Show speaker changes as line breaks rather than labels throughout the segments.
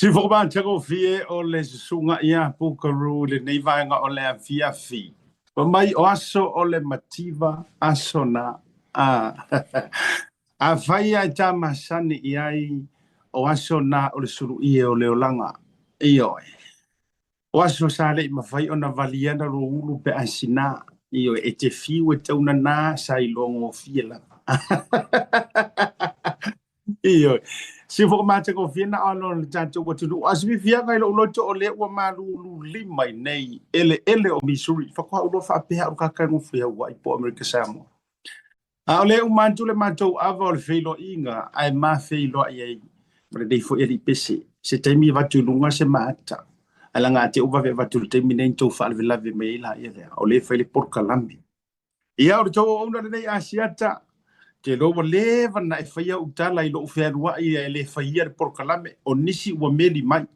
Sifokomatagofie o le susuga ia Pukaru i lenei vaega o le afiafi. Fai mai o aso o le mativa aso na a. Afai a e ta masani i ai o aso na o le suluie o le olaga. Ioe. O aso sa le i mafai ona valia na lou ulu pe a sina. Ioe, e te fiu e taunana sa iloa gofie lava. Ioe. Sifokomatagofie na o le tatou atunuu. A sififiaga i lou loto o lea ua malulu lima i nei eleele o Missouri. Faatoa ou iloa faapea au kaka e Hawaii po o Amerika Samoa. A o le uma atu le matou ava o le feiloaiga ae ma feiloai ai ma lenei foi alii pese. Se taimi avatu i luga se maata. Ae laga te u vave avatu i le taimi nei na tou faalavelave mai ai laia lea. O lea e fai le polokalame. Ia, o le tou auauna lenei Asiata, te iloa ua leva ona e faia au tala i lou fealuai ae le faia le polokalame. O nisi ua meli mai.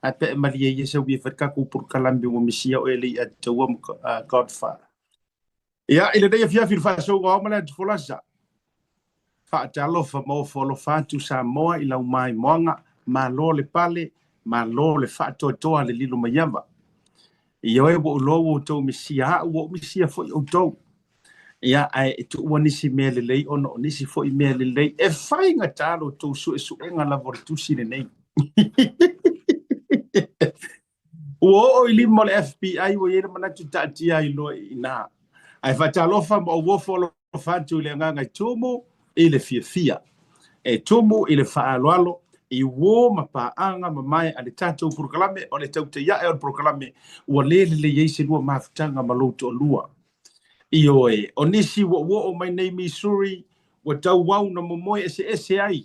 Ae pe a e malie ia sau ia fai le tatou polokalame ua misia oe e le i ataua ma Godfather. Ia, i lenei afiafi i le faasouga o ao ma le atufolasa, faatalofa ma ofo alofa atu Samoa i lau maimoaga, malo le pale, malo le faatoatoa le lilo mai ava. Ioe ua ou iloa ua outou misia au, ua ou misia foi outou. Ia, ae e tuua nisi mea lelei ona o nisi foi mea lelei e faigata lo outou suesuega lava o le tusi lenei. Ua oo i lima o le FBI ua i ai le manatu taatia ai loa i ina. Ae faatalofa ma ou ofo alofa atu i le agaga e tumu i le fiafia, e tumu i le faaaloalo, i uō ma paaga mamae a le tatou polokalame. O le tautai ae o le polokalame ua le lelei ai se lua mafutaga ma lou toalua. Ioe, o nisi ua ou oo mai nei Missouri ua tauau na momoe eseese ai.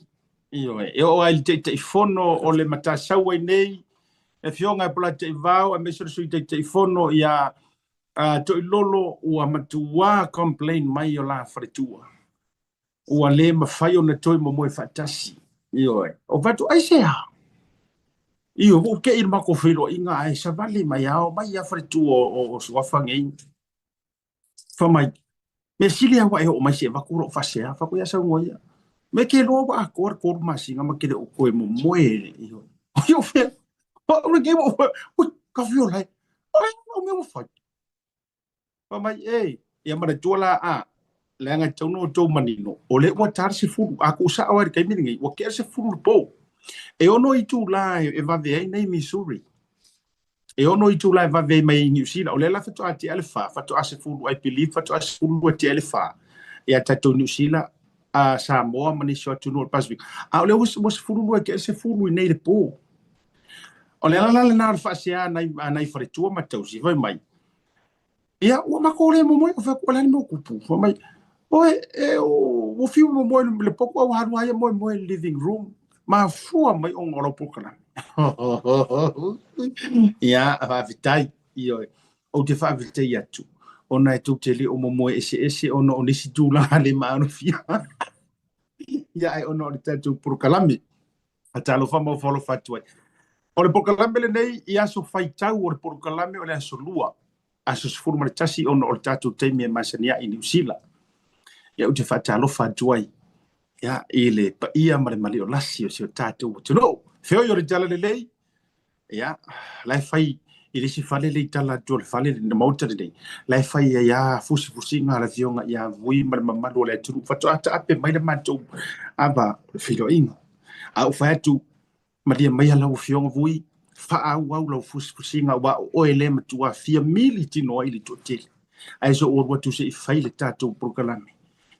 Ioe, e oo ai i le Taitaifono o le Matasaua i nei, le Afioga ia Polataivao aemaise o le Sui Taitaifono ia Toilolo ua matuā complain mai o la faletua. Ua le mafai ona toe momoe faatasi. Ioe, o fatu aisea? Ioe, ua ou te'i i le matou feiloaiga ae savali mai a omai lava faletua o Suafa nei. Fai mai, mea sili lava ua e oo mai se i avatu lou faasea. Fai atu, ia saunoa ia. Me ke loa ua atoa le 3 masina ma ke le o toe momoe. Oi o fea. O le ke ua, ui, ka fio lai. O le o mea ua fai. Fai mai, e, ia manatua la a, leaga e tatau ona outou manino, o lea ua ta le 10, a tuusao ai i le taimi lenei, ua tea le 10 i le po. E 6 itula e vave ai nei Missouri. E 6 itula e vave ai mai Niu Sila. O lea la faatoa tea le 4, faatoa 10, I believe faatoa 12 tea le 4 ia tatou Niu Sila, a Samoa ma nisi o atunuu o le Pasifika. A o lea ua 12 tea le 10 i nei le po. O le ala la lena o le faasea a nai faletua ma tausi, fai mai, ia, ua matou le momoe, o fai atu, o le a le mea ua tupu? Fai mai, oe, e, ua fiu momoe le potu a ua alu lava ia moemoe i le living room. Mafua mai ona o lau polokalame. Ia, faafetai. Ioe, ou te faafetai atu ona e tou te le o momoe eseese ona o nisi tulaga le maalofia. Ia, ae ona o le tatou polokalame. Faatalofa ma ofo alofa atu ai. O le polokalame lenei i aso faitau o le polokalame o le aso Lua, aso 11 ona o le tatou taimi e masani ai i Niu Sila. Ia ou te faatalofa atu ai ia, i le paia ma le maliolasi o si o tatou atunuu. Feoi o le tala lelei, ia, la e fai i le isi fale le i tala atu o le fale le maota lenei, la e fai ai a fusifusiga a le afioga ia Vui ma le mamalu o le atunuu. Faatoa taape mai le matou ava o le feiloaiga. A ou fai atu, malie maia lau afioga Vui, faaauau lau fusifusiga aua o oe lea e matua fia mili tino ai i le toatele. Ae se i ou alu atu se i fai le tatou polokalame.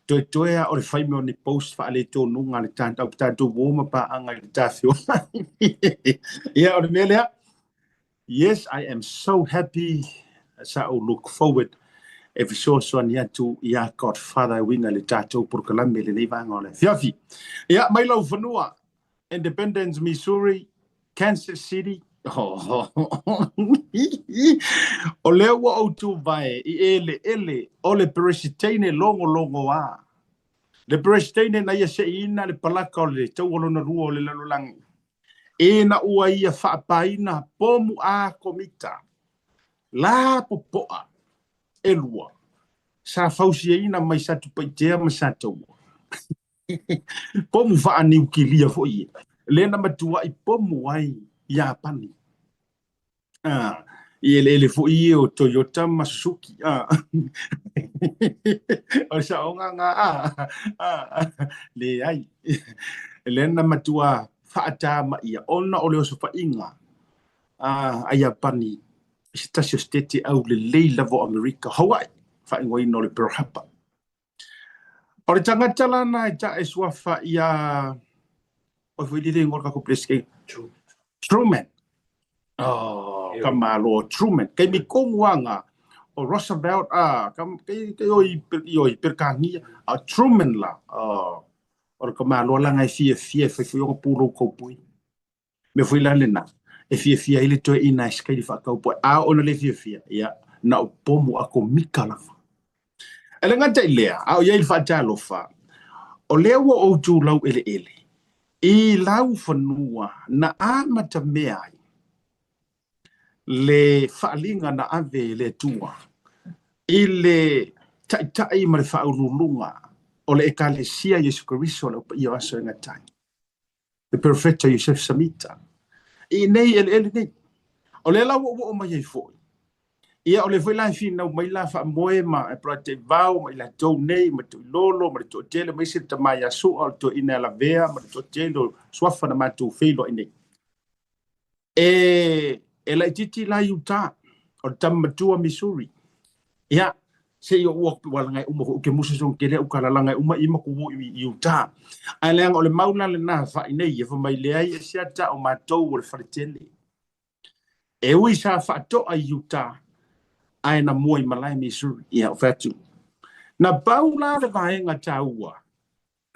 Toetoe a o le fai mea o ni post faaletonuga a le tatou tatou uo ma paaga i le tafeoga. Ia, o le mea lea. Yes, I am so happy. Sa ou look forward e fesoasoani atu ia Godfather e uiga i le tatou polokalame i lenei vaega o le afiafi. Ia, mai lau fanua, Independence, Missouri, Kansas City. O lea ua ou tuvae i eleele o le Peresiteine logologoa. Le Peresiteine na ia seiina le palaka o le Taua Lona Lua o le Lalolagi, ina ua ia faapaina pomu akomita lapopoa e lua sa fausiaina mai Satupaitea ma Sataua. Pomu faaniukilia foi ia, lea na matuai pomu ai. Iapani. I eleele foi ia o Toyota ma Suzuki. O le saoga lena, leai. Lea na matua faata ia ona o le osofaiga a Iapani i se tasi o setete aulelei lava o Amerika, Hawaii, faaigoaina o le Pearl Harbor. O le tagata la na e tae suafa ia oi foi lele igoa o le tatou President Truman. Oh, ka malo Truman. Kei mi kongu anga o Roosevelt a ka kei kei oi i oi Peretānia a Truman la. Oh, o le ka malo la ngai fia fia fai fai o pulou kaupoi. Mea foi la lena e fiafia ai le toeaina e sikaili faakaupoe, a ona le fiafia, ia, na o pomu akomika lava. E le gata i lea, a o i ai le faatalofa, o lea ua ou tulau eleele i laufanua na amatamea ai le faaaliga na ave e le Atua i le Taitai ma le Faauluuluga o le Ekalesia Iesu Keriso o le Au Paia o Aso e Gata ai. Le Perofeta Iosefo Samita, i nei eleele nei. O lea la ua ou oo mai ai foi, ia o lea foi la e finau mai la faamoe ma e Brate Vao ma i latou nei ma Tuilolo ma le toatele ma isi le tama ia Sua o le toeaina ia Lavea ma le toatele o Suafa na matou feiloai nei. E laitiiti la i uta, o le tama matua Missouri. Ia, se i ou atu ua laga e uma foi, ou te musu song tele au tala laga e uma i maku o i uta. Ae leaga o le mau la lena fai nei, e fai mai leai e siata o matou o le faletele. E ui sa faatoa i uta, ae na mua i malae Missouri. Ia, o fai atu. Na pau la le vaega taua,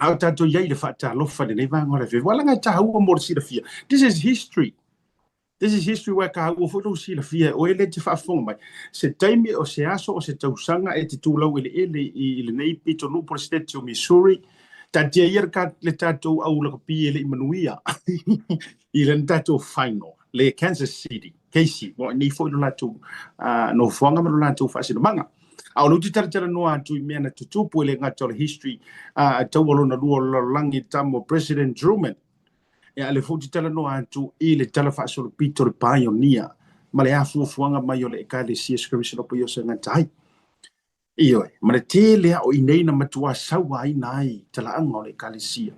A o tatou i ai i le faatalofa i lenei vaega o le afiafi. Ua laga e taua mo le silafia. This is history. This is history ua e taua foi lou silafia e oe lea e te faafofoga mai. Se taimi o se aso o se tausaga e te tulau eleele i lenei pitonuu po o le State o Missouri, taatia ia le tatou au lakapi e le i manuia i lena tatou final, le Kansas City. Casey, ua nei foi lo latou nofoaga ma lo latou faasinomaga. A o lea ou te talatalanoa atu i mea na tutupu e le gata o le history a taua lona lua o le lalolagi tama o President Truman. E a lea foi ou te talanoa atu i le tala faasolopito o le pioneer ma le afuafuaga mai o le Ekalesia Iesu Keriso o Gata ai. Ioe, ma le tele a o i nei na matua sauaina ai talaaga o le Ekalesia.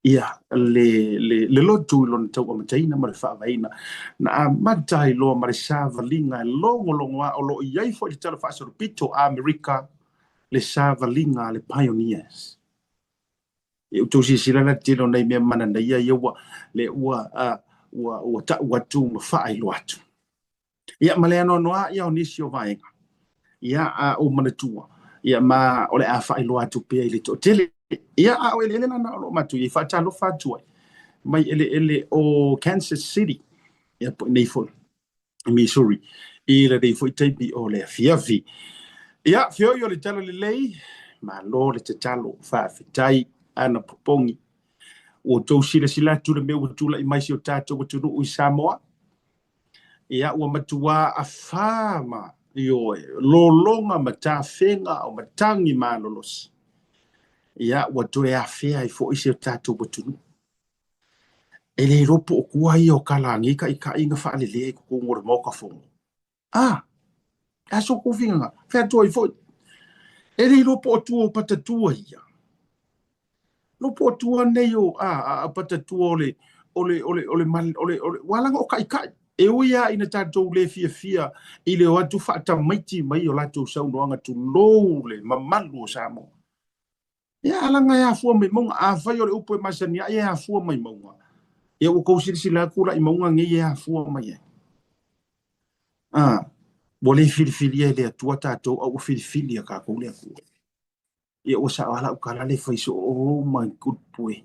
Ia, le lotu i lona tauamataina ma le faavaeina, na amata ai loa ma le savaliga e logologoa o lo o i ai foi le tala faasolopito a Amerika, le savaliga a le Pioneers. E outou silasila la le tele o nai mea mananaia ia ua, le ua, ua, ua tau atu ma faailoa atu. Ia, ma le anoanoa ia o nisi o vaega, ia, a ou manatua, ia, ma o le a faailoa atu pea i le toatele. Ia, a o eleele la na o lo o matou i ai, faatalofa atu ai mai eleele o Kansas City, ia, po nei foi i Missouri, i lenei foi taimi o le afiafi. Ia, feoi o le tala lelei, malo le tatalo, faafetai ana popogi. Ua outou silasila atu le mea ua tulai mai si o tatou atunuu i Samoa, Ia, ua matuā afā ma, ioe, lologa ma tafega o matagi malolosi. Ia, ua toe afea ai foi si o tatou atunuu. E le iloa po o tua ia o kalagi kaʻikaʻi na faalelea i totonu o le Maota Fono. A, e aso kou finagalo, fai atu ai foi. E le iloa po o tua o patatua ia. No po o tua nei o a patatua o le o le o le o le o le o le ua laga o kaʻikaʻi. E ui lava ina tatou le fiafia i le o atu faatamaiti mai o latou saunoaga tulou le mamalu o Samoa. Ia a laga e afua mai mauga, afai o le upu e masani ai e afua mai mauga, ia ua tou silasila atu la i mauga nei e afua mai ai. Ua le filifilia e le Atua tatou, a ua filifili e tatou le Atua. Ia ua sao lava lau tala le fai soo, oh my good boy.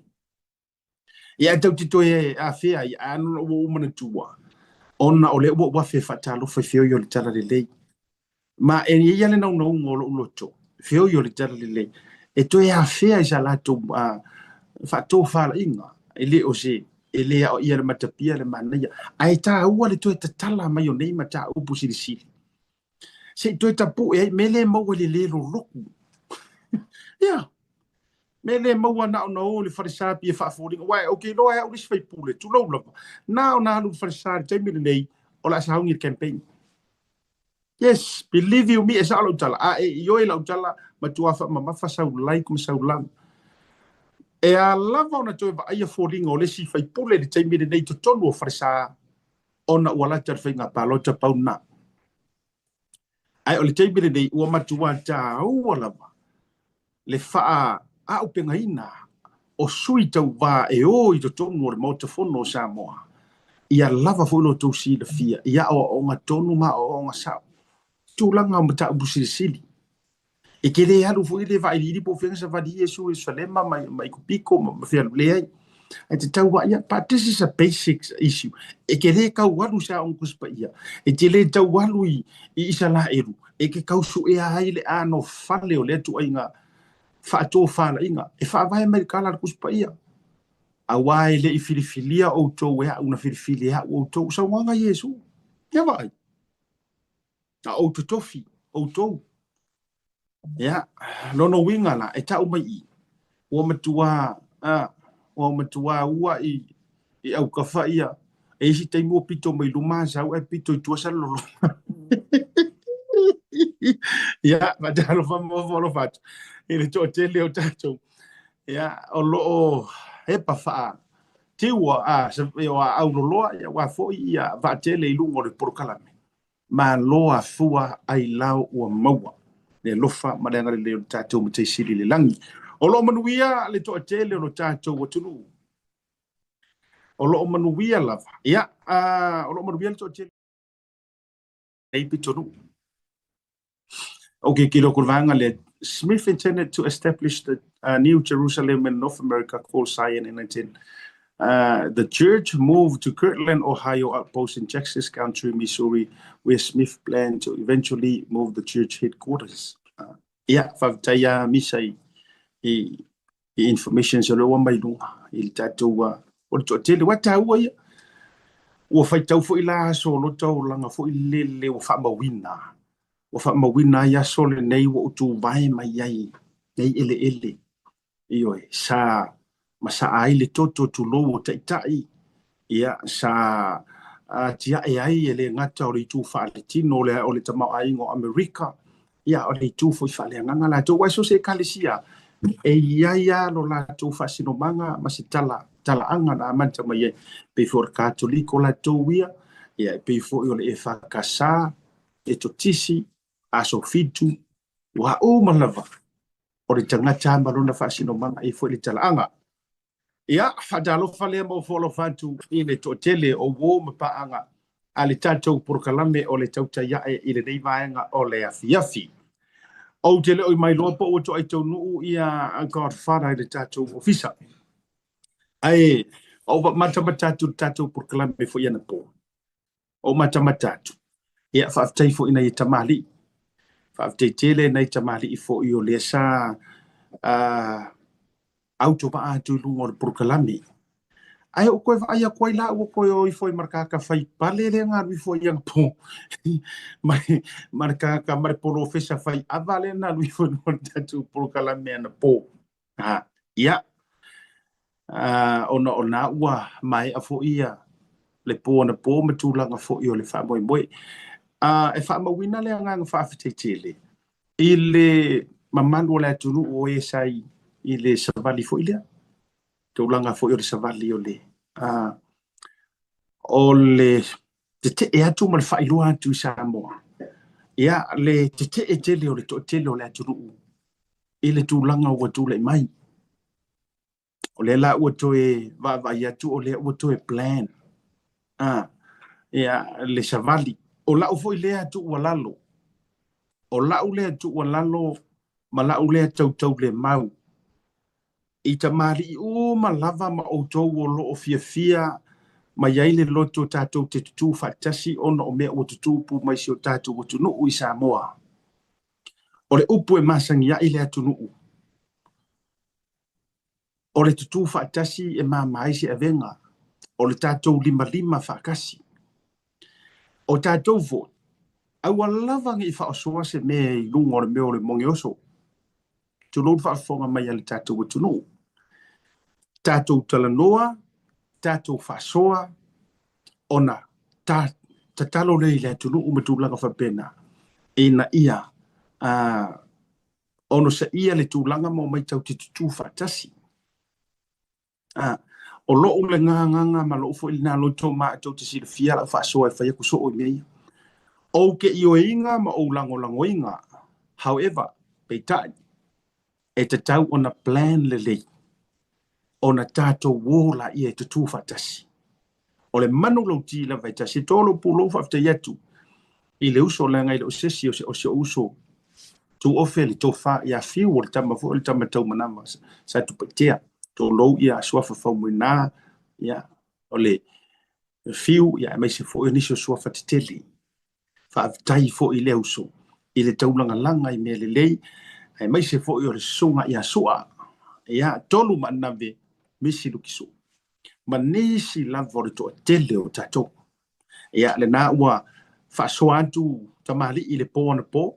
Ia e tatou te toe afea ai, ae ana ua ou manatua, ona o lea ua ou afe e faatalofa i feoi o le talalelei. Ma e i ai lava le naunauga o lou loto, feoi o le talalelei, e toe afea i sa latou faatofalaiga, e le o se, e le aoaia le matapia le manaia, ae taua le toe tatala mai o nei mataupu silisili. Se i toe tapue ai, mea lea e maua i le le loloku. Ia. Mea le maua na ona o i le falesa pei e faafoliga, aua ou te iloa e au le isi faipule, tulou lava, na ona alu i le falesa i le taimi lenei, o le a sauni i le campaign. Yes, believe you me, e sao lau tala, a e ioe lau tala, matua faamamafa sau like ma sau love. E a lava ona toe vaaia foliga o le isi faipule i le taimi lenei i totonu o falesa, ona ua lata le faiga palota pau lena. Ae o le taimi lenei ua matua taua lava le faaaupegaina o sui tauva e o i totonu o le Maota Fono o Samoa, ia lava foi lo outou silafia i aoaoga tonu ma aoaoga sao, tulaga o mataupu silisili. E te le alu foi le vailiili po o fea na savali ai Iesu i Ierusalema ma Ikupiko ma fea alu leai. Ae tatau lava ia, but this is a basic issue. E te le tau alu i se Aoga Tusi Paia, e te le tau alu i Isalaelu, e te tau suea ai le anofale o lea ituaiga faatofalaiga e faavae mai i le tala a le Tusi Paia. Aua e le i filifilia outou e au, na filifili e au outou. Saunoaga a Iesu. Ia vaai. A ou totofi outou. Ia, lona uiga la, e tau mai i, ua matua, a, ua matua ua i, i aukafa ia, e isi taimi ua pito mai luma sau ae pito i tua salololo. Ia, faatalofa ma ofo alofa atu i le toatele o tatou. Ia, o lo o hepa faa tiu a, o a auloloa, ia, ua foi ia vaatele i luga o le polokalame. Malo a fua ai lao ua maua le alofa ma le agalelei o le tatou Matai Sili i le lagi. O lo o manuia le toatele o lo tatou atunuu. O lo o manuia lava. Ia, o lo o manuia le toatele nei pitonuu. Okay, kilo ko vaega lea. Smith intended to establish the New Jerusalem in North America called Zion in 19 the church moved to Kirtland, Ohio outpost in Jackson County, Missouri, where Smith planned to eventually move the church headquarters. Ia, faafetai a Misa i, i, i information se lea ua mai luga i le tatou o le toatele. Ua taua ia. Ua faitau foi la aso o lota olaga foi lele ua faamauina. Ua faamauina ai aso lenei ua ou tuvae mai ai nei eleele. Ioe, sa masaa ai le toto tulou o taitai, ia, sa atiae ai e le gata o le itu faaletino o le, o le tamaoaiga o Amerika, ia, o le itu foi faaleagaga latou. Aua so o se ekalesia, e i ai lava lo latou faasinomaga ma se tala, talaaga na amata mai ai. Pei foi o le Katoliko latou ia, ia, e pei foi o le EFKS, Metotisi, Aso Fitu, ua uma lava o le tagata ma lona faasinomaga e foi le talaaga. Ia, faatalofa lea ma ofo alofa atu i le toatele o uo ma paaga a le tatou polokalame o le tautai ae i lenei vaega o le afiafi. Ou te le o i mailoa po ua toai taunuu ia Godfather i le tatou ofisa. Ae ou matamata atu i le tatou polokalame foi anapo. Ou matamata atu. Ia, faafetai foi i nai tamalii. Faafetai tele i nai tamalii foi o lea sa autovaa atu i luga o le polokalame. Ae ou toe vaai atu ai la ua toe o ifo ai ma le tagata fai pale lea na alu ifo ai anapo ma ma le tagata ma le polofesa fai ava lea na alu ifo i luga o le tatou polokalame anapo. Ha, ia, ona o na ua maea foi ia le po anapo ma tulaga foi o le faamoemoe. E faamauina le agaga faafetai tele i le mamalu o le atunuu o e sa i le savali foi lea, tulaga foi o le savali o le o le tetee atu ma le faailoa atu i Samoa. Ia, le tetee tele o le toatele o le atunuu i le tulaga ua tulai mai. O lea la ua toe vaavaai atu o lea ua toe plan ia, le savali. O lau foi lea tuualalo, o lau lea tuualalo ma lau lea tautaulemau i tamalii uma lava ma outou o lo o fiafia mai ai le loto tatou te tutū faatasi ona o mea ua tutupu mai si o tatou atunuu i Samoa. O le upu e masani ai le atunuu, o le tutū faatasi e mama ai se avega, o le tatou limalima faatasi. O tatou foi, aua lava ne i faaosoa se mea i luga o le mea o le mogeoso. Tulou le faafofoga mai a le tatou atunuu. Tatou talanoa, tatou faasoa, ona ta tatalo lea i le atunuu ma tulaga faapena, ina ia onosaia le tulaga ma omai tatou te tutū faatasi. O lou lena agaga ma lou foi lena loto ma tou te silafia lau faasoa e fai atu soo i mea ia. Ou te ioeina ma ou lagolagoina, however, peitai, e tatau ona plan lelei ona tatou o laia e tutū faatasi. O le manu lauti lava e tasi. E to lou pulou faafetai atu i le uso leaga e le o se isi o si ou uso tuofe le tofa ia Fiu o le tama foi o le tama taumanava sa Tupaitea. Tulou ia suafa Faumuina ia o le Fiu ia aemaise foi o nisi o suafa tetele. Faafetai foi i lea uso i le taulagalaga i mea lelei aemaise foi o le susuga ia Sua ia Tolu Maanave Misi Lukisu ma nisi lava o le toatele o tatou. Ia, lena ua faasoa atu tamalii i le po anapo,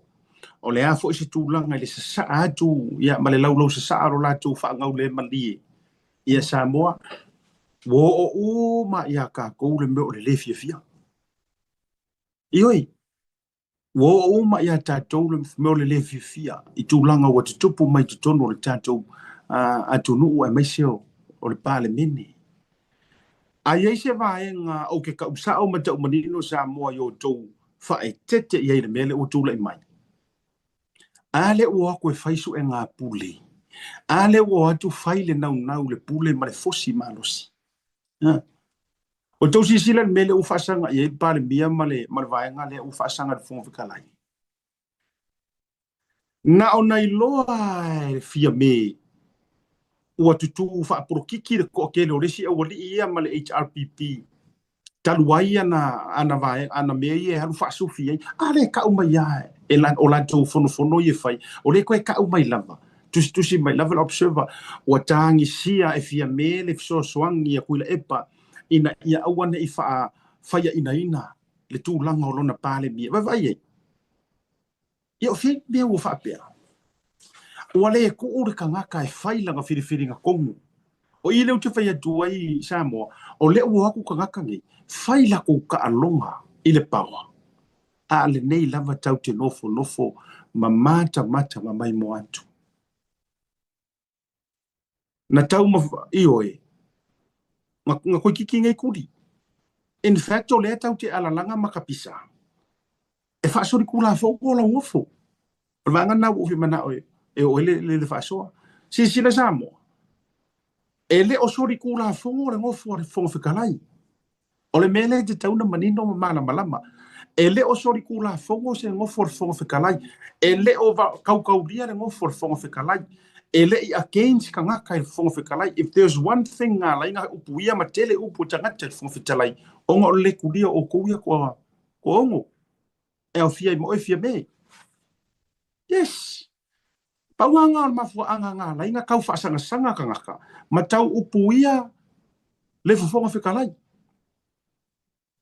o le a foi se tulaga i le sasaa atu ia, ma le laulau sasaa o lo latou faagaulemalie ia Samoa, ua oo uma ia tatou le mea o le lē fiafia. Ioe, Ua oo uma ia tatou le mea o le lē fiafia i tulaga ua tutupu mai totonu o le tatou atunuu aemaise o le Palemene. A i ai se vaega ou te tau sao ma tau manino Samoa i outou faaeteete i ai i le mea lea ua tulai mai, a lea ua o atu e fai suega pule, a lea ua o atu fai le naunau i le pule ma le fosi malosi. Ua tou silasila i le mea lea ua faasaga i ai le Palemia ma le ma le vaega lea ua faasaga i le Fofoga Fetalai? Na ona iloa e Fiame ua tutū faapolokiki le toatele o le isi aualii ia ma le HRPP talu ai ana ana vaega ana mea ia e alu faasufi ai, a lea e tau mai lava e o latou fonofono ia e fai, o lea e toe tau mai lava, tusitusi mai lava le Observer, ua tagisia e Fiame le fesoasoani a Tuilaepa ina ia aua ne i faafaiainaina le tulaga o lona Palemia. Vaavaai i ai. Ia o fea mea ua faapea? Ua le tuu le tagata e fai lana filifiliga tonu. O i lea ou te fai atu ai i Samoa, o lea ua o atu tagata nei, fai latou taaloga i le power, a lenei lava tatou te nofonofo ma matamata ma maimoa atu. Na tau ma, ioe, na, na toeitiiti nei kuli. In fact, o lea tau te alalaga ma kapisa, e faasolitulafono lau nofo. O le vaega lena ua ou fia manao e, e oo ai le, le, le faasoa. Silasila Samoa, e le o solitulafono le nofo a le Fofoga Fetalai. O le mea lea e tatau ona manino ma malamalama, e le o solitulafono se nofo a le Fofoga Fetalai, e le o kaukaulia le nofo a le Fofoga Fetalai, e le i against tagata i le Fofoga Fetalai. If there's one thing na ala ai ona upuia ma tele upu a tagata i le Fofoga Fetalai, ona o le le kulia o outou ia toa 6, e aofia ai ma oe Fiame. Yes! Pau lava lena o le mafuaaga na ala ai ona tau faasagasagatagata ma tau upuia le Fofoga Fetalai.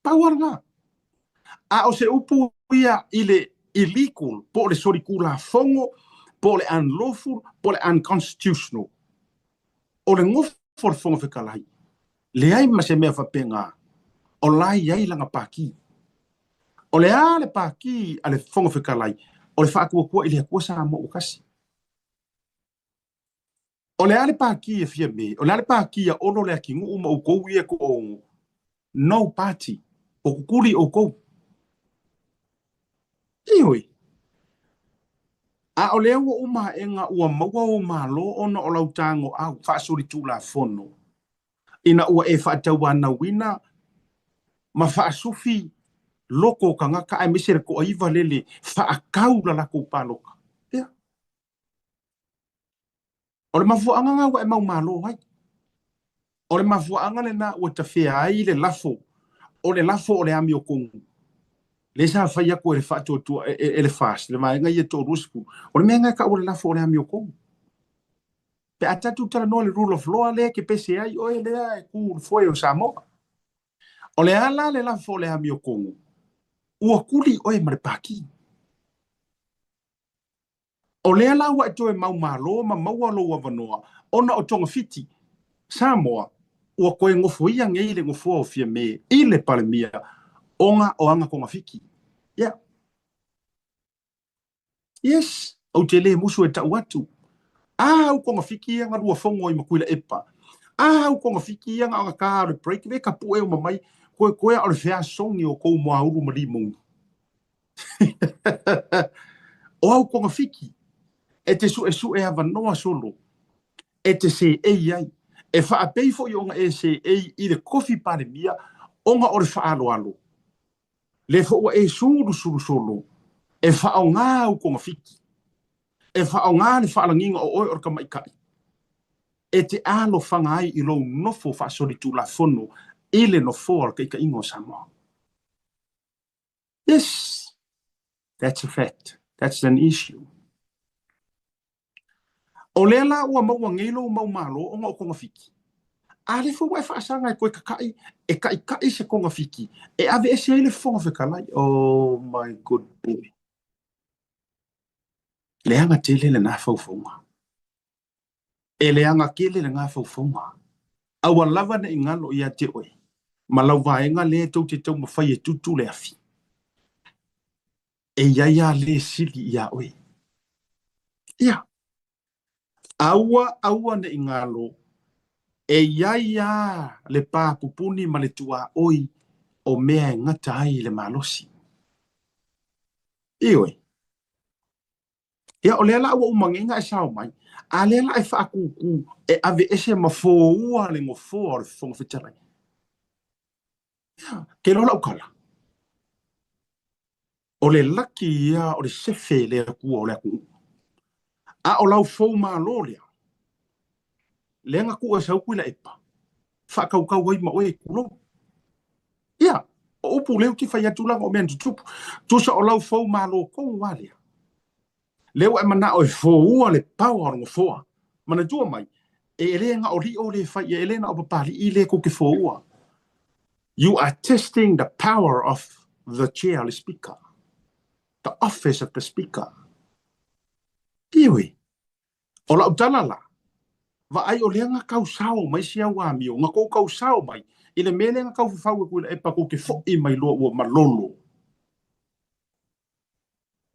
Pau lava lena. A o se upu ia i le illegal, po o le solitulafono, po o le unlawful, po o le unconstitutional, o le nofo a le Fofoga Fetalai, leai ma se mea faapena, o la e i ai lana pākī. O le a le pākī a le Fofoga Fetalai? O le faatuatua i le Atua Samoa ua tasi. O le a le pākī a Fiame? O le a le pākī a Olo Leatinuu ma outou ia e toaono? No party. Ua kukuli outou. Ioe. A o lea ua uma aʻega ua maua ou malo ona o lau tagoau faasolitulafono ina ua e faatauanauina ma faasufi loko o tagata aemaise le toaiva lele faatau la latou palota. Ia. O le mafuaaga lena ua e maumalo ai. O le mafuaaga lena ua tafea ai le lafo, o le lafo o le amiotonu, lea sa fai atu e le faatuatua, e le FAST, le vaega ia e 20, o le mea lena e tau o le lafo o le amiotonu. Pe a tatou talanoa i le rule of law lea e te pese ai oe lea e tu i le foe o Samoa. O le a la le lafo o le amiotonu? Ua kuli oe ma le pākī. O lea la ua e toe maumalo ma maua lou avanoa ona o togafiti. Samoa, ua toe gofoia nei le nofoa o Fiame i le Palemia ona o ana togafiti. Yeah. Yes, ou te le musu e tau atu. A au togafiti ia na lua fono ai ma Tuilaepa. A au togafiti ia na ona ta o le break le tapue uma mai koe koe o le feasogi o kou moaulu ma limoni. O au togafiti e te suesue avanoa solo e te seei ai, e faapei foi ona e seei i le tofi Palemia ona o le faaaloalo. Lea foi ua e sulusulu solo e faaaoga au togafiti, e faaaoga le faalagiga o oe o le tamaitai e te alofaga ai i lou nofo faasolitulafono i le nofoa o le taitaiga o Samoa. Yes, that's a fact. That's an issue. O lea la ua maua nei lou mau malo ona o togafiti. A lea foi ua e faasaga e toe tata'i, e taʻitaʻi se togafiti e aveese ai le Fofoga Fetalai. Oh my good boy. Leaga tele lena faufauga. E leaga tele lena faufauga. Aua lava ne i galo ia te oe ma lau vaega lea tou te taumafai e tutu le afi. E i ai a le sili iā oe. Ia, aua, aua ne i galo, e i ai a le pā pupuni ma le tuaoi o mea e gata ai le malosi. Ioe. Ia, o lea la ua uma nei na e sao mai, a lea la e faakūkū e aveese ma foua le nofoa o le Fofoga Fetalai. Ia, ke loa lau tala. O le laki ia o le sefe le Atua o le atunuu. A o lau fou malo lea, lea na tuu e sau Tuilaepa, faatautau ai ma oe tulou. Ia, o upu lea ou te fai atu leaga o mea na tutupu. Tusa o lau fou malo tonu lava lea. Lea ua e manao e foua le power o le nofoa. Manatua mai, e le na o lio le fai ia, e le na o Papali'i le tou te foua. You are testing the power of the chair, le speaker. The office of the speaker. Ioe. O lau tala la, vaai o lea na tau sao mai si au amio, na tou tau sao mai i le mea lea na tau fafau e Tuilaepa tou te foi mai loa ua malolo.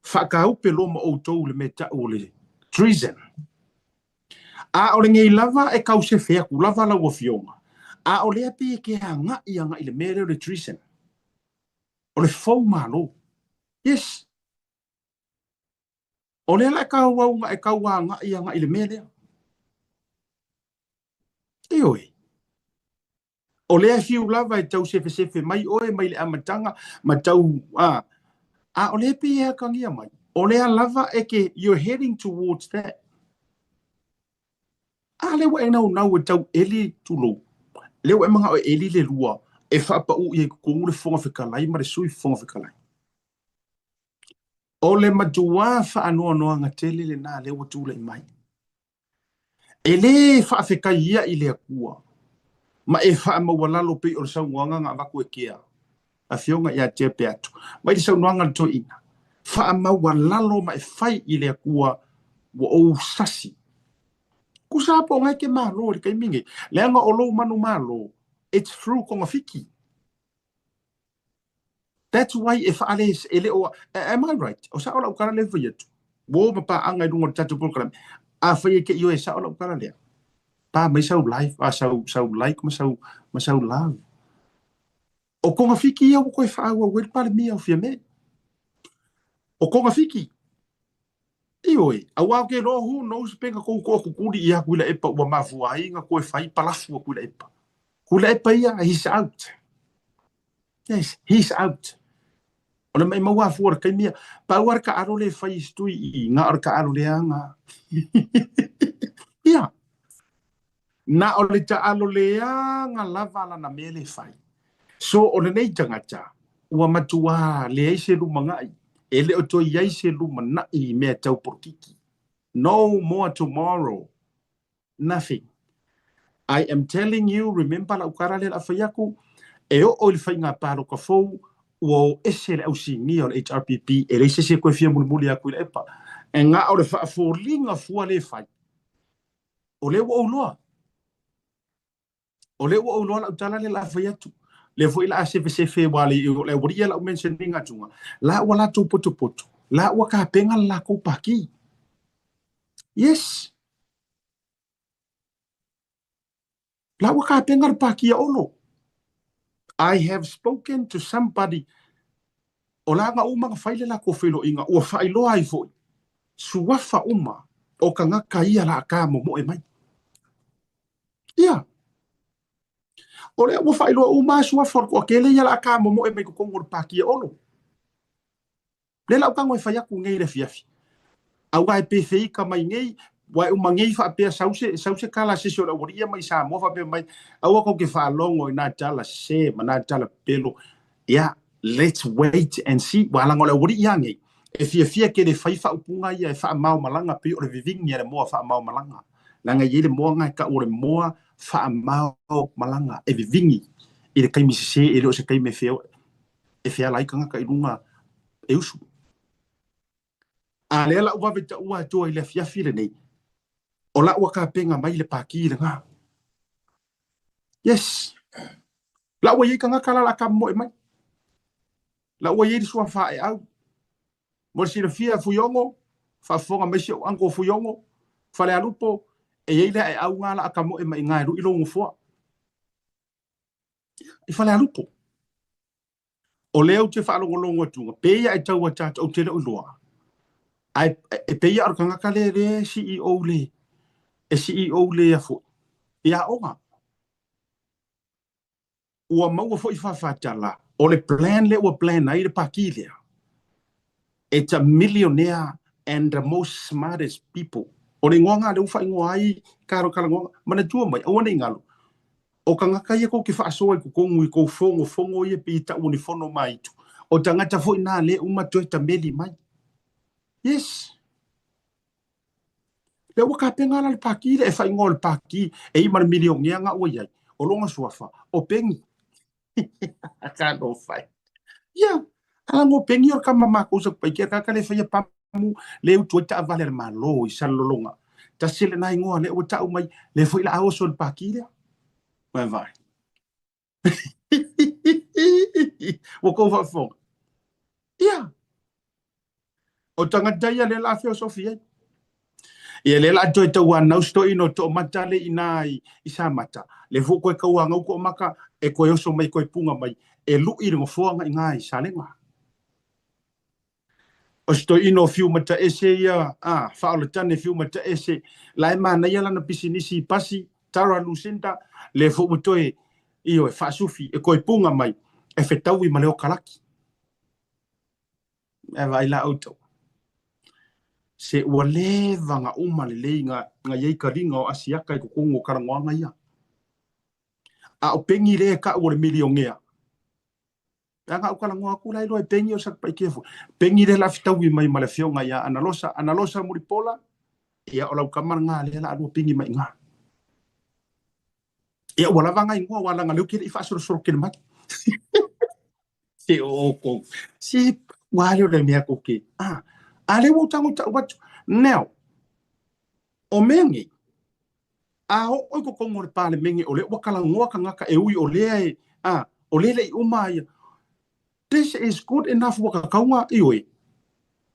Faakaupe loa ma outou le mea tau o le treason. A o lenei lava e tau sefe atu lava lau afioga, a o lea pei e te agai agai i le mea lea o le treason. O le fou malo. Yes. O lea la e tau au e tau agai agai i le mea lea. Ioe. O lea e fiu lava e tau sefesefe mai oe mai le amataga ma tau a a o lea pei e atagia mai. O lea lava e ke you're heading towards that. A lea ua e naunau e tau eli tulou. Lea ua e manao e eli le lua e faapaʻu i ai totonu le Fofoga Fetalai ma le Sui Fofoga Fetalai. O le matuā faanoanoaga tele lenā lea ua tulai mai. E lē faafetai ia i le Atua, ma e faamaualalo pei o le saunoaga na avatu e Kea, Afioga ia Tea Peato, mai le saunoaga a le toeaina, Faamaualalo ma e fai i le Atua ua ou sasi. Tusa po o na e te malo i le taimi nei, leaga o lou manumalo, it's through togafiti. That's why e faale e le o am I right? O sao lau tala lea e fai atu. Ua o ma paaga i luga o le tatou polokalame. Afai e te ioe e sao lau tala lea, pa mai sau live, a sau, sau like ma sau, ma sau love. O togafiti ia ua toe faaauau ai le Palemia o Fiame. O togafiti. Ioe, aua ke loa who knows pe na kou toakukuli ia Tuilaepa ua mafua ai na toe fai palafu a Tuilaepa. Tuilaepa ia, he's out. Yes, he's out. O le maimau a fua o le taimi ia, pau a le taalo le fai i se tui i na o le taalo leaga. Ia, na o le taalo leaga lava lana mea le fai. So o lenei tagata, ua matuā leai se lumanai, e le o toe i ai se lumanai i mea tau polokiki. No more tomorrow. Nothing. I am telling you, remember lau tala lea o le a fai atu, e oo i le faiga palota fou, ua o ese le au sinia o le HRPP, e leai se isi e toe fia mulimuli atu i le epa. E na o le faafoliga fua le fai. O lea ua ou iloa. O lea ua ou iloa lau tala lea la fai atu. Lea foi la sefesefe wa le o le aualii ia lau mention ina atuga. La ua latou potopoto. La ua tapena le lakou paki. Yes. La ua tapena le paki a Olo. I have spoken to somebody o la na uma na fai le lakou feiloaiga ua faailoa ai foi suafa uma o tagata ia la ka momoe mai. Ia. O lea ua faailoa uma suafa o le toatele ia la ka momoe mai totonu o le paki a Olo. Lea la ou tago e fai atu nei i le afiafi. Aua e pefeika mai nei, ua e uma nei faapea sau se, sau se tala a se isi o le aualii ia mai Samoa faapea mai, aua tou te faalogo i nā tala sese ma nā tala pepelo. Ia, let's wait and see. Ua laga o le aualii ia nei, e fiafia tele e fai faaupuga ia e faamao malaga pei o le vivini a le moa faamao malaga. Leaga e i ai le moa na e tau o le moa faamao malaga, e vivini i le taimi sese e le o se taimi e feo, e feala ai tagata i luga e usu. A lea la ua vave taua atu i le afiafi lenei, o la ua tapena mai le paki lena. Yes. La ua i ai tagata la la ka moe mai. La ua i ai le suafa e au. Mo le silafia Fuiono, faafofoga mai si ou uncle Fuiono, Falealupo, e i ai le aeau nga la ka moe mai nga e lui lou nofoa. I Falealupo. O lea ou te faalogologo atu, pei ia e tau a tatou, ou te le o iloa. Ae e pei ia o le tagata lea lea e CEO le, e CEO le a foi, i aoga. Ua maua foi faafatala, o le plan lea ua plan ai le paki lea. It's a millionaire and the most smartest people. O le igoa lena lea ua faaigoa ai kalakalagoga. Manatua mai, aua ne i galo, o tagata ia kou te faasoa i totonu i kou fogofogo ia pei e tau o ni fono maitu, o tagata foi na lea uma toe tameli mai. Yes. Lea ua tapena la le paki lea e faaigoa o le paki e i ma le milionea na ua i ai. O lona suafa, o Pengi. Talofa e. Ia, ala ngo Pengi o le kama makou sa kupaikea kaka le faia pamu le utu ai taavale a le Malo i Salelologa. Tasi lena igoa lea ua tau mai, lea foi la a oso i le paki lea. Vaevae. Ua kou faafofoga. Ia, o tagata ia lea la feosofi ai. Ia lea la toe tauanau si toeaina o Toomata le i ina i Samata, lea foi koe tauanau Toomata e koe oso mai koe puga mai e lui le nofoa nga ina i Salega. O si toeaina o Fiumataese ia, a, Faaolatane Fiumataese, la e manaia lana pisinisi i pasi, Tara Lucinda, lea foi ua toe, ioe, faasufi e koe puga mai e fetaui ma le okalaki. E vaai la outou. Se ua leva na uma lelei na na i ai kaliga o Asiata i totonu o talanoaga ia. A o Pengi lea e tau o le milionea. Leaga ou talanoa atu la iloa e Pengi o Satupaitea foi. Pengi lea la fetaui mai ma le afioga ia Analosa. Analosa Mulipola, ia o lau tama lena lea la lua pingi mai i ina. Ia ua lava ngai igoa ua laga leu ke le i faasolosolo tele mai. Se o outou. Se ua ale o le mea kou ke. Ah, a lea ua ou tago tau atu. Now, o mea nei, a oo i totonu o le Palemene o lea ua talanoa tagata e ui o lea e, ah, o lea e le i uma ia. This is good enough ua tatau na, ioe.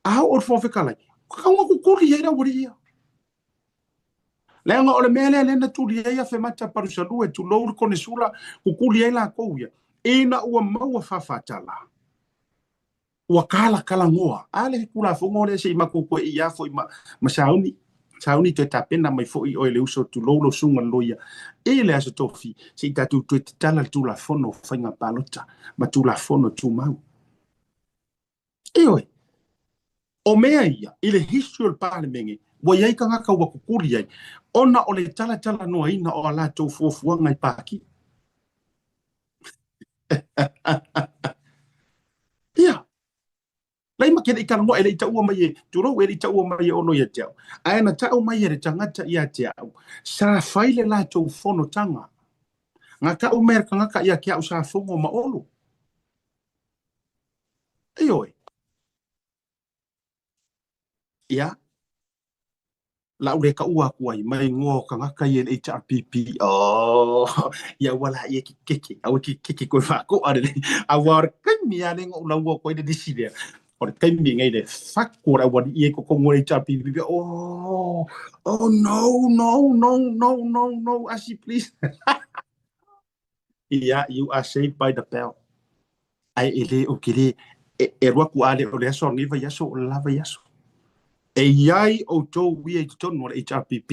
A oo i le Fofoga Fetalai, ua tatau na kukuli ai le aualii ia. Leaga o le mea lea lea na tuli ai Afemata Palusalue, tulou le Konesula, kukuli ai lakou ia, ina ua maua faafatala, ua kalakalanoa. A le Tulafono lea se i matou toe iā foi ma, ma sauni, sauni toe tapena mai foi oe le uso, tulou lou susuga i le loia, i le Aso Tofi, se i tatou toe tatala le Tulafono o Faiga Palota ma Tulafono Tumau. Ioe. O mea ia, i le history o le Palemene, ua i ai tagata ua kukuli ai, ona o le talatalanoaina o a latou fuafuaga i Pākī. Ia. Lai ma ke le i talanoa, e le i taua mai e, tulou, e le i taua mai e Olo ia te au. Ae na tau mai e le tagata ia te au, sa fai le latou fonotaga. Na tau mai e le tagata ia te au sa fono ma Olo. Ioe. Ia. Lau le taua atu ai mai igoa o tagata ia i le HRPP. Oh, ia ua la ia ki keke, aua ki keke koe whakoa lelei. Aua o le taimi lava lea na ou lauga atu ai le lisi lea. O le taimi nei le fatu o le aualii e i totonu o le HRPP. Oh, oh no, no, no, no, no, no, Asi, please. Ia, you are saved by the bell. Ae e le, ou te le, e, e alu atu a le o le aso o lenei vaiaso, o le la vaiaso. E i ai outou ia i totonu o le HRPP,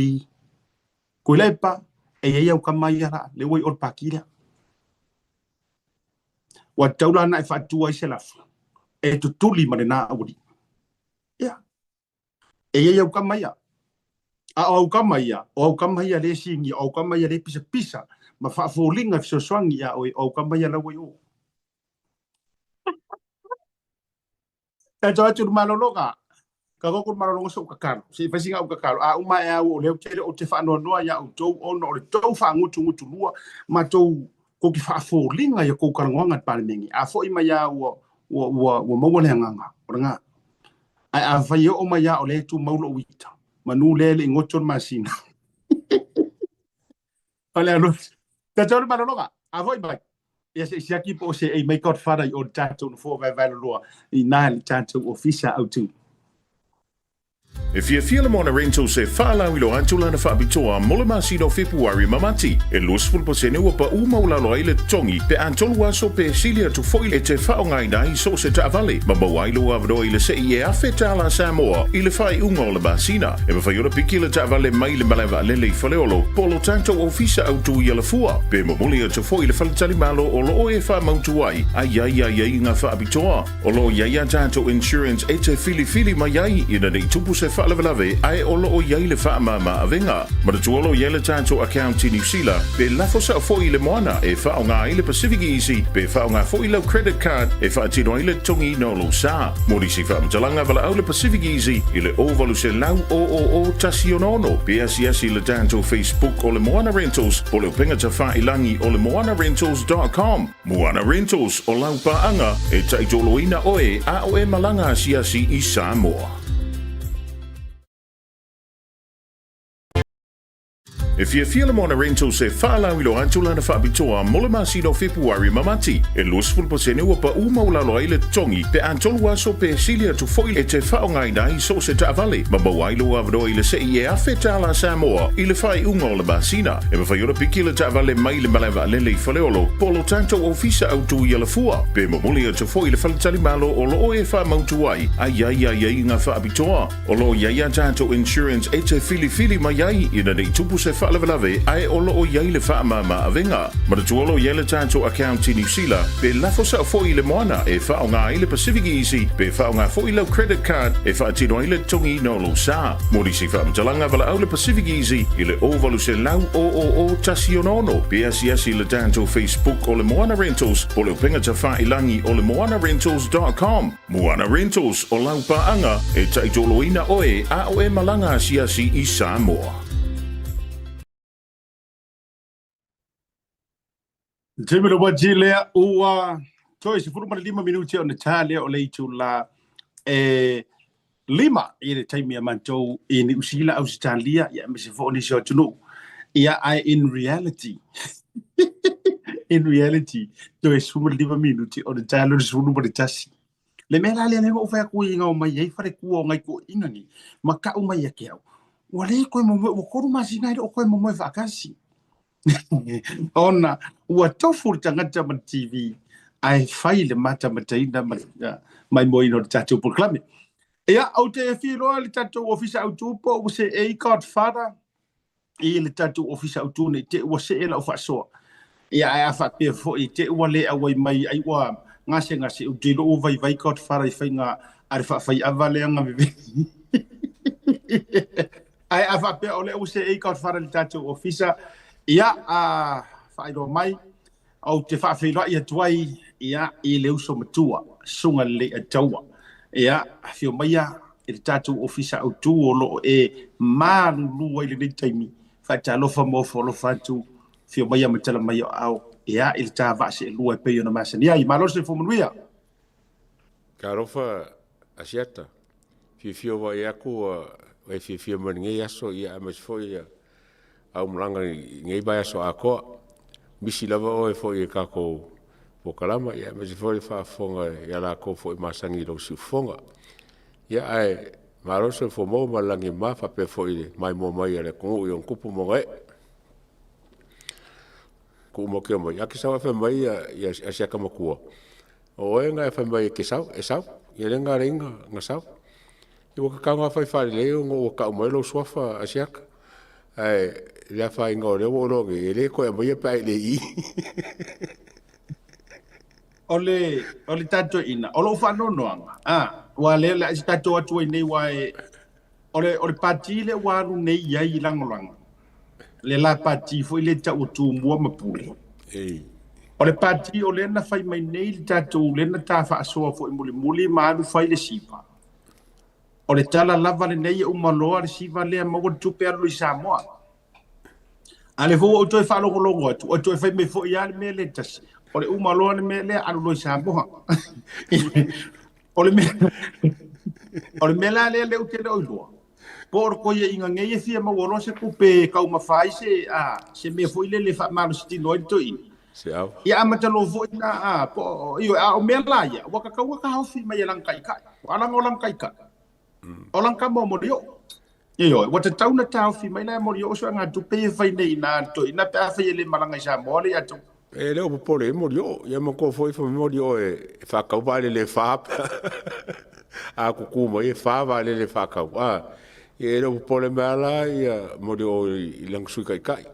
Tuilaepa, e i ai au tama ia la, le ua i o le pati lea. Ua tatau la ona e faatua ai se lafo, e tutuli ma lena aualii. Ia, e i ai au tama ia. A o au tama ia, o au tama ia le sinia, o au tama ia le pisapisa ma faafoliga e fesoasoani iā oe, o au tama ia la ua i o. Tatou atu i le malologa. Ka koko le malologa so kakalo. Se i fai sina au kakalo. A uma e au o lea ou te le o te faanoanoa iā outou ona o le tou faagutugutu lua ma tou kou te faafoliga i a kou talanoaga i le Palemene. A foi mai lava ua, ua, ua, ua maua le agaga o lena. Ae afai e oo mai lava o lea e tumau lou ita, manu lea e le i goto le masina. O le alu. Tatou le malologa. A foi mai. Ia se i siaki po o seei mai Godfather i o le tatou nofoa vaevae loloa i na le tatou ofisa autu.
E fiafia le Moana Rentals e faalauiloa atu lana faapitoa mo le masina o Fepuari ma Mati. E 20% ua pau maualalo ai le totogi pe a tolu aso pe sili atu foi e te faaaogaina ai so o se taavale ma maua ai lou avanoa i le sei e $1,000 Samoa i le faaiuga o le masina. E mafai ona piki le taavale mai le malae vaalele i Faleolo po o lo tatou ofisa autu i Alafua pe momoli atu foi i le faletalimalo o lo o e faamautu ai a i ai aiaiga faapitoa. O lo o i ai a tatou insurance e te filifili mai ai ina ne i tupu se faalavelave ae o lo o i ai le faamama avega. Manatua o lo o i ai le tatou account i Niu Sila pe lafo sao foi i le moana e faaaoga ai le Pacific Easy pe faaaoga foi lau credit card e faatino ai le totogiina o lou sa. Mo nisi faamatalaga valaau le Pacific Easy i le 0800 000 166 pe asiasi i le tatou Facebook o le Moana Rentals po o le upega tafailangi o le moanarentals.com. Moana Rentals, o lau paaga e taitoloina oe a o e malaga asiasi i Samoa. E fiafia le Moana Rentals e faalauiloa atu lana faapitoa mo le masina o Fepuari ma Mati. E 20% ua pau maualalo ai le totogi pe a tolu aso pe sili atu foi e te faaaogaina ai so o se taavale ma maua ai lou avanoa i le sei e $1,000 Samoa i le faaiuga o le masina. E mafai ona piki le taavale mai le malae vaalele i Faleolo po o lo tatou ofisa autu i Alafua pe momoli atu foi i le faletalimalo o lo o e faamautu ai a i ai aiaiga faapitoa. O lo o i ai a tatou insurance e te filifili mai ai ina ne i tupu se faalavelave ae o lo o i ai le faamama avega. Manatua o lo o i ai le tatou account i Niu Sila pe lafo sao foi i le moana e faaaoga ai le Pacific Easy pe faaaoga foi lau credit card e faatino ai le totogiina o lou sa. Mo nisi faamatalaga valaau le Pacific Easy i le 0800 000 166 pe asiasi i le tatou Facebook o le Moana Rentals po o le upega tafailangi o le moanarentals.com. Moana Rentals, o lau paaga e taitoloina oe a o e malaga asiasi i Samoa.
Taimi le wati lea ua toe 15 minuti ona ta lea o le itula e lima i le taimi a matou i Niu Sila, Ausetalia, ia aemaise foi o nisi o atunuu. Ia, ae in reality, in reality, toe 15 minuti ona ta lea o le 11. Le mea la lea lea ua ou fai atu ina omai ai falekua o nai toeaiina nei, ma tau mai ia te au, ua le toe momoe, ua 3 masina e le o toe momoe faatasi. Ona ua tofu le tagata ma le TV ae fai le matamataina ma le maimoaina o le tatou polokalame. Ia, ou te fia iloa le tatou ofisa autu po ua seei Godfather i le tatou ofisa autu nei te ua see lau faasoa. Ia, ae a faapea foi te ua le auai mai ai ua gasegase, ou te iloa ua vaivai Godfather i faiga a le faafaiava lea na veveli. Ae a faapea o lea ua seei Godfather i le tatou ofisa, ia, a faailoa mai, ou te faafeiloai atu ai, ia, i le uso matua, Susuga Leleiataua. Ia, afio maia i le tatou ofisa autu o lo o e malulu ai lenei taimi. Faatalofa ma ofo alofa atu, afio maia ma tala mai o aao, ia, i le ta vaa seelua e pei ona masani ai. Malo le soifua manuia.
Talofa Asiata, fiafia o vaai atu ua e fiafia mai lenei aso, ia aemaise foi ia aumalaga i lenei vaiaso atoa. Misi lava oe foi i le tatou polokalama, ia aemaise foi le faafofoga ia latou foi e masani i lou siufofoga. Ia ae malo le soifua maua ma le lagi e mama faapea foi i le maimoa mai a le atunuu i ona tupu ma ona ee. Tuuu te omai, ae te sau ae fai mai ia Asiata matua, o oe na e fai mai e te sau, e sau. Ia lea na ala ai ona sau. Ia ua tatau ona fai faalelei ona ua tau mai lou suafa Asiata. Ae le afaina o lea ua ou iloa nei, e le toe aumaia pe a e le i i.
O le tatou ina, o lou faanoanoaga, aua lea o le a tatou o atu ai nei, aua o le pati lea ua alu nei i ai i lagolago, le la pati foi lea e tau o Tumua ma Pule. O le pati o lea na fai mai nei le tatou, lea na ta faasoa foi mulimuli ma alu fai le siva. O le tala lava lenei e uma loa le siva lea maua le tupe alu i Samoa. A lea foi ua ou toe faalogologo atu, ua toe fai mai foi lava le mea lea e tasi. O le uma loa le mea lea, alu loa i Samoa. O le mea, o le mea la lea lea ou te le o iloa, po o le toeaiina nei e fia maua loa se tupe e taumafa ai se, a, se mea foi lele e faamalositino ai le toeaina.
Se ava.
Ia amata loa foi na, a, po o, ioe, a o mea la ia, ua tatau ona taofi mai e lana taitai. Ua ala o lana taitai. O lana tama o Molioo. Ioe, ua tatau ona taofi mai la e Molioo so nga tupe e fai nei ina le toeaina pe afai e le malaga i Samoa le ia tou.
E le o popole ai Molioo. Ia manatua foi fai mai Molioo e faatau vaalele e fa pe a tutu mai e fa vaalele e faatau. A, ia e le o popole mai lava la ia Molioo i lana Sui Taitai.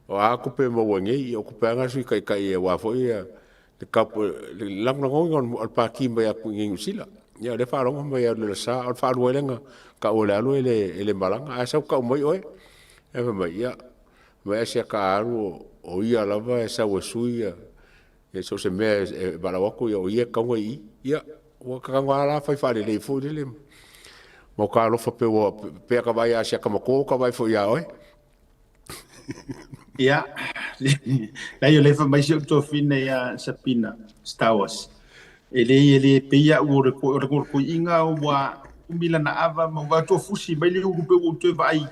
O a tupe e maua nei, ia o tupe lava na a le Sui Taitai aua foi le lagolagoina o le Pati mai atu i inei i Niu Sila. Ia o lea e faalogo fai mai e alu i le Aso Sa, o le faalua ai lea ona tau e Lealu e le malaga, ae sau tau mai oe. Ae fai mai, ia, fai mai Asiata a alu o ia lava e sau e sui ia so o se mea e valaau atu o ia e tatau ona i i. Ia, ua ta tago lava la fai faalelei foi lele ma ota alofa pei a ta vaai ia Asiata matua ua ta vaai foi ia oe.
Ia, leai o lea e fai mai si ou tuafafine ia Sabina Stowers. E leai e le pei au o le o le toeaina ua umi lana ava ma ua atu fusi mai le ulu pe ua ou toe vaai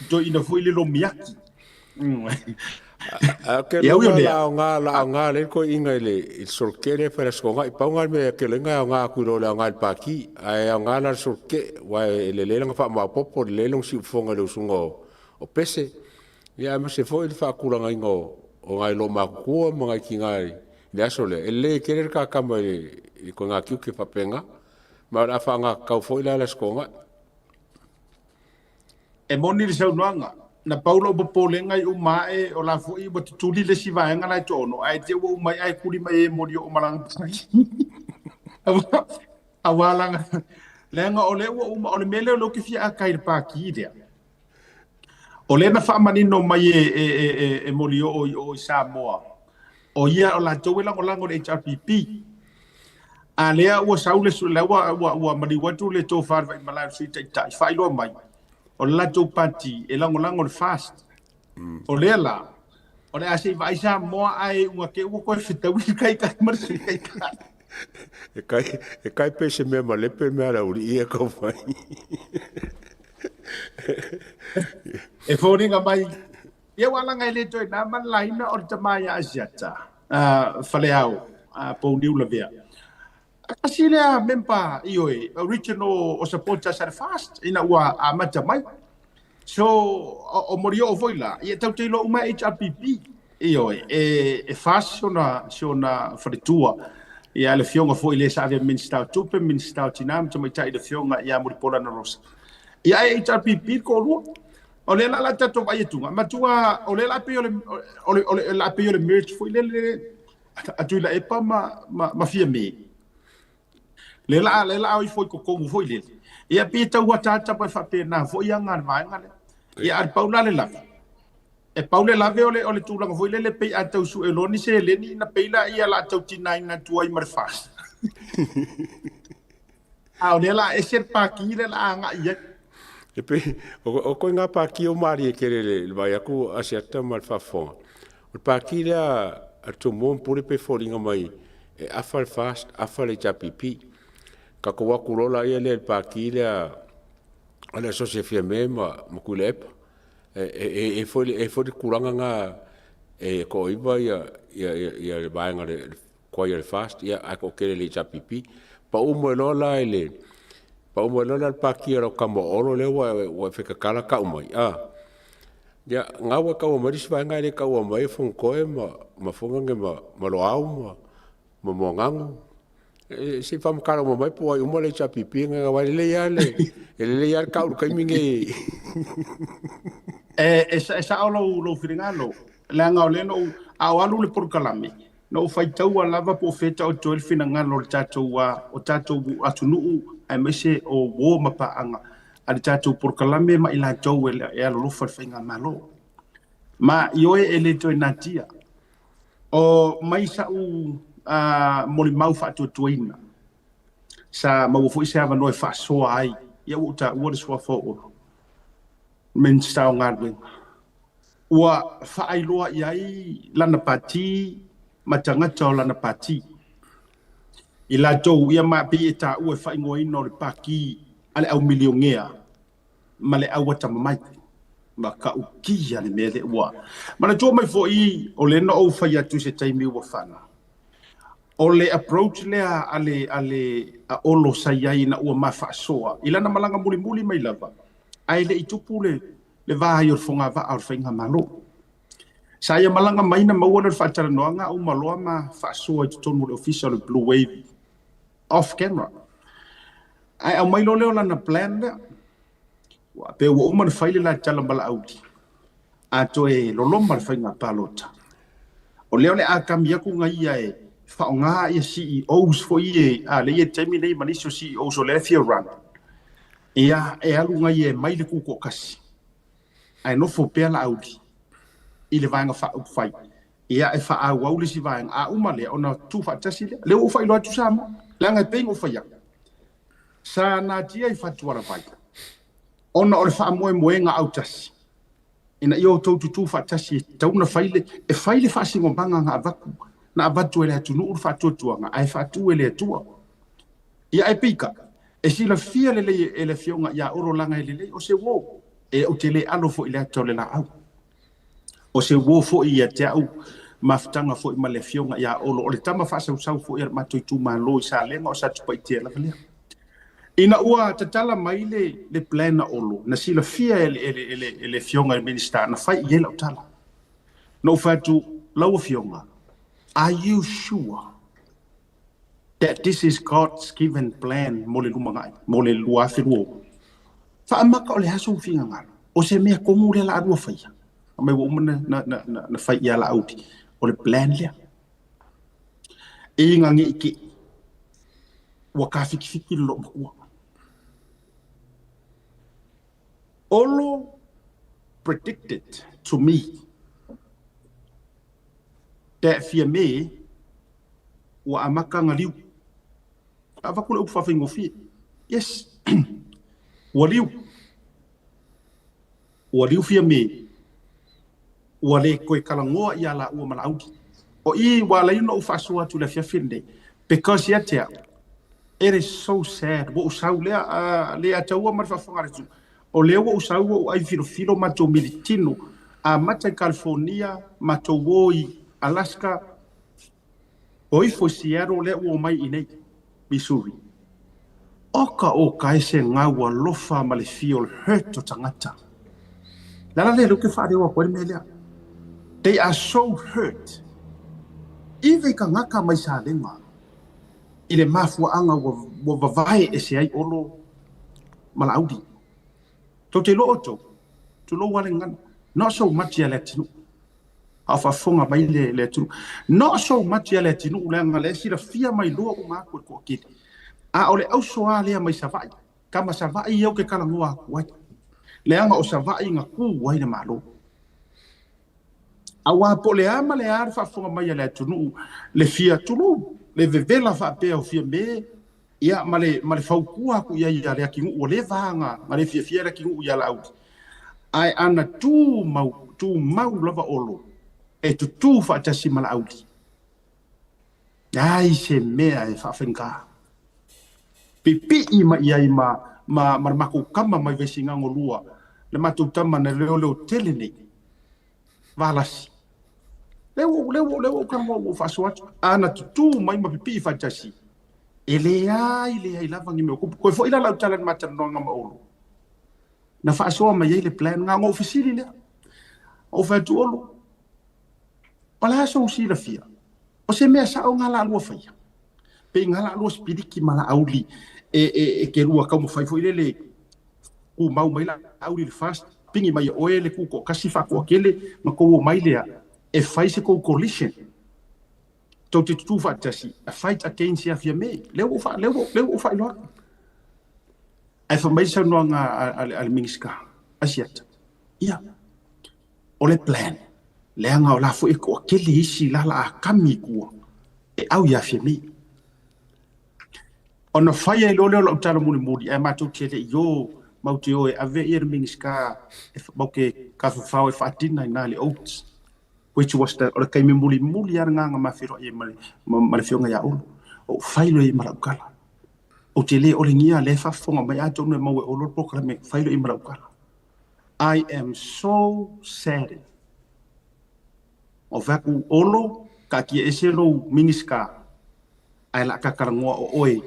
i toeaina foi le lomiaki.
Ae ou te iloa la aoga la aoga lelei le toeaina i le solotetee lea e fai i le Aso Toonai. Pau lena o le mea ou te iloaina e aoga atu i lo le aoga i le Pati. Ae aoga la le solotetee aua e lelei lana faamaopoopo, lelei lona siufofoga i le usuga o Pese, ia aemaise foi le faatulagaina o nai loomatutua ma nai tina i le aso lea. E lelei tele le ta tama i le ituaiga tiute faapena. Ma o le a faaaoga foi la le Aso Toonai.
E moni le saunoaga, na pau lou popolega i uma ae o la foi ua tutuli le isi vaega la e toaono, ae te ua uma ai ae kuli mai e Molioo ma lana aua lana leaga o lea ua uma, o le mea lea o lea ou te fia aka i le paki lea. O lea na faamanino mai e Molioo i o i Samoa, o ia o latou e lagolago i le HRPP. A lea ua sau le lea ua maliu atu le tofa a le Vaimalae o le Sui Taitai, faailoa mai, o le latou pati e lagolago le FAST. O lea la, o le a se i vaai Samoa ae ua te ua toe fetaui le taitai ma le Sui Taitai.
E kai pe se mea malepe le mea a le aualii ia e tau fai.
E foliga mai, ia ua laga e le toe na ma le laina o le tama ia Asiata, Faleao, Pouniu Lavea. Tasi lea member, ioe, original o supporters a le FAST ina ua amata mai. So, o Molioo foi la, ia tatou te iloa uma e HRPP, ioe, e FAST si ona faletua. Ia le afioga foi lea sa avea Minisita o Tupe, Minisita o Tina ma Tamaitai, le afioga ia Mulipola Anarosa. Ia e HRPP le toalua. O lea la tatou vaai atuga, matua o lea la pei o le la pei o le merge foi lele a Tuilaepa ma Fiame. Le la o ifo i totonu foi lele. Ia pei e tau ataata mai faapena foi aga a le vaega lea. Ia a pau la le lave. E pau le lave o le tulaga foi lele pei a tau sue loa ni seleni na pei la ia la tau tinaina atu ai ma le FAST. A o lea la ese le paki le la agai ai.
E pei, o koe ngā paki o malie tele le vai atu Asiata ma le faafofoga. O le paki lea a le Tumua ma Pule pei e foliga mai e afa le FAST, afa le HRPP. Tatou o atu loa laia lea i le paki lea O le asosi a Fiame ma Tuilaepa. E i ai foi le tulaga lena e toaiva le vaega tuai o le FAST ae toatele i le HRPP. Pau mai loa la i le pati a lau tama o Olo lea ua e fai tatala tau mai, ia lena ua e taua mai le isi vaega ae le taua mai Fonotoe ma Loau ma Moananu. Se i faamatala uma mai po o ai uma le HRPP aua e lelei lava le tau i le taimi lenei.
E sao lou finagalo, leaga o lea na ou, a o alu le polokalame, na ou faitaua lava po o fea taoto ai le finagalo o le tatou, o tatou atunuu, aemaise o uo ma paaga a le tatou polokalame ma i latou e alolofa i le faigamalo. Ma i oe e le toe natia. O mai sa'u molimau faatuatuaina, sa maua foi se avanoa e faasoa ai, ia ua ou taua le suafa o Olo, Minisita o Galuega. Ua faailoa i ai lana pati ma tagata o lana pati. I latou ia ma pei e taua e faaigoaina o le pati a le au milionea ma le au atamamai. Ma ta'utia le mea lea ua. Manatua mai foi o lea na ou fai atu i se taimi ua fana. O le approach lea a Olo sa i ai ina ua ma faasoa i lana malaga mulimuli mai lava, ae le i tupu le va ai o le fogavaa o le faigamalo. Sa ia malaga mai na maua le faatalanoaga uma loa ma faasoa i totonu o le ofisa o le Blue Wave off camera. Ae aumai loa lea o lana plan lea. Ua pe ua uma na fai le la tala ma Laauli. A toe loloma le faiga palota. O lea o le a kami aku ngai ia e whaonga ia CEOs foi e a le ia taimi nei ma nisi o CEOs o le fia run. Ia e alu ngai e mai le kuko kasi. Ae nofo pea Laauli i le vaega faaupufai. Ia e faaauau le isi vaega. A uma lea ona tuufaatasi lea. Lea ua ou faailoa atu Samoa. Leaga e pei ona ou fai atu. Sa natia i Fatualavai. Ona o le faamoemoega autasi. Ina ia outou tutu faatasi e tatau ona fai le, e fai le faasinomaga na avatu, na avatu e le atunuu le faatuatuaga, ae faatu e le Atua. Ia ae peitai, e silafia lelei e le afioga ia Olo leaga e lelei, o se uo, e ou te le alo foi i le ata o le laau. O se uo foi ia te au mafutaga foi ma le afioga ia Olo, o le tama faasausau foi a le matou itumalo i Salega o Satupaitea lava lea. Ina ua tatala mai le plan a Olo, na silafia e le afioga i le Minisita, na fai i ai lau tala. Na ou fai atu, lau afioga, are you sure that this is God's given plan mo le lumanai, mo le 2020? Faamaka o le aso ua finagalo, o se mea komu lea la alua faia. Mai ua uma na fai ia Laauli, o le plan lea. E ngā nge ike, ua ka fikifiki le loo matua. Olo predicted to me that Fiame ua amata na liu. Avatu le upu faafaigofie. Yes. Ua liu. Ua liu Fiame. Ua le toe talanoa ia laua ma Laauli. O i ua ala ai ona ou faasoa atu i le afiafi lenei. Because ia te au, it is so sad. Ua ou sau lea, le ataua ma le faafofoga a le atunuu. O lea ua ou sau ua ou ai filofilo matou militino. Amata i California, matou o i Alaska, o ifo i Seattle lea ua omai i nei, Missouri. Oka o ka e se ngau alofa ma le fia o le hurt o tagata. Le ala lea lea ou te faaleo atu ai le mea lea. They are so hurt. Ive i tagata mai Salega i le mafuaaga ua vavae ese ai Olo ma Laauli. Tou te iloa outou, tulou lava le gagana, not so much ia le atunuu. A o faafofoga mai le atunuu. Not so much ia le atunuu leaga lea e silafia mai loa uma atu e le toatele. A o le auso lava lea mai Savaii, tama Savaii ia ou te talanoa atu ai. Leaga o Savaii na tu ai le Malo. Aua po o le a ma le a le faafofoga mai a le atunuu, le fia tulou, le vevela faapea o Fiame, ia ma le fautua atu i ai ia le atunuu ua leva na le fiafia le atunuu ia Laauli. Ae ana tumau lava Olo e tutū faatasi ma Laauli. Leai se mea e faafaigata. Pipii mai i ai ma ma ma le makou kama mai Vaisigano 2, le matou tama na leoleo tele nei, Valasi. Lea ua lea ua lea ua ou talanoa ua ou faasoa atu. A na tutū mai ma pipii faatasi, e leai leai lava ni mea o kupu. Toe foi la lau tala i le ma talanoaga ma Olo. Na faasoa mai ai le plan na ona ou fesili lea. Ou fai atu, Olo, o le a sou silafia? O se mea sao ngā laalua faia? Pe i ngā laalua sipiliki ma laauli e, e, e ke lua taumafai foi lele tumau mai laauli i le fast, pigi mai e oe le tutoatasi faatoatele ma tou omai lea e fai se tou coalition. Tou te tutū faatasi a fight against ia Fiame. Lea ua ou faa, lea ua, lea ua ou faailoa atu. Ae fai mai le saunoaga a le Minisita, Asiata, ia, o le plan, leaga o la foi e toatele isi la la a kami i tua e au ia Fiame. Ona fai ai loa lea o lau tala mulimuli, ae matou te le i o, matou te o e ave ia le Minisita e matou te tafafao e faatina i ina le oats, which was the, o le taimi mulimuli lava lena na ma feiloai ai ma le, ma le afioga ia Olo. Ou fai loa i ai ma lau tala. Ou te le olegia lea e faafofoga mai, atonu e maua e Olo le polokalame, fai loa i ai ma lau tala. I am so saddened. Ou fai atu, Olo, taatia ese lou Minisita, ae la ta talanoa o oe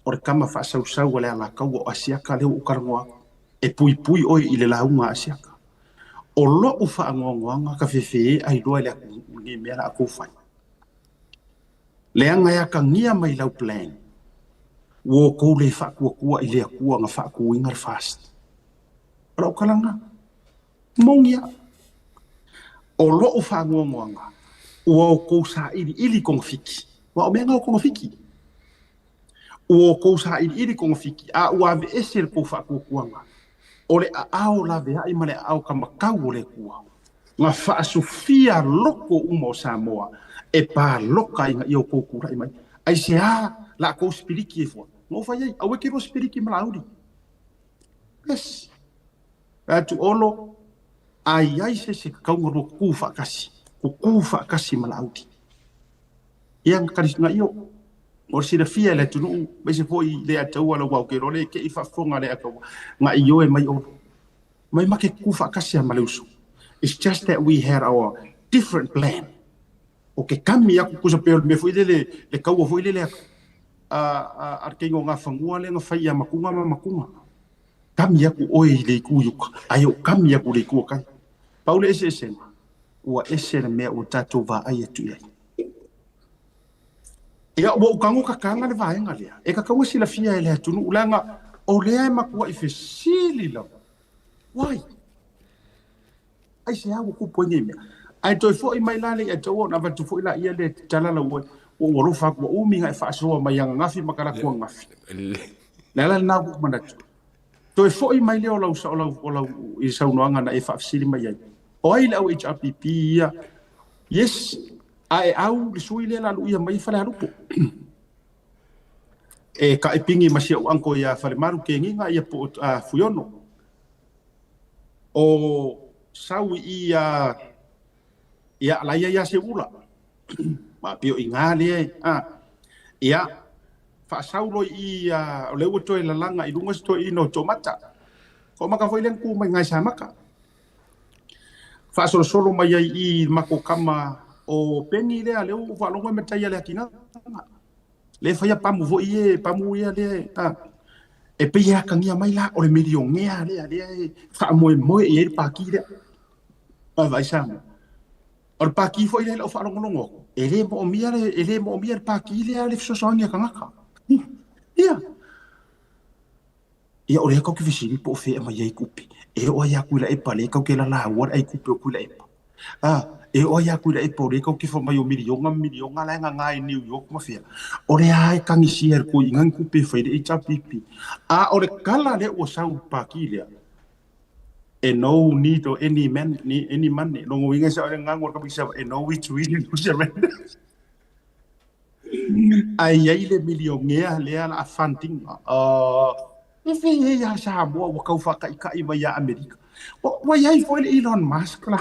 o le tama faasausau a le Alataua o Asiata lea ua ou talanoa atu, e puipui oe i le lauga a Asiata. O lou faanoanoaga ka fefe ai loa i le atunuu i nei mea la a tou fai. Leaga e atagia mai lau plan, ua outou le faatuatua i le Atua na faatuina le fast. O lau tala lena. Moni a. O lou faanoanoaga, ua outou sailiili togafiti. Aua o mea na o togafiti. Ua outou sailiili togafiti, a ua aveese le tou faatuatuaga, o le aao laveai ma le aao kamatau o le Atua, na faasufia loko uma o Samoa e paloka ina ia outou tulai mai. Aisea la kou sipiliki e fua? Na ou fai ai, aua e te lua sipiliki ma Laauli. Yes. Fai atu Olo, a i ai se isi e tatau ona lua tutu faatasi, tutu faatasi ma Laauli. Ia, na tali na io, o le silafia e le atunuu, aemaise foi i le Ataua lau au ke iloa le ke i faafofoga le Ataua, na ioe mai Olo. Mai ma ke tutu faatasi a ma le uso. It's just that we had our different plan. O ke kami aku kusa pe o le mea foi lele, le kaua foi lele a le keiga o ngā whangua lea na whai ia makunga ma makunga. Kami aku oe i le iku i uka, ai o kami aku le iku o kai. Pau le eseesega, ua ese le mea ua tatou vaai atu i ai. Ia, ua ou tago kakaga le vaega lea, e tatau e silafia e le atunuu, leaga o lea e matuai fesili lava. Why? Aisea ua tupu ai nei mea? Ae toe foi mai la le ia taua ona avatu foi laia le tala lau ua ou alofa atu, ua umi na e faasoa mai ananafi ma talaatu ananafi. Le ala lena ua ou manatu. Toe foi mai lea o lau, o lau, o lau i saunoaga na e faafesili mai ai. O ai le au HRPP ia? Yes, a e au le sui lea la luia mai Falealupo. E ka e pingi ma si au uncle ia Falemalu Kegiga ia po o Fuiono. O sau i ia ia la ia ia Seula. Ma pio i ngā lea a ia faasau loa i i o lea ua toe lalaga i luga se toeaina o Tomata. Toamata foi lea na tu mai i Gaesamata. Faasolosolo mai ai i i le matou tama o Peni lea, lea ua ou faalogo e matai ia Leatigaga. Lea e faia pamu foi e pamu ia lea a e pei e atagia mai la o le milionea lea lea e faamoemoe i ai le pati lea. Vaai Samoa. O le pati foi lea i lau faalogologo atu, e le moomia le, e le moomia le pati lea le fesoasoani a tagata. Ia. Ia, o lea kau ke fesili po o fea e aumai ai tupe. E oo ai lava Tuilaepa lea kau ke lalaua le ai tupe o Tuilaepa. A, e oo ai lava Tuilaepa o lea kau ke fai mai o miliona ma miliona la e gaga i New York ma fea. O lea lava e tagisia e le toeaina ni tupe e fai le HRPP. A o le tala lea ua sau i le pati lea, e no need of any man, any money. Lona uiga e sao ai le gaga o le kamisi e no we to win no surrender. Ae i ai le milionea lea la a funding. E fei e ia Samoa ua tau faataitai mai ia Amerika. Ua i ai foi le Elon Musk la.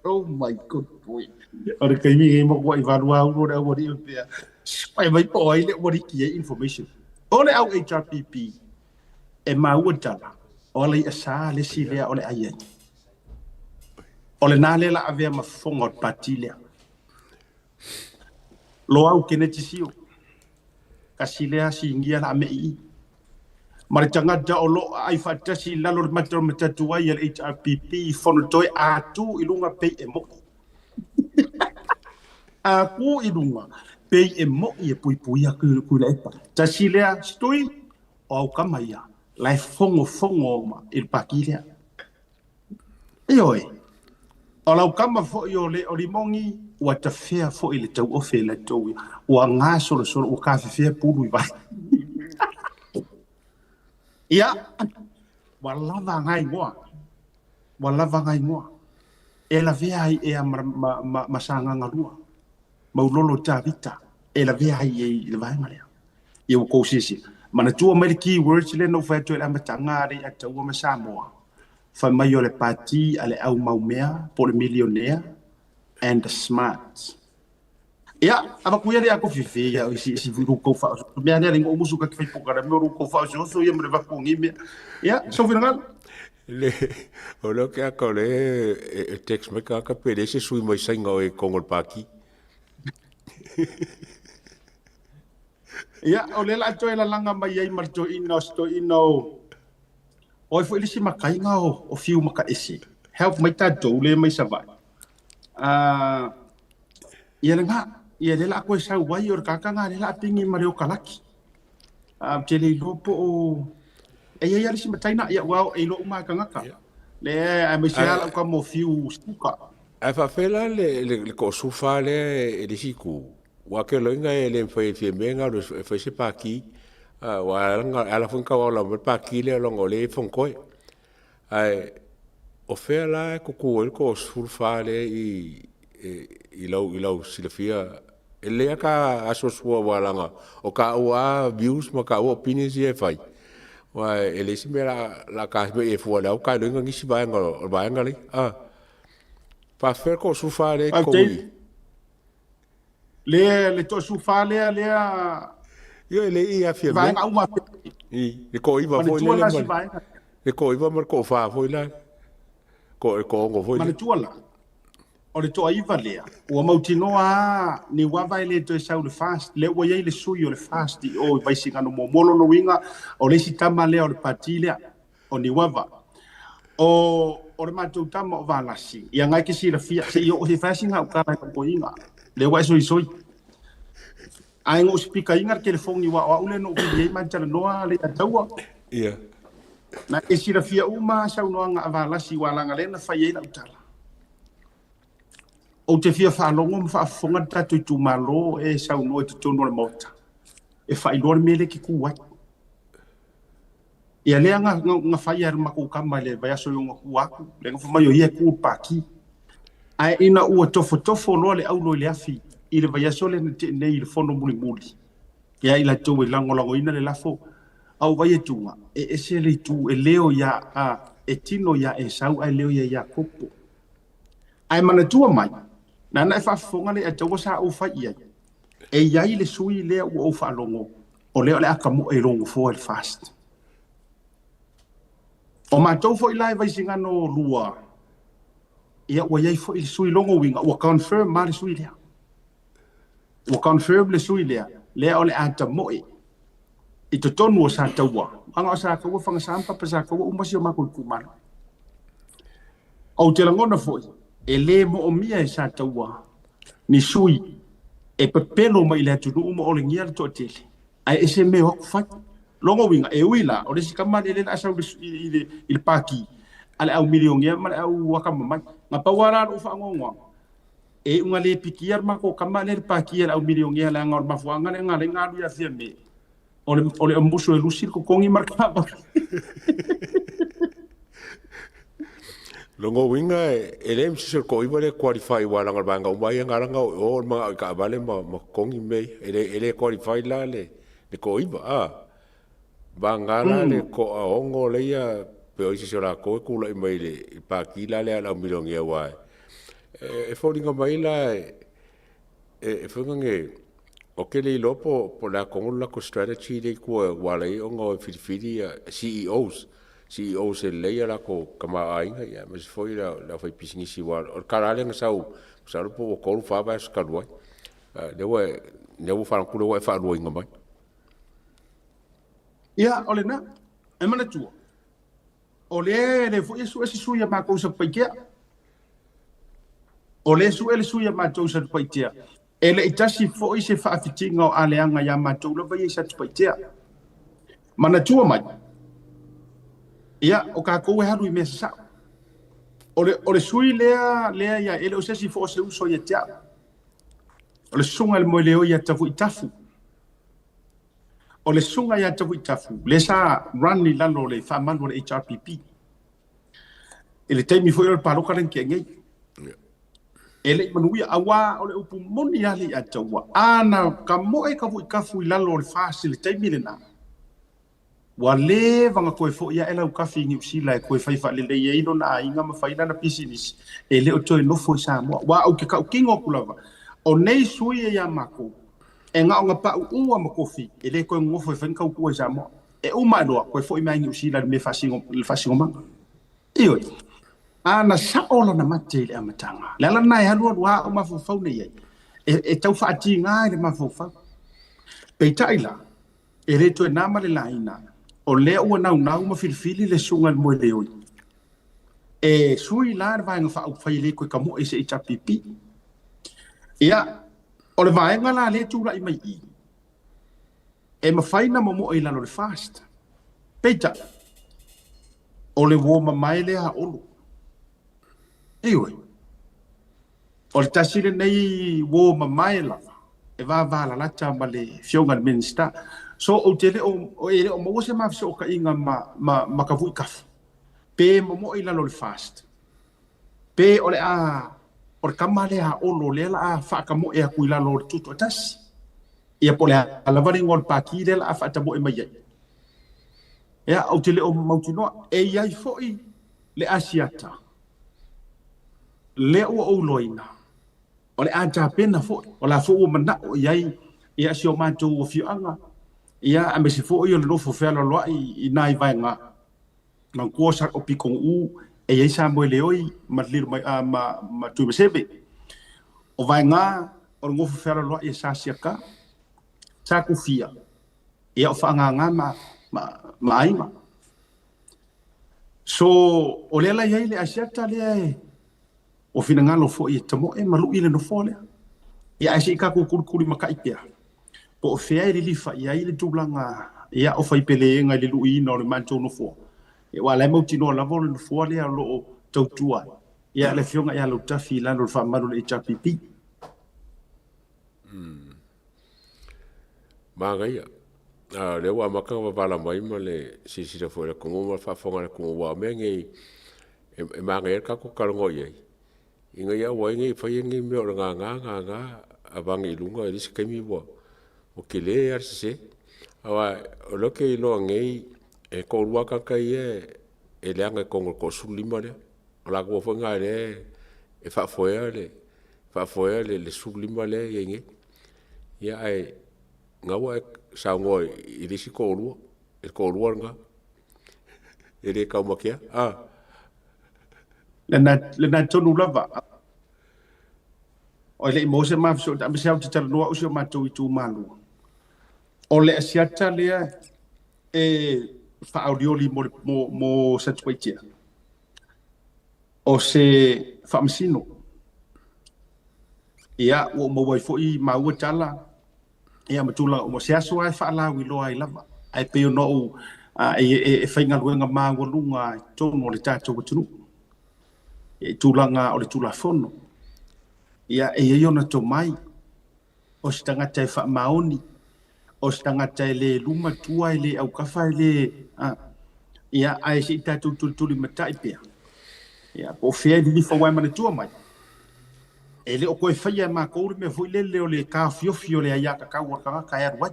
Oh my god boy. O le taimi nei matua i valu aulo le aualii o pea. Pai mai po o ai le aualii ki ai information. O le au HRPP e maua tala o Alaiasa le isi lea o le ai ai. O lena lea la avea ma fofoga o le pati lea. Loau Keneti Sio, tasi lea sigia la me i. Ma le tagata o loo aai faatasi i lalo o le mata o le matatuai a le HRPP i fono toe a tu i luga pei e mo'i. A tu i luga pei e mo'i e puipuia Tuilaepa. Tasi lea stui o au kama ia la e fogofogo ma i le pati lea. Ioe, o lau kama foi o le o Limogi ua tafea foi le tauofe i latou ia, ua gasolosolo ua tafefea pulu i vai. Ia, ua lava ngai igoa, ua lava ngai igoa. E lavea ai ea ma Sagaga 2, Maulolo Tavita, e lavea ai i le vaega lea. Ia ua tou silasila. Manatua mai le keywords lea na ou fai atu ai i le amataga a le Ataua ma Samoa. Fai mai o le pati a le au maumea po o le millionaire and the smart. Ia, avatu ia le ako fifi ia isi isi fu kou fa. Mea lea le ngo musu ka fai poka me ru kou fa so so ia me va ko ngi mea. Ia, so fingal.
Le o le ke aka le e text mai ka ka pe le se sui mai sainga o e kongo le paki.
Ia, o le la toe lalanga mai ai ma le toeaina o se toeaina o o ai foi le isi makaiga o fiu makaese. Help mai tatou le mai Savaii. Ia le ngā, ia le la koe sau ai o le kakanga le la pingi ma le o kalaki. Te le iloa po o e ia ia le isi mataina ia ua e iloa uma e kangaka. Le ai mai se ala ka mo fiu suka.
Ae faafela le toasufa lea e le isi itu, ua ke loiga e le mafai e Fiame ona alu e fai se pati, ua ala foi ona tauala mai le pati lea leaga o lea e i ai Fonotoe. Ae o fea la e tutu ai le 14 lea i lau silafia? E lelei lava ta asuasua aua leaga o taua lava views ma taua opinions ia e fai. Aua e leai se mea o le a ta mei ai fua o lea ua ta iloaina nisi vaega o le vaega lea. Faafefea le 14 lea i totonu i?
Le le toasufa lea lea.
Ia e le i ia Fiame.
Vaega uma.
I le toaiva foi lele ma le toaiva ma le toafa foi la. Ko e toaono foi.
Manatua la. O le toaiva lea, ua mautinoa a Niuava e le toe sau le FAST, lea ua i ai le sui o le FAST i o i Vaisigano muamua. Lona uiga, o le isi tama lea o le pati lea, o Niuava. O le matou tama o Valasi, ia ngai ke silafia, se i oo se fai singa ukala i koiga, lea ua e soisoi. Ae ngo sipika inga le telefoni wa o au le no vili ai man talanoa le ataua.
Ia.
Na e silafia uma saunoaga a Valasi ua laga lea na fai ai lau tala. Ou te fia faalogo ma faafofoga le tatou itumalo e saunoa i totonu o le Maota. E faailoa le mea lea e te tu ai. Ia lea nga fai ai le matou kama i le vaiaso i ona tua atu, lea na fai mai o ia e tu i le pati. Ae ina ua tofotofo loa le aulo i le afi i le vaiaso lea na tea nei i le fono mulimuli, ia i latou e lagolagoina le lafo, a ou vaai atuga, e ese le itu e leo ia e tino ia Esau ae leo ia Iakopo. Ae manatua mai, nana e faafofoga le ataua sa ou fai i ai. E i ai le sui lea ua ou faalogo, o lea o le aka moe i lou nofoa i le FAST. O matou foi la e Vaisigano 2, ia ua i ai foi le sui logo uiga, ua confirm ma le sui lea. Ua confirm le sui lea, lea o le ata moe i totonu o Sataua. Anga o Sataua, Fagasa ma Papa Sataua, uma si o matou itumalo. Ou te lagona foi, e le moomia e Sataua ni sui e pepelo mai i le atunuu ma olegia le toatele. Ae ese mea o aku fai. Logo uiga, e ui la, o le isi kama le le la sau i le paki, a le au milionea ma le au akamamai. Nga pau ala lou faanoanoaga, e unga le pikia le matou kama le le paki a le au milionea leaga o le mafuaaga lea nga le galu ia Fiame. O le musu e lusi le kokogi ma le kava.
Logo uiga e le msi se toaiva le qualify ua leaga o le vaega uma ia nga langa o le manao i taavale ma totogi mea ia. E le qualify la le toaiva vaga la le toaono lea pe o isi o latou e tulai mai le pati la lea a le au milionea aua e foliga mai la e foi nage. Ou te le iloa po o le a tonu le latou strategy lea i tua ua ala ai ona o e filifili CEOs, CEOs e lelei a latou tamaoaiga aemaise foi le aufaipisinisi aua o le tala lava lea na sau masalo po ua 3, 4 vaiaso talu ai. A o lea ua ou faalogo atu o lea ua e faaluaina mai.
Ia, o lena. E manatua, o lea e le foi e sue se sui a matou i Satupaitea. O lea e sue le sui a matou i Satupaitea. E le i tasi foi se faafitiga o aleaga ia matou lava ia i Satupaitea. Manatua mai, ia, o tatou e alu i mea sasao. O le sui lea lea ia, e le o se isi foi o se uso ia te au. O le susuga i le moeleoi ia Tavuitafu. O le susuga ia Tavuitafu, lea sa run i lalo o le faamalu o le HRPP. I le taimi foi o le palota lea na tea nei. E le i manuia, aua o le upu moni lava le ia te ua. A na tamoe Tavuitafu i lalo o le FAST i le taimi lena, ua leva ona toe foi ae Lautafi i Niu Sila e toe fai faalelei ai lona aiga ma fai lana pisinisi, e le o toe nofo i Samoa. Aua ou te tautino atu lava, o nei sui e ia matou, e na ona pauu ma tofi, e le toe nonofo e fai ni tautua i Samoa. E uma ae loa, toe foi mai Niu Sila i le mea le faasinomaga. Ioe, a na sao lona mate i le amataga. Le ala lena e alualu lava au mafaufau nei ai, e tau faatiga i le mafaufau. Peitai la, e le toe na ma le laina, o lea ua naunau ma filifili le susuga i le Moeleoi. E sui la le Vaega Faaupufai e le toe tamoe i se HRPP. Ia, o le vaega la lea e tulai mai i i, e mafai ona momoe i lalo o le FAST. Peitai, o le uo mamae lea a Olo. Ioe, o le tasi lenei uo mamae lava e vavalalata ma le afioga i le Minisita. So ou te le o, e le o maua se ma fesootaiga ma Tavuitafu, pe momoe i lalo o le FAST, pe o le a, o le tama lea a Olo lea la a faatamoe atu i lalo o le tutoatasi. Ia po o le a lava le igoa o le pati lea la a faatamoe mai ai. Ia, ou te le o mautinoa. E i ai foi le Asiata lea ua ou iloaina, o le a tapena foi, o la foi ua manao i ai ia si o matou afioaga, ia aemaise foi o le nofo fealoaloai i nai vaega. Manatua sa o Pitonuu e i ai Samoeleoi ma Lilo mai ma Tuimaseve. O vaega o le nofo fealoaloai e sa Siaka, sa Tufia, ia o Faaagaga ma aiga. So, o lea la i ai le Asiata lea e ua finagalo foi e tamoe ma lui le nofoa lea. Ia ae se i tatou tulitulimatai pea, po o fea e lilifa i ai le tulaga ia o faipeleega i le luiina o le matou nofoa. Ia aua o la e mautinoa lava o le nofoa lea o lo o tautua ai ia le Afioga ia Lautafi i lalo o le faamalu o le HRPP.
Manaia. A o lea ua amata ona vavala mai ma le silasila foi a le atunuu ma le faafofoga a le atunuu aua o mea nei e manaia le tatou talanoa i ai ina ia aua ai ne i faia ni mea o le gagā gagā avane i luga i le isi taimi ua tele lava le sese. Aua o lea ou te iloa nei e toalua lava tagata ia e leaga i totonu o le toa-15 lea. O latou foi na o lea e faafoea le 15 lea e i ai nei. Ia ae o lena ua e saunoa i le isi toalua, le toalua lena e le taumatea.
Lena tonu lava. O le i maua se ma fesootaiga, aemaise lava ou te talanoa au i si o matou itumalo. O le Asiata lea e faaolioli mo Satupaitea, o se faamasino. Ia, ua ou maua ai foi maua tala, ia ma tulaga uma. O se aso lava e faalauiloa ai lava, ae pei ona ou e faigaluega maualuga i totonu o le tatou atunuu i tulaga o le Tulafono. Ia, e i ai ona tomai, o se tagata e faamaoni, o se tagata e le luma tua, e le aukafa, e le... Ia, ae se i tatou tulitulimatai pea. Ia, po o fea e lilifa aua e manatua mai, e le o toe faia e matou le mea foi lele o le taofiofi o le aiatatau a le tagata e alu ai.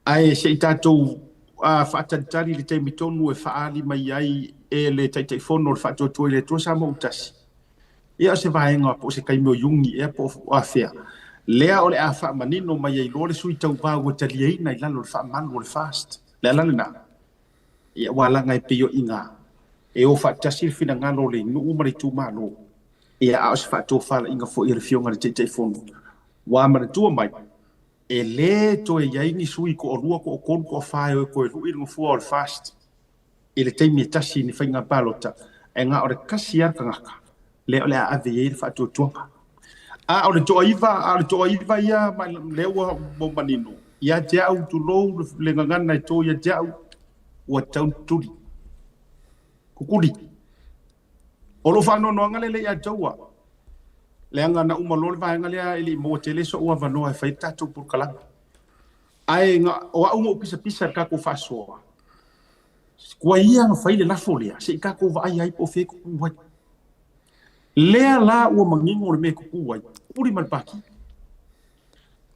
Ae se i tatou faatalitali i le taimi tonu e faaali mai ai e le Taitaifono o le Faatuatua i le Atua Samoa ua Tasi. Ia o se vaega po o se taimi o Iuni ea po o afea. Lea o le a faamanino mai ai loa le sui tauva ua taliaina i lalo o le faamalu o le FAST. Le ala lena, ia ua alaga e pei o iga e o faatasi le finagalo o le nuu ma le itumalo, ia a o se faatofalaiga foi a le Afioga i le Taitaifono. Ua manatua mai, e lē toe i ai ni sui toalua, toatolu, toafa e o e toe lui le nofoa o le FAST i le taimi e tasi i ni faiga palota, ae na o le tasi lava le tagata lea o le a ave i ai le faatuatuaga. A o le toaiva, a o le toaiva ia lea ua manino ia te au, tulou le gagana e to ia te au, ua tau tuli kukuli. O lou faanoanoaga lea ia te ua leaga na uma loa le vaega lea e le i maua tele so'u avanoa e fai le tatou polokalame. Ae o au na ou pisapisa i le tatou faasoa, kua ia na fai le lafo lea se'i tatou vaai ai po o fea e tupu ai. Lea la ua manino le mea e tupu ai, puli ma le pati.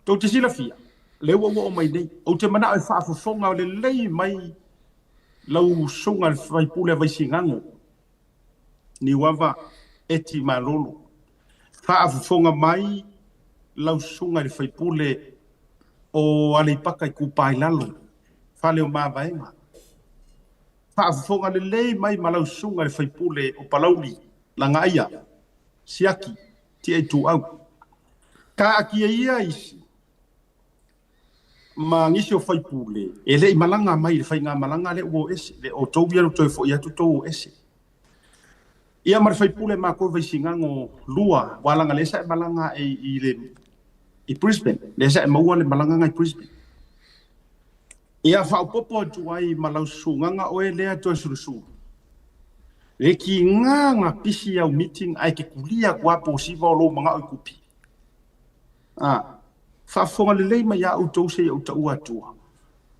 Tou te silafia, lea ua oo mai nei, ou te manao e faafofoga lelei mai lau susuga i le faipule a Vaisigano, Niuava Eti Malolo. Faafofoga mai lau susuga i le faipule o Aleipata Itupa i Lalo, Fale o Mavaega. Faafofoga lelei mai ma lau susuga i le faipule o Palauli, Lagaia, Siaki, Tia Ituau. Taatia ia isi ma nisi o faipule e le i malaga mai i le faigamalaga lea ua o ese, le o tou ia toe foi atu tou o ese. Ia ma le faipule matou Vaisigano 2, ua laga lea sa e malaga i Brisbane, lea sa e maua le malagaga i Brisbane. Ia faaopoopo atu ai ma lau susugaga oe lea toe sulusulu. Le kiga na pisi au meeting ae te kulia atu a posiva o lou manao i kupi. Faafofoga lelei mai ia outou se i ou taua atua.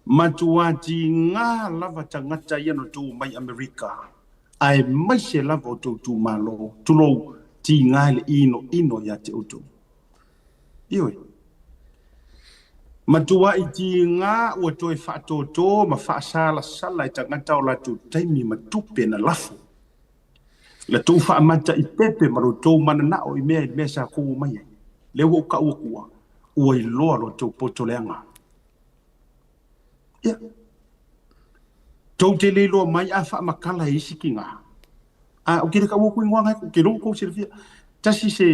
Matua tiga lava tagata ia na tou mai Amerika, ae maise lava o tou itumalo, tulou, tiga i le inoino ia te outou. Ioe. Matua i tiga ua toe faatōtō ma faasalasala e tagata o latou taimi ma tupe na lafo. La tou faamata i pepe ma lo tou mananao i mea i le mea sa kou mai ai. Lea ua ou taua atua, ua iloa lo tou poto leaga. Ia. Tou te le iloa mai a faamatala e isi tiga. A ou te le taua atu igoa nai ke lou tou silafia. Tasi se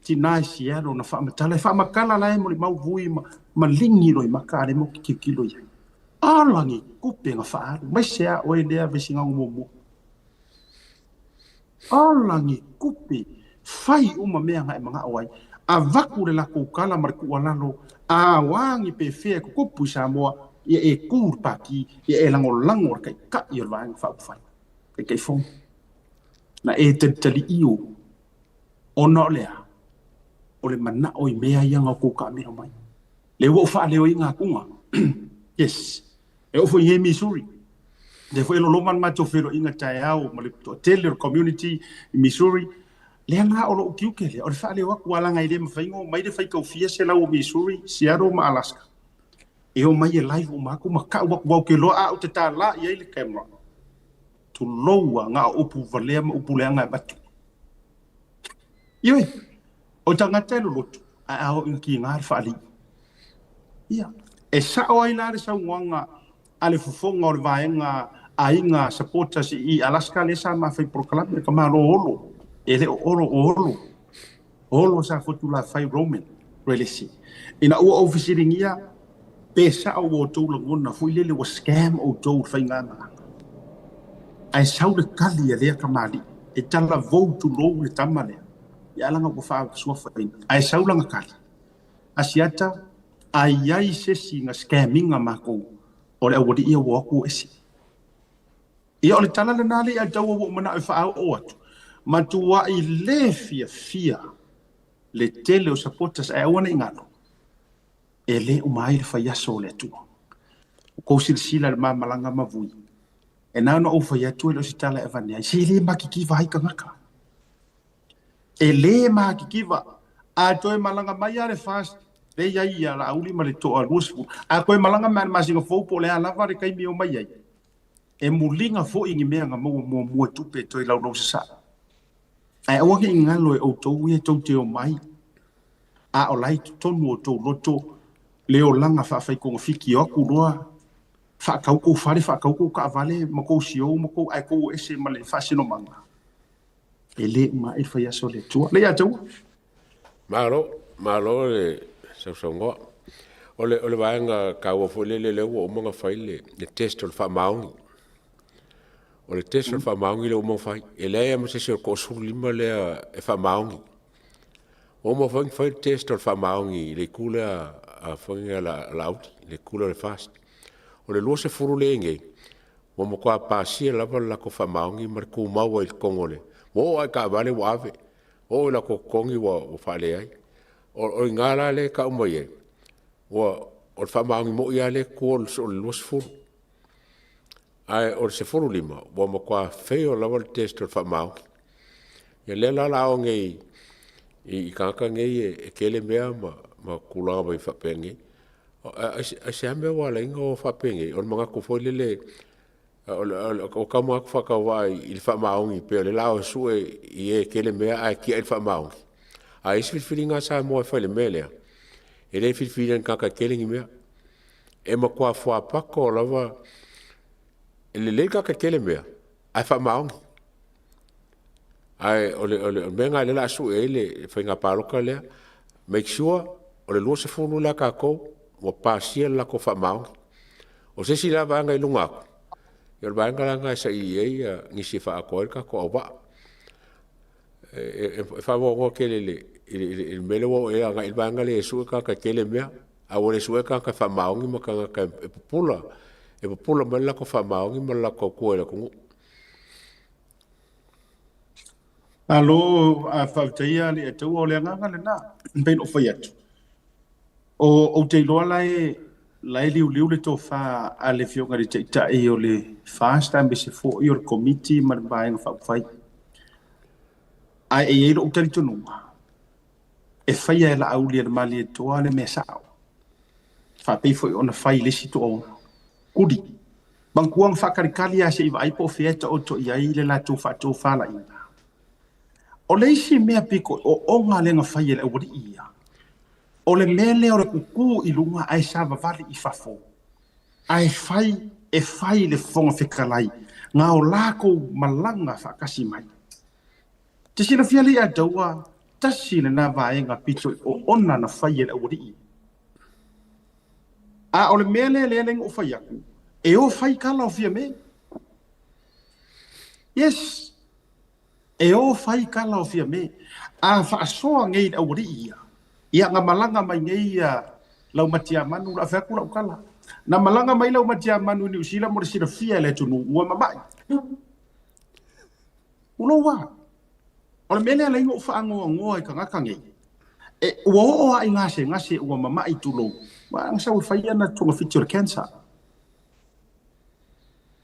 tina i Seattle na faamatala. E faamatala la e molimau vui ma ligi loa i maka a le mo ki tilotilo i ai. Alagi tupe na faaalu. Mai se a oe lea Vaisigano muamua. Alagi tupe. Fai uma mea na e manao ai. Avatu le latou tala ma le tuualalo, a oa ni pe fea e tutupu i Samoa, ia e tu le pati, ia e lagolago le taitai o le Vaega Faaupufai, Taitaifono. Na e talitali io, ona o lea, o le manao i mea ia na outou taamilo mai. Le ua ou faaleoina atuga. Yes. E oo foi i Missouri. Lea foi e loloma le matou feiloaiga taeao ma le toatele o le community i Missouri. Lea la o lou tiute lea, o le faaleo atu alaga e le mafai ona omai le faitaufia 100 o Missouri, Seattle ma Alaska. E omai e live uma atu ma tau atu au ke loa a ou te tālā i ai le camera. Tulou a ngā o upu valea ma upu leaga e avatu. Ioe, o tagata e loloto, ae a oo ina kiga le faalii. Ia, e sao ai la le saunoaga a le fofoga o le vaega aiga supporters i Alaska lea sa mafai polokalame le tamalo Olo. E le o Olo o Olo. Olo sa fotu la fai Roman Relesi. Ina ua ou fesiligia pe sao ua outou lagona foi lele ua scam outou i le faigamalaga. Ae sau le tali a lea kamali'i e talavou tulou le tama lea. Ia alaga ua faasuafaina. Ae sau lana tali. Asiata, a i ai se isi na scam ina matou o le aualii ia ua o atu o ese. Ia o le tala lena le ia taua ua ou manao e faaoo atu. Matuai le fiafia le tele o supporters ae aua ne i galo, e le uma ai le faiaso o le Atua. O kou silasila i le mamalaga ma vui. E na ona ou fai atu e le o se tala e avane ai. Se le makikiva ai tagata. E le makikiva. A toe malaga mai a le FAST, le i ai ia Laauli ma le toa 20. A toe malaga mai le masina fou po o le a lava le taimi o mai ai. E muliga foi ni mea na maua muamua tupe toe laulau sasaa. Ae aua ne i galo e outou ia tou te omai. A o la e i totonu o outou loto le olaga faafaitogafiti o atu loa faatau kou fale, faatau kou taavale ma kou siou ma kou ae kou o ese ma le faasinomaga. E le uma ae le faiaso o le Atua. Lea ia te ua.
Malo, malo le sausaunoa. O le, o le vaega taua foi lele lea ua uma ona fai le, le test o le faamaoni. O le test o le faamaoni lea ua uma ona fai. E leai lava ma se isi o le toa-15 lea e faamaoni. Ua uma foi ona fai le test o le faamaoni i le itu lea a foi nei a Laauli, le itu lea o le FAST. O le 20 lea e i ai nei, ua matua pasia lava le latou faamaoni ma le tumau ai i totonu o le… Ua oo lava i taavale ua ave, ua oo i latou totogi ua faaleai. O i ina la lea e tau mai ai, ua o le faamaoni moi lava lea e tutu o le 20. Ae o le 15 ua matua fail lava le test o le faamaoni. Ia lea la o le a o nei i tagata nei e tele mea ma tulaga mai faapenei. Aisea mea ua ala ai ona o faapenei? O le manatu foi lele o tau manatu faatauvaa i le faamaoni pei o lea o le a o e sue i e e tele mea ae tiai le faamaoni. A i ai se filifiliga a Samoa e fai i le mea lea, e le filifilia e ni tagata e tele ni mea. E matua fuapato lava, e lelei le tagata e tele mea ae faamaoni. Ae o le mea lena o lea o le a sue ai le faiga palota lea, make sure o le 20 lea a tatou ua pasia le latou faamaoni. O se isi la vaega i luga atu, ia o le vaega la lena e saili ai nisi e faaatoa ai le tatou auvaa. E faanoanoa tele i le mea lea ua oo i ai agai le vaega lea e sue tagata e tele mea, ae ua le suea tagata faamaoni ma tagata e pupula, e pupula mai le latou faamaoni ma le latou tautua i le atunuu.
Malo faafetai le Atua, o le agaga lena e pei ona ou fai atu. Ou te iloa la e liuliu le tofa a le Afioga i le Taitai o le FAST aemaise foi o le Komiti ma le Vaega Faaupufai. Ae e i ai lou talitonuga, e faia e Laauli e le Malietoa le mea sao, faapei foi ona fai i le isi toaono. Kuli, manatua na faatalitali lava se i vaai po o fea e taoto i ai le latou faatofalaiga. O le isi mea pito i oona lea na fai e le aualii ia, o le mea lea o le tutu i luga ae savavali i fafo, ae fai e fai le Fofoga Fetalai na o latou malaga faatasi mai. Te silafia le Atua, tasi lena vaega pito i oona na fai e le aualii. A o le mea lea lea na ou fai atu, e o fai tala o Fiame. Yes, e o fai tala o Fiame. A faasoa nei le aualii ia, ia na malaga mai nei ia Laumatiamanu, la fai atu lau tala. Na malaga mai Laumatiamanu i Niu Sila mo le silafia e le atunuu ua mamai. Uloa. O le mea lea lai na ou faanoanoa i tagata nei. E, ua oo lava i gasegase ua mamai tulou. Ua na sau e fai ana togafiti o le cancer.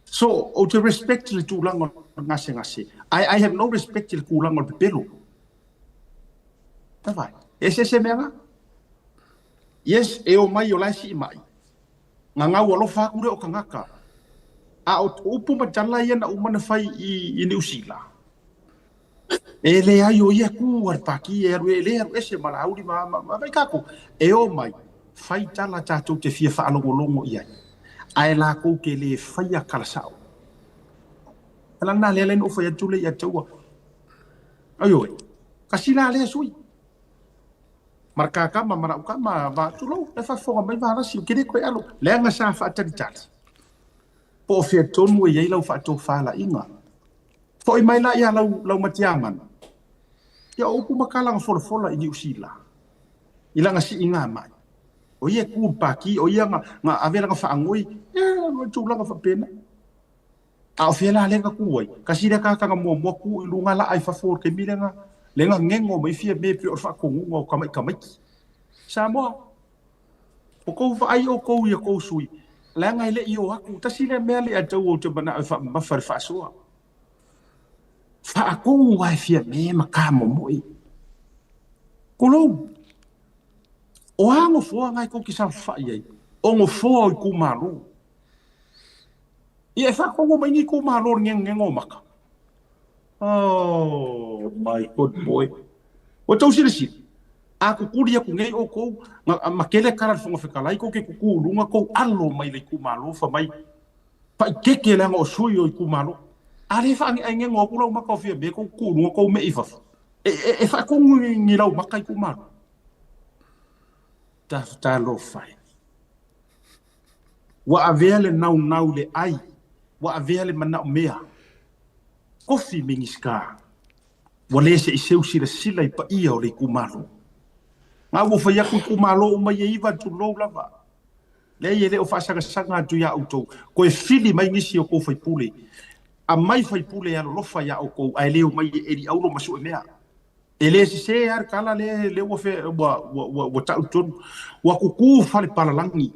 So, ou te respect le tulaga o le gasegase. I have no respect i le tulaga o le pepelo. Ta vai. E eseese mea na. Yes, e o mai o la e sii mai. Gagau alofa atu lea o tagata. A o upu ma tala ia na uma na fai i Niu Sila. E leai o ia ku a le paki e alu e le alu ese ma Laauli ma vai kākou. E o mai, fai tala tatou te fia faalogologo i ai. Ae lakou ke le faia tala sao. Ala na lea lea na ou fai atu le ia taua. Ai oi, kasi la lea sui. Maraka kama, marau kama, va tulou, e faafofoga mai Valasi, ou te le toe alo. Leaga sa faatalitali. Po o fea tonu e i ai lau faatofalaiga. Foi mai la ia Laumatiamanu. Ia o upu ma tala na folafola i Niu Sila. I lana siiga mai. O ia e ku i le paki, o ia na ave lana faanoi, e o tulaga faapena. A o fea la lea na tu ai? Kasi lea tagata na muamua tu i luga laa i fafo o le taimi lea na gego mai Fiame pei o le faatonuga o tamaitamaiti. Samoa, o kou vaai outou i a kou sui, leaga e le i o atu. Tasi lea mea lea tau ou te manao e faamamafa i le faasoa. Faatonu lava e Fiame ma kamomoe. Tulou, o a nofoa na e tou te saofafai ai? O nofoa o itumalo. Ia e faatonu mai ni itumalo o le gegogego o maka. Oh my good boy. Ua tau silasila. A kukuli aku nei ʻoukou, ma kele kala le Fofoga Fetalai kou ke kuku luga kou alo mai le itumalo fa mai faikeke leaga o sui o itumalo. A le faageaigego aku lau maka o fia me kou kuku luga kou mei fafo. E faatogu ni lau maka itumalo. Talofa e. Ua avea le naunau le ai, ua avea le manao mea. Kofi Minisita. Ua le se i seu silasila i paia o le itumalo. Ga ua fai atu itumalo uma ia iva tulou lava. Leai e le o faasagasaga atu iā outou. Toe fili mai nisi o tou faipule. Aumai faipule e alolofa iā outou ae le omai e eli auro ma sue mea. E le sesē lava le tala lea lea ua fe ua ua ua ua tau i totonu. Ua tutu fale palalagi.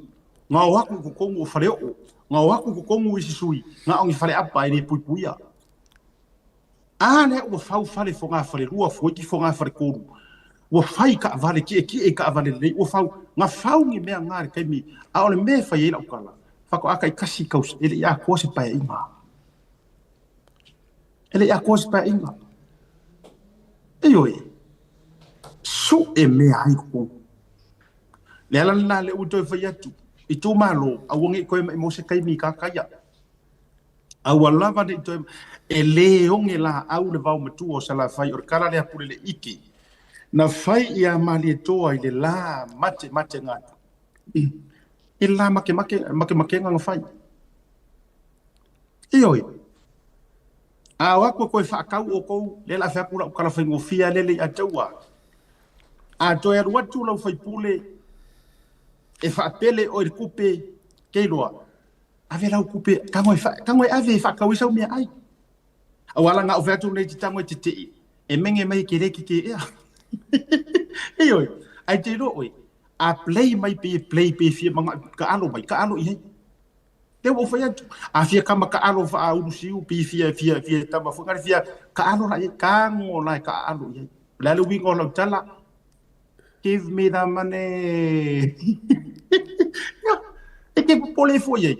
Na o atu i totonu o faleoo. Na o atu i totonu isi sui na o ni faleapa e le puipuia. A lea ua fau fale fogafalelua, fuaiti fogafaletolu, ua fai taavale tietie i taavale lelei, ua fau, na fau ni mea na i le taimi, a o le mea e fai ai lau tala, faatoa taitasi tausaga, e le i atoa se paeaiga. E le i atoa se paeaiga. Ioe, sue mea ai totonu. Le ala lena lea ua toe fai atu, itumalo, aua ne i toe maimau se taimi i tāta ia. A ua lava nei toe e lē oge laau le vaomatua o Salafai o le kala lea pule le ike na fai iā Malietoa i le lā matematega atu i le lā makemake makemakega na fai. Ioe. A o atu e toe faatau outou, lea o le a fai atu lau tala faigofie lea le i ataua. A toe alu atu lau faipule e faapele oe i le tupe, ke iloa, Ave lau kupe, tago e, tago e ave e faatau ai sau meaai. Aua la na ou fai atu nei te tago e tetee, e mege mai ke le keke ea. Ioe, ae te iloa oe, a play mai pe play pe fia manga kaalo mai, kaalo i ai. Lea ua ou fai atu, a fia kama kaalo faaulu siu, pe fia, fia, fia tama foi ngale fia kaalo la i ai, tago la e kaalo i ai. O le a le uiga o lau tala? Give me the money. Ia, e te popole foi ai.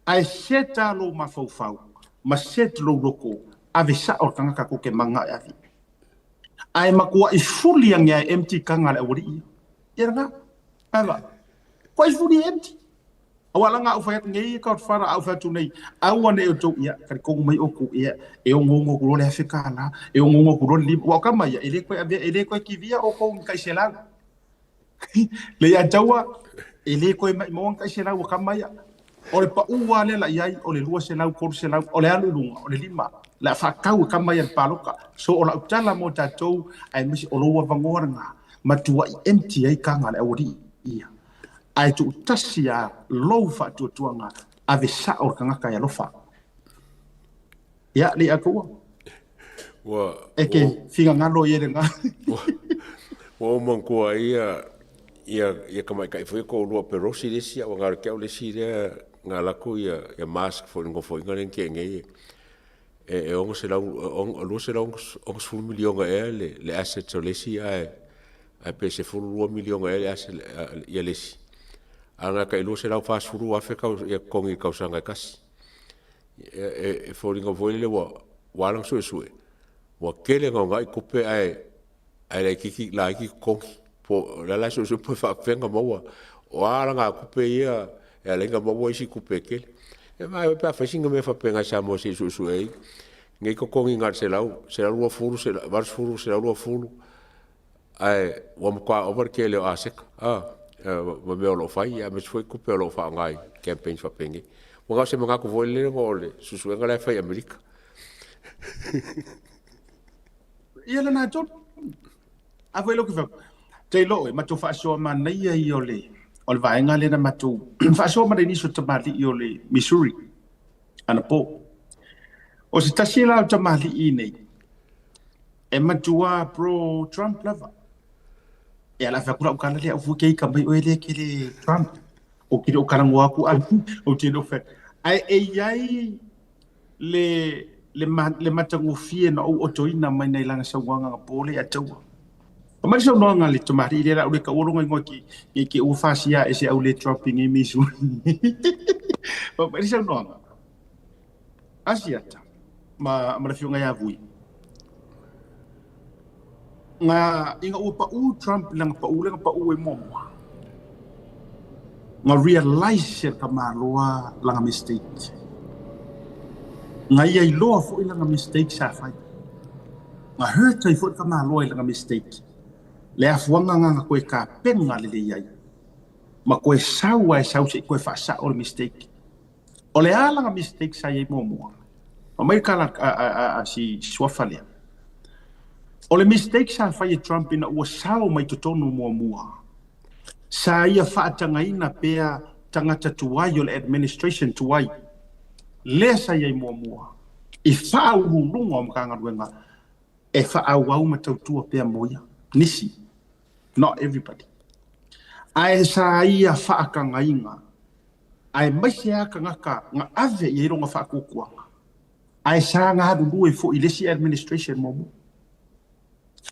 Ae set lava lou mafaufau ma set lou loto, ave sao le tagata tou te maga e ave. Ae matuai fuli ane a e empty taga a le aualii ia. Ia lena. Ava. Matuai fuli e empty. Aua la na ou fai atu nei, Godfather, a ou fai atu nei, aua ne i outou, ia, talitonu mai outou, ia, e onoono atu loa le $1,000, e onoono atu loa le lima, aua o tama ia, e le toe avea, e le toe kivia outou i ni tai selau. Le ia taua, e le toe maimoa ni tai selau a tama ia. O le paʻū lava lea la i ai, o le 200, 300, o le alu i luga, o le lima, le a faatau e tama ia i le paloka. So, o lau tala mo tatou, aemaise o lou avanoa lena, matuai empty ai taga a le aualii ia. Ae tuutasi a lou faatuatuaga ave sao le tagata e alofa. Ia, le atua.
Ua
E ke finagalo i e lena.
Ua ou manatua ai ia ia ia tamaitai foi ia toalua o Perosi le isi, a ua galo te au le isi lea na alu atu ia ia mask foi i le nofoaiga lea na tea nei e 600 260 miliona ea le assets o le isi ae ae pe 12 miliona ea le ase ia le isi. A na tai 240 afe tau ia totogi i le tausaga e tasi. E foliga foi lele ua ua ala ona suesue, ua tele ona oga'i tupe ae ae laitiiti laiti totogi. Po o le a la le suesue po o faapefea ona maua. O a alagatupe ia e ala ai ona maua isi tupe e tele. E vaai pe a fai sina mea faapena i Samoa se i suesue ai nei totogi na o le 100, 120, 80, 120 ae ua matua ova le tele o aseta ma mea o lo o fai, aemaise foi tupe o lo o faaaoga i campaigns faapenei. Ua na o se manatu foi lele ona o le suesuega la e fai i Amerika.
Ia lena tonu. A foi lou ke te iloa oe, matou faasoa manaia ia o le o le vaega lea na matou faasoa ma le nisi o tamalii o le Missouri anapo. O se tasi la o tamalii nei, E matua pro Trump lava. E ala fai atu lau tala lea, au ke ika mai oe lea ke le Trump. O ke le o talanoa atu a o te le o fai. Ae e iai le le ma, le matagofie na ou otoina mai nei lana saunoaga na po le ia taua. O mai saunoaga le tamalii lea la au le taua lona igoa ki ki ki ua fasia e se au le Trump i nei Missouri. O mai saunoaga. Asiata ma ma le afioga ia Vui. Nga ina ua paʻu Trump i lana paʻu lea na paʻu ai muamua. Nga realize e le tamaloa lana mistake. Nga ia iloa foi lana mistake sa fai. Nga hurt ai foi le tamaloa i lana mistake. Le afuaga nga na toe tapena lelei ai. Ma toe sau a e sau se i toe faasao le mistake. O le a lana mistake sa i ai muamua? Aumai le tala a si suafa lea. O le mistake sa fai e Trump ina ua sao mai totonu muamua, sa ia faatagaina pea tagata tuai o le administration tuai lea sa i ai muamua i faauluuluga o Matagaluega e faaauau ma tautua pea mo ia nisi, not everybody. Ae sa ia faatagaina aemaise lava tagata na ave i ai lona faatuatuaga, ae sa galulue foi i le isi administration muamua.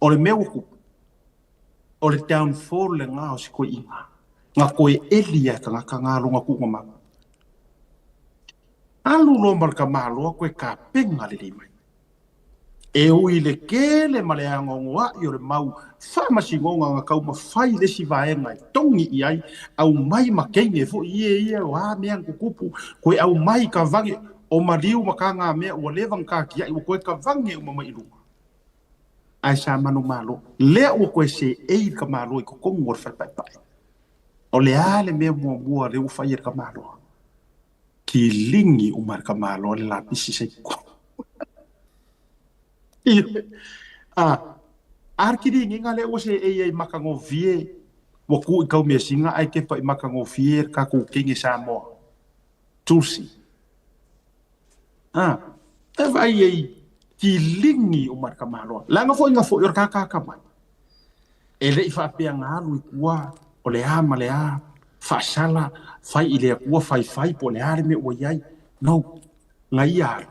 O le mea ua tupu, o le downfall lena o si toeaina, na toe eli lava e tagata na lona tuugamau. Alu loa ma le tamaloa toe tapena lelei mai. E ui i le tele ma le anoanoaʻi o le mau faamasinoga na taumafai le isi vaega e togi i ai, aumai ma teine foi ie ia o a mea na tutupu, toe aumai tavage o maliu ma taga mea ua leva na tatiaʻi ua toe tavage uma mai i luga. Ae sa manumalo, lea ua toe seei le tamaloa i totonu o le fale paepae. O le a le mea muamua lea ua fai e le tamaloa? Kiligi uma e le tamaloa le lapisi sa i totonu. A, a le kiligiga lea ua seei ai matagofie, ua tu i taumeasina ae kepa i matagofie le tatou teine Samoa. Tulsi. A, e vaai ai kiligi uma e le tamaloa. Leaga foi na foi o le kakaka mai. E le i faapea na alu i tua o le a ma le a, faasala, fai i le Atua, faifai po o le a le mea ua i ai. No, na ia alu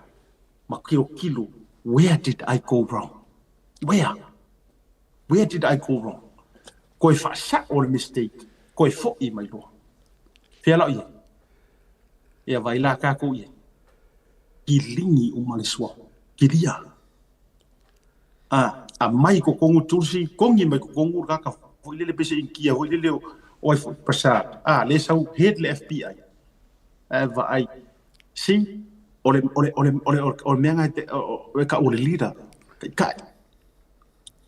ma tilotilo, where did I go wrong? Where? Where did I go wrong? Koe faasao le mistake, koe foi mai loa. Fea la o i ai? Ea vai la kākou i ai. Kiligi uma le sua. Kilia. A, aumai i totonu Tulsi, togi mai totonu le tagata foi lele pei se Initia foi lele o ai foi Prasad. A, lea e sau head le FBI. Ae vaai, see, o le, o le, o le, o le, o le mea lena e tau o le leader, taitai.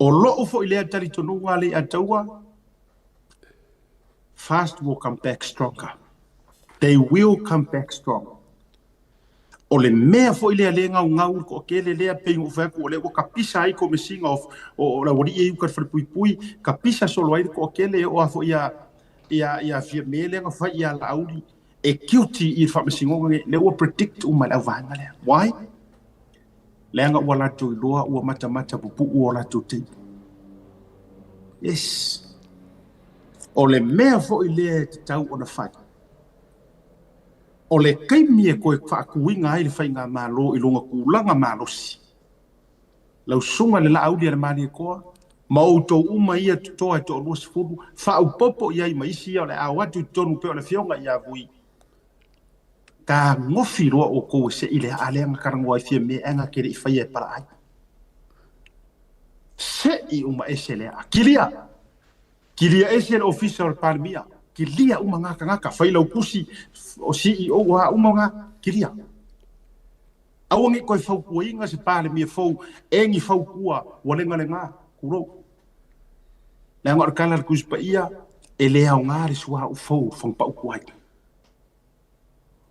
O lou foi lea talitonuga lea ia te au, FAST will come back stronger. They will come back strong. O le mea foi lea lea e gaugau le toatele lea pei ona ou fai atu o lea ua tapisa ai Komesina o o le aualii ia i uka i le falepuipui, tapisa solo ai le toatele e oo lava foi ia ia ia Fiame lea na fai ia Laauli e guilty i le faamasinoga nei, lea ua predict uma e le auvaega lea. Why? Leaga ua latou iloa ua matamata pupuu o latou taimi. Yes. O le mea foi lea e tatau ona fai, O le taimi e toe faatuina ai le faigamalo i lona tulaga malosi, lau susuga i le Laauli a le Malietoa, ma outou uma ia totoa e toalua sefulu, faaopoopo i ai ma isi ia o le a o atu i totonu pei o le Afioga ia Vui, tagofi loa outou e seʻi le a'a lea na talanoa ai Fiame ae na te le i faia e palaai. Seʻi uma ese le a'a. Kilia! Kilia ese le Ofisa o le Palemia, kilia uma ngā tagata, Failautusi, o CEO, o a uma ngā, kilia. Aua ne i toe fautuaina se Palemia fou e ni fautua ua legalega, tulou. Leaga o le tala a le Tusi Paia, e le aoga le suauu fou i le fagupau tuai.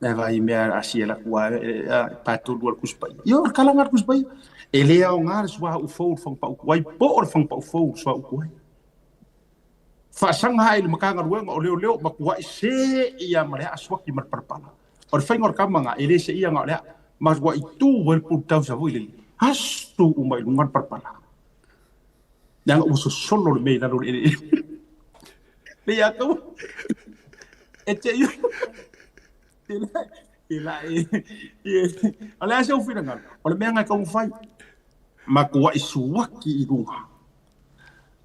E vaai i mea a si e laku a e patolu a le Tusi Paia. Ioe, o le tala lena a le Tusi Paia. E le aoga le suauu fou i le fagupau tuai, po o le fagupau fou i le suauu tuai. Faasaga ae i le Matagaluega o Leoleo, matuai seia ma le aa suaki ma le palapala. O le faiga o le tama na, e le seia na o le aa. Matuai tu ai le pulutausa foi lele, asu uma i luga le palapala. Leaga ua sosolo le mea i lalo o le eleele. Le ia kau. E te i. E la e. O le a se au finagalo. O le mea na e taumafai. Matuai suaki i luga.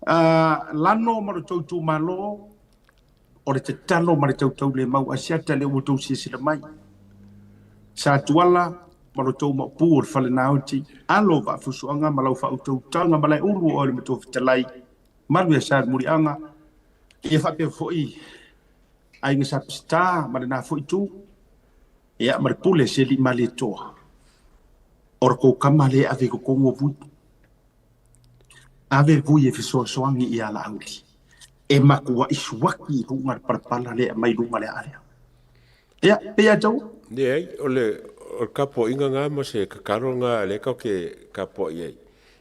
Lano ma lo tou itumalo, o le tatalo ma le tautaulemau Asiata lea ua outou silasila mai. Sa Tuala, ma lo tou maopu o le fale naoti, alo o vaafusuaga ma lau faautautaga Malaeulu o oe le Matua Fetalai, malu ia Salemuliaga, ia faapea foi aiga sa Peseta ma lena foi itu, ia ma le pule se alii Malietoa, o le tou kama lea e ave i totonu o vui. Ave vui e fesoasoani ia Laauli, e matuai suaki i luga le palapala lea e aumai i luga le aa lea. Ia, pei ia te au.
Leai, o le o le tapuaiga lena ma se tatalo lena lea tatou te tapuai ai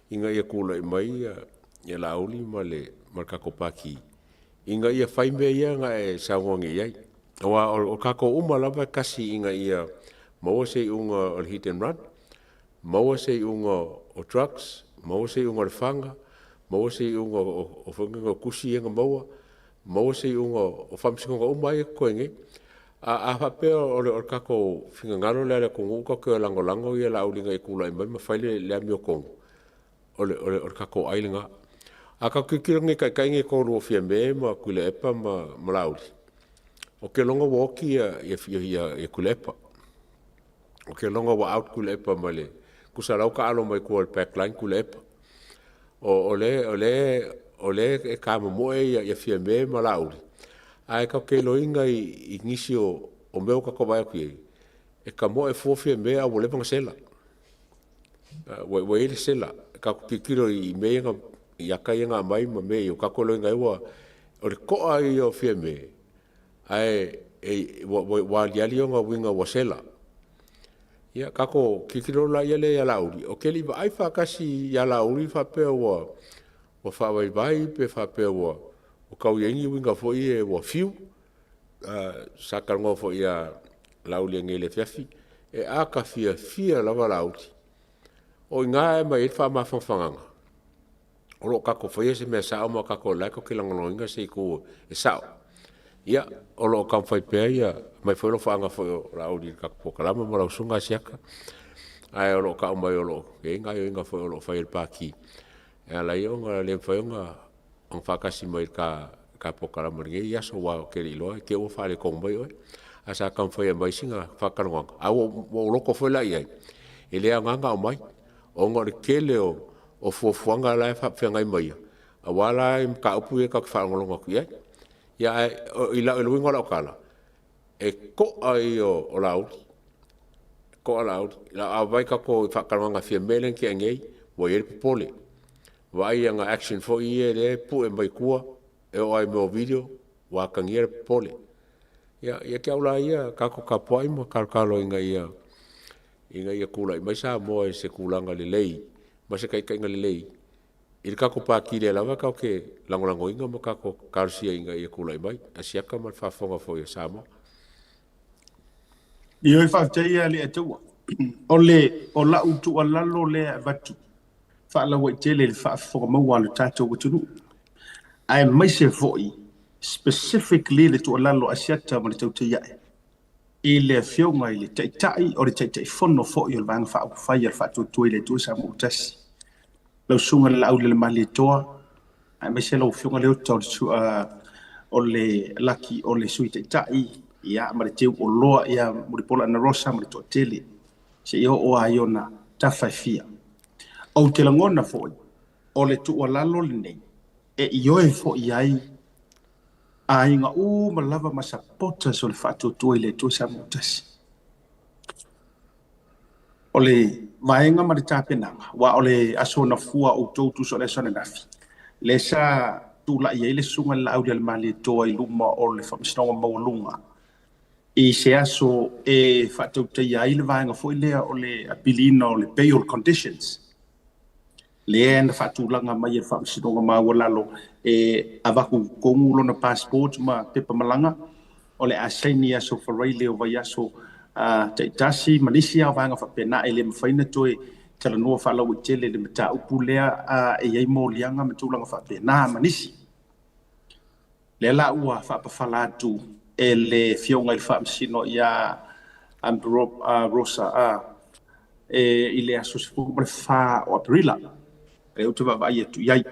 ina ia tulai mai ia ia Laauli ma le ma le tatou Pati ina ia fai mea ia na e saunoa nei i ai. Aua o tatou uma lava e tasi ina ia maua se iuga o le hit and run, maua se iuga o drugs, maua se iuga o le fana, maua se iuga o foi nei o tusi ia na maua, maua se iuga o faamasinoga uma lava ia e totoe nei. A faapea o le tatou finagalo lea o le atunuu tatou te o e lagolago Laauli ina ia tulai mai ma fai le amiotonu, o le tatou ai lena. A tatou tilotilo nei i taitai nei e tolu o Fiame ma Tuilaepa ma Laauli, ou te iloa ua oti Tuilaepa. Ou te iloa ua out Tuilaepa ma le, tusa o la ua taalo mai tua i le back line Tuilaepa. O lea e tamomoe ia Fiame ma Laauli, ae tatou te iloaina i nisi o mea ua tatou vaai atu i ai, e tamoe fua Fiame ae ua leva ona sela. Ua i ai le sela. Tatou tilotilo i mea ia i ata ia na aumai ma mea ia, ua tatou iloaina ai ua, o le toa ia o Fiame, ae ua aliali ona uiga ua sela. Ia tatou tilotilo la ia ia Laauli, ou te le i vaai faatasi ia Laauli faapea ua faavaivai pe faapea ua tau i ai ni uiga foi ia ua fiu. Sa talanoa foi ia Laauli ananei i le afiafi, e ata fiafia lava Laauli. O i ina e aumai ai le faamafanafanaga, o lo o tatou faia se mea sao ma tatou o la e tatou te lagolagoina se itu e sao. Ia, o lo o taumafai pea ia, aumai foi alofaaga foi o Laauli i le tatou polokalame ma lau Susuga Asiata. Ae o lo o tau mai o lo o i ai gaoioiga foi o lo o fai e le Pati e ala ai ona le mafai ona faatasi mai i le ta polokalame i lenei aso, aua ou te le i iloa i te i ua faaletonu mai oe. Ae sa taumafai e aumai sina faatalanoaga, ae ua ou loto foi la i ai, e le aoga ona aumai, ona o le tele o fuafuaga la e faafeagai ma ia, aua la mataupu ia tatou te faalogologo atu i ai. Ia ae i le uiga o lau tala, e to'a ia o Laauli, e to'a Laauli. A vaai tatou i faatalanoaga a Fiame lea na tea nei, ua i ai le popole. Vaai i ana action foi ia lea e pue mai tua, e oo lava i mea o video, ua atagia le popole. Ia, ia te au la ia, tatou tapuai ma talotalo ina ia tulai mai Samoa i se tulaga lelei ma se taitaiga lelei i le tatou Pati lea lava tatou te lagolagoina ma tatou talosia ina ia tulai mai. Asiata ma le faafofoga foi a Samoa.
Ioe, faafetai ia Alii Atua. O le o lau tuualalo lea e avatu faalauaitele i le faafofoga maua a le tatou atunuu, aemaise foi specifically le tuualalo Asiata ma le Tautaiae i le Afioga i le Taitai o le Taitaifono foi o le Vaega Faaupufai a le Faatuatua i le Atua Samoa ua Tasi, lau Susuga i le Laauli o le Malietoa, aemaise lau Afioga Leota o le Laki o le Sui Taitai, ia, ma le Teu Oloa ia Mulipola Anarosa ma le toatele, seia oo lava i ona tafa e fia. Ou te lagona foi, o le tuualalo lenei e ioe foi i ai aiga uma lava ma supporters o le Faatuatua i le Atua Samoa Tasi. O le vaega ma le tapenaga, aua o le aso na fua outou tusa o le aso ananafi, lea sa tulai ai le Susuga i le Laauli a le Malietoa i luma o le Faamasinoga Maualuga i se aso e faatautaia ai le vaega foi lea o le apiliina o le bail conditions, lea na faatulaga mai e le Faamasinoga Maualalo e avatu i totonu lona passport ma pepa malaga, o le a saini i aso Faraile o vaiaso taitasi ma nisi lava o vaega faapena. E le mafai ona toe talanoa faalauaitele i le mataupu lea, e i ai moliaga ma tulaga faapena ma nisi. Lea la ua faapafala atu e le Afioga i le Faamasino ia Amber Rosa i le aso 14 o Aperila, lea ou te vaavaai atu i ai.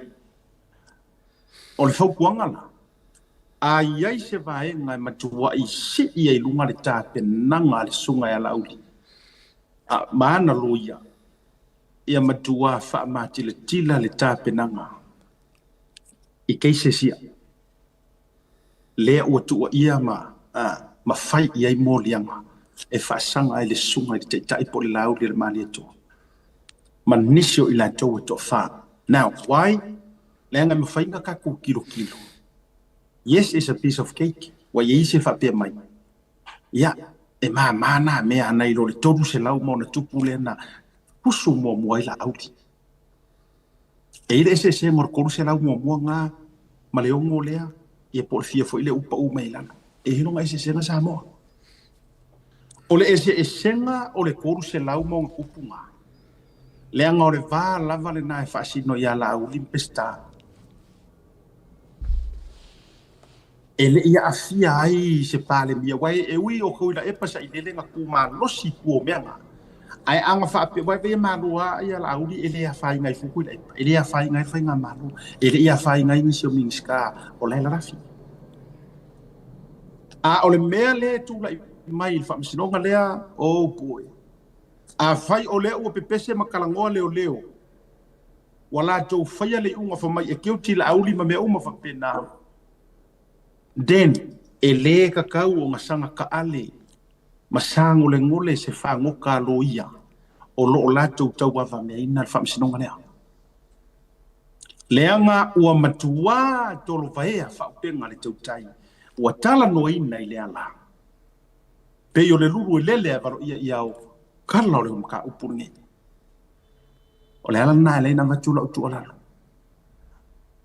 O le fautuaga la, a i ai se vaega e matuai sii ai luga le tapenaga a le Susuga ia Laauli, Ma ana loia, ia matuā faamatilatila le tapenaga i cases ia lea ua tuuaia ma ma fai i ai moliaga e faasaga ai le susuga i le Taitai po o le Laauli a le Malietoa ma nisi o i latou e toafa. Now, why? Leaga e mafai ona tatou tilotilo. Yes, it's a piece of cake. Ua i ai isi e faapea mai, Ia, e māmā nā mea ana i lo le 300 ma ona tupu lea na pusu muamua ai Laauli. E i ai le eseesega o le 300 muamua ngā ma le 6 lea, ia po o le fia foi lea ua pau mai i lalo. E i ai lona eseesega Samoa. O le eseesega o le 300 ma ona tupu ngā, leaga o le va lava lena e faasino ia Laauli ma Peseta. E le i aafia ai se Palemia, aua e ui o Tuilaepa sailele na tu malosi i tua o mea na, ae a na faapea, aua e pei e malo lava ia Laauli e le afaina ai fua Tuilaepa, e le afaina ai le faigamalo, e le i afaina ai nisi o Minisita o la e lalafi. A o le mea lea e tulai mai i le faamasinoga lea, oh boy, afai o lea ua pepese ma talanoa leoleo, ua latou faia le iuga fai mai e guilty Laauli ma mea uma faapena, Then, e lē tatau ona saga taale ma sagolegole se fagota a loia o lo o latou tauavameaina le faamasinoga lea. Leaga ua matuā tolovaea faaupega le tautai ua talanoaina i le ala, pei o le lulu e lele ae valoia ia ao kala o le mataupu lenei. O le ala lena e ala ai ona avatu lau tuualalo.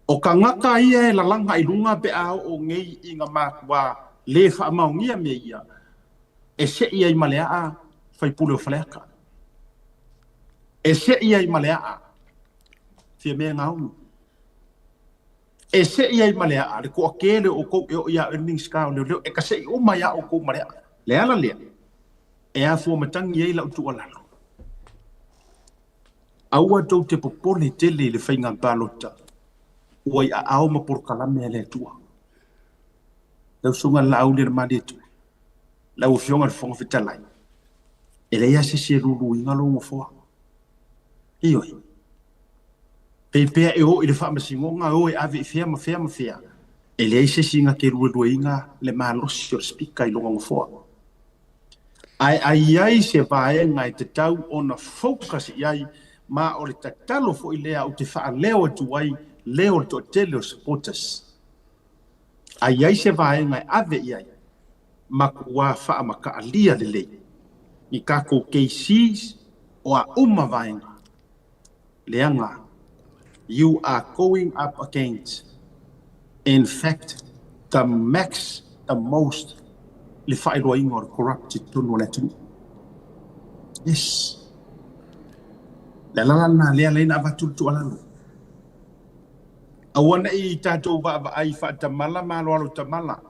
O tagata ia e lalaga i luga pe a oo nei ina matuā le faamaonia mea ia, e se'i ai ma le aa faipule o Faleata. E se'i ai ma le aa Fiamē Gaogi. E se'i ai ma le aa le toatele o outou e oo ia oe le Minisita o Leoleo, e ka se'i uma ai lava outou ma le aa. Le ala lea e afua matagi ai lau tuualalo. Aua tou te popole tele i le faiga palota ua i aao ma polokalame a le Atua. Lau Susuga i le Laauli a le Malietoa, lau Afioga i le Fofoga Fetalai, e leai lava se isi e luluina lou nofoa. Ioe. Pei pea e o i le faamasinoga, e o e ave i fea ma fea ma fea, e leai se isi na te luelueina le malosi o le Speaker i lona nofoa. Ae a i ai se vaega e tatau ona focus i ai, ma o le tatalo foi lea ou te faaleo atu ai leo o le toatele o supporters. A i ai se vaega e ave i ai, matua faamataalia lelei i tatou KCs o a uma vaega, leaga you are going up against in fact the max the most le faailoaina o le corrupt i totonu o le atunuu. Yes. Le ala la lena lea lea na avatu le tuualalo. Aua ne i tatou vaavaai faatamala ma aloalo tamala.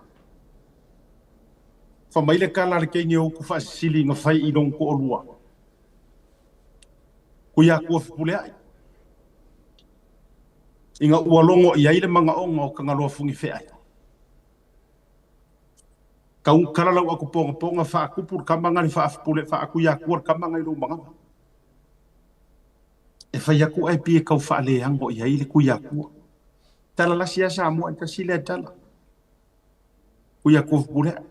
Fa mai le tala a le teine o utu faasisili na fai i lona toalua. Kui akua fepuleai. Ina ua logo i ai le manaoga o Tagaloa Fugifeai. Kau kala lau aku pongaponga faakupu le kama nga le faafepule faakui akua le kama nga i lou magaga. E fai atu ae pei e tau faaleago i ai le kui akua. Tala lasi a Samoa i tasi lea tala. Kui akua fepuleai.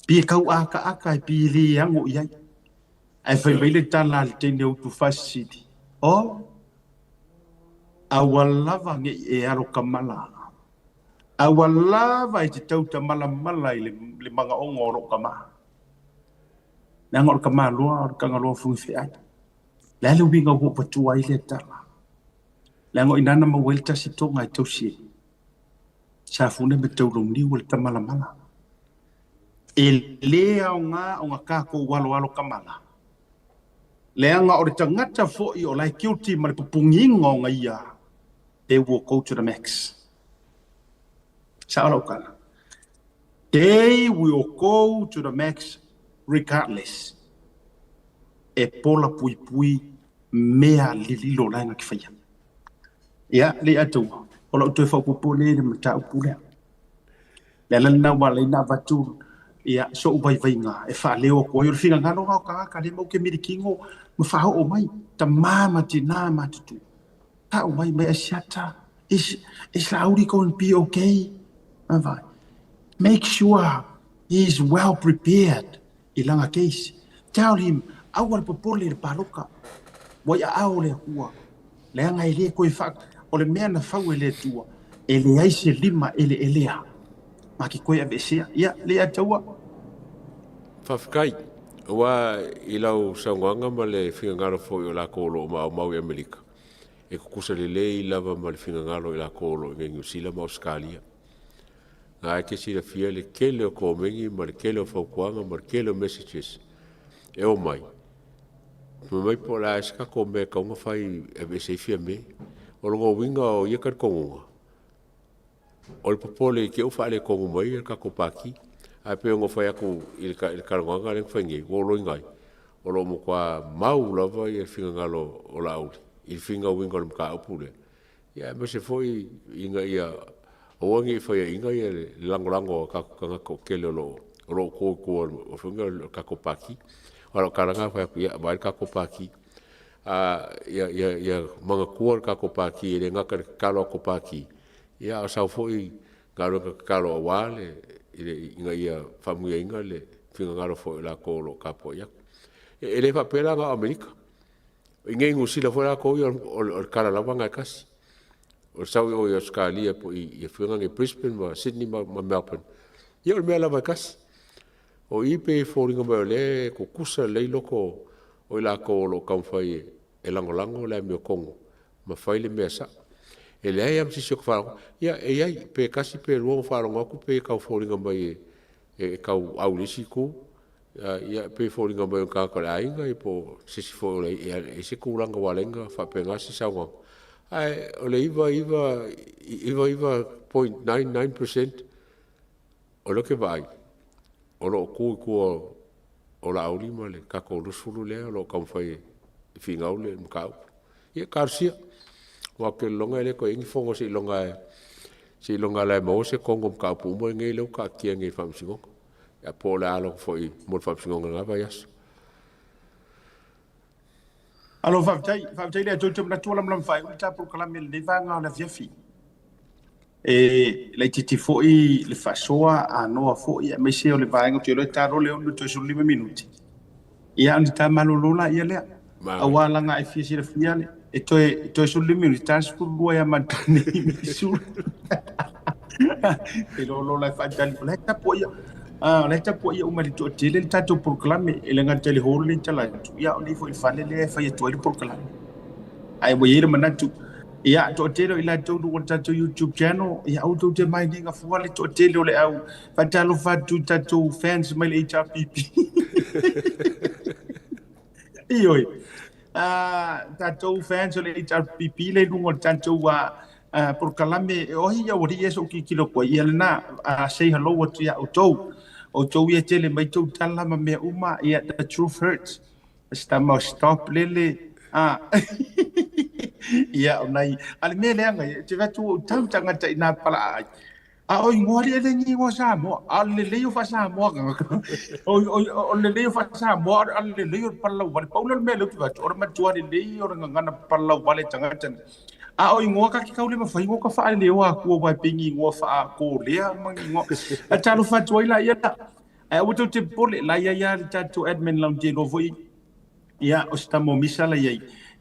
Pei e tau akaaka e pei e le ago i ai. Ae fai mai le tala a le teine o Utufasisili, Oh! Aua lava ne i e alo tamala. Aua lava e te tautamalamala i le manaoga o lou tama. Leaga o le tamaloa o le Tagaloa Fugifeai. Le a le uiga ua ou avatua ai lea tala? Leaga o i ina na maua ai le tasi toga e tausi ai. Safune ma Taulauniu o le tamalamala. E le aoga ona tatou aloalo tamala. Leaga o le tagata foi o la e guilty ma le pupugiga ona ia, they will go to the max. Sao lau tala? They will go to the max regardless. E pola puipui mea lililo la e na te faia. Ia, le atua, o lau toe faaopoopo lea i le mataupu lea. Le ala lena ua ala ai ona avatu Ia, so'u vaivaiga e faaleo atu ai o le finagalo na o tagata lea matou te milikino ma faaoo mai, tamā ma tinā matutua. Tau mai mai Asiata, is is Laauli going to be okay? Vaai. Make sure he is well prepared i lana case. Tell him, aua le popole i le paloka. Ua i aao le Atua. Leaga e le toe faa... O le mea na fau e le Atua, e leai se lima eleelea ma ke toe aveesea. Ia, le ia taua.
Faafetai. Aua i lau saunoaga ma le finagalo foi o latou o lo o maumau i Amerika, e tutusa lelei lava ma le finagalo o i latou o lo o i inei i Niu Sila ma Ausetalia. Na e te silafia le tele o komeni ma le tele o fautuaga ma le tele o messages e o mai. Fai mai po o le a se tatou mea e tatau ona fai e aveese ai Fiame. O lona uiga o ia talitonuga, o le popole i te i ua faaletonu mai le tatou Pati. Ae pei ona ou fai atu i le talanoaga lea na fai nei, ua ou loiga ai, o lo o matua mau lava le finagalo o Laauli i le finauina o le mataupu lea. Ia aemaise foi ina ia aua ne i faiaina le lagolago a tatou tagata toatele o lo o to i tua o le tatou Pati. Aua o lau tala lena na fai atu, ia vaai le tatou Pati, ia manatua le tatou Pati e le gata i le tatalo a le tatou Pati, a o sau foi galuega tatalo aua le ina ia faamanuiaina le finagalo foi o i latou o lo o tapuai atu. E le faapea la na o Amerika. I inei i Niu Sila foi latou ia, o le tala lava lena e tasi. O le sau i o i Ausetalia po i afioaga nei o Brisbane ma Sydney ma Melbourne, ia o le mea lava e tasi. O i pei e foliga mai o lea e tutusa lelei loko o i latou o lo o taumafai e lagolago le amiotonu ma fai le mea sao. E leai lava ma se isi ou te faalogo atu. Ia e i ai, pe tasi pe lua ona faalogo atu pei e tau foliga mai e tau au i le isi itu. Ia pei e foliga mai o ni tagata o le aiga po o se isi foi e i ai se tulaga ua ala ai ona faapena se saunoaga. Ae o le 99.99% o lea ou te vaai, o lo o tu i tua o Laauli ma le tatou 20 lea o lo o taumafai e finau le mataupu. Ia talosia, aua ou te lagona e le toe i ai ni fono seiloga lava e maua se tonu o mataupu uma nei lea ua taatia nei i le Faamasinoga. Ia po o le a lava foi mo le Faamasinoga i lena vaiaso.
Alo, faafetai, faafetai le Atua, manatu ua lamalama faaiu le ta polokalame i lenei vaega o le afiafi. E laitiiti foi le faasoa anoa foi aemaise o le vaega ou te iloa e ta loa le 6 toe 15 minute. Ia ona ta malolo laia lea. Aua leaga e fia silafia le e toe toe 15 minute ta 12 ia matou nei Missouri. E lolo la e faatali o la e tapuaia. Ah, o la e tapuaia uma i le toatele le tatou polokalame e le gata i le hall lea i tala atu, ia o nei foi i le fale lea e fai atu ai le polokalame. Ae ua i ai le manatu, ia, toatele o i latou i luga o le tatou YouTube channel, ia aua tou te mind ina fua le toatele o le au faatalofa atu i tatou fans mai le HRPP. Ioe. Tatou fans o le HRPP le i luga o le tatou polokalame, e ohi ia ua lii e so'u tilotilo atu ai, ia lena, say hello atu ia outou. Outou ia tele mai tou tala ma mea uma, ia, the truth hurts. Se tama o stop lele a ia o nai a le mea leaga ia te vatu o tau tagata i nā pala ai a o ingoa li ele ni ingoa Samoa a o le lelei o faa-Samoa o o le lelei o faa-Samoa a o le lelei o le palalau vale pau lea o le mea lea ou te vaai atu o le matua lelei o le gagana palalau vale tagata nei a o ingoa ka ke kau le mafai ingoa ka faaleleoa atu aua e pei ni ingoa faa-Kolea ma ni ingoa a talofa atu ai la ia Ae aua tou te popole, la i ai lava le tatou admin lounge iloa foi, ia, o se tama o Misa la i ai.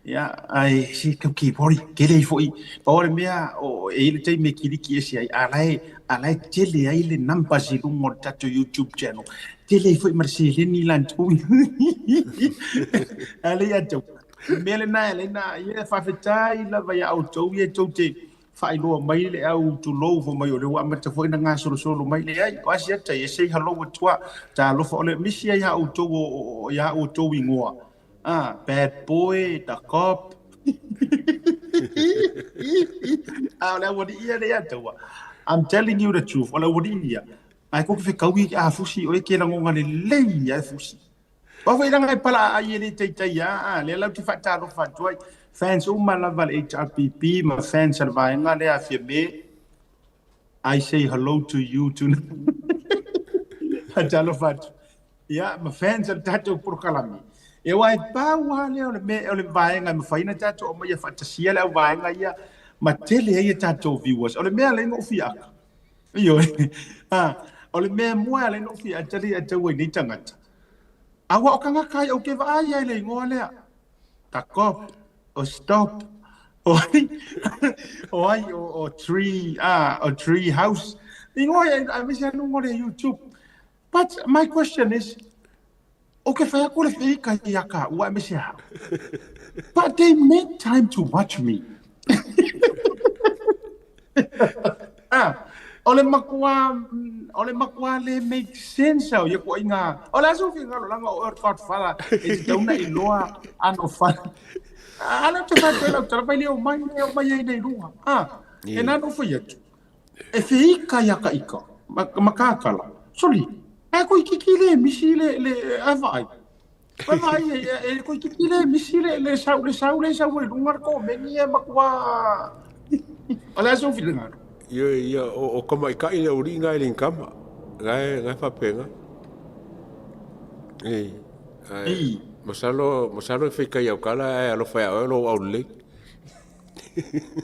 Ia, ae se tau keyboard, tele ai foi. Pau o le mea, o, e i ai le taimi e kiliki ese ai, a la e, a la e tele ai le numbers i luga o le tatou YouTube channel. Tele ai foi ma le seleni latou. A lea ia tou. O le mea lena e ala ai ona, ia, faafetai lava ia outou ia tou te faailoa mai le au tulou fai mai o lea ua amata foi ona gasolosolo mai. Leai, o Asiata e say hello atu a. Talofa, o le misi ia iā outou o iā outou igoa. Ah, bad boy, the cop. A o le aualii ia lea taua. I'm telling you the truth, o le aualii ia. Ae ko ke fekaui a fusi o e ke lagona lelei ia e fusi. Aua foi leaga e pala ai e le taitai a, a lea la ou te faatalofa atu ai. Fans uma lava le HRPP ma fans a le vaega lea a Fiame, I say hello to you tonight. Faatalofa atu. Ia, ma fans o le tatou polokalame. Ia, aua e pau lava lea o le mea, o le vaega e mafai ona tatou aumaia faatasia le au vaega ia ma tele ai a tatou viewers. O le mea lea na ou fia aka. Ioe. Ah, o le mea mua lea na ou fia ata le atau ai nei tagata. Aua o tagata ai ou te vaai ai le igoa lea. Takop, o stop, o ai, o ai, o, o tree, ah, o tree house. Igoa ai, ai mese anu ngore YouTube. But my question is, o ke whai aku le whika i aka, ua mese ha. But they make time to watch me. Ah, o le matua, o le matua le make sense au ia ko inga. O le aso fi ngalo langa o Godfather e te tauna i loa ano fa. Ala te fa te lau tala mai o mai o mai ai nei lunga. Ah, e nanu fai atu. E whika ia ka ika. Makakala. Soli. E ko ikiki le misi le le ava ai. Ava ai e ko ikiki le misi le le sau le sau le sau e lunga ko mengi e makua. O le aso fi ngalo.
Ia, ia, o kamaikai le uri ngai le kama. Ngai, ngai fapenga. E, ai, masalo, masalo e whika iau kala e alofa ia oe lo au lelei.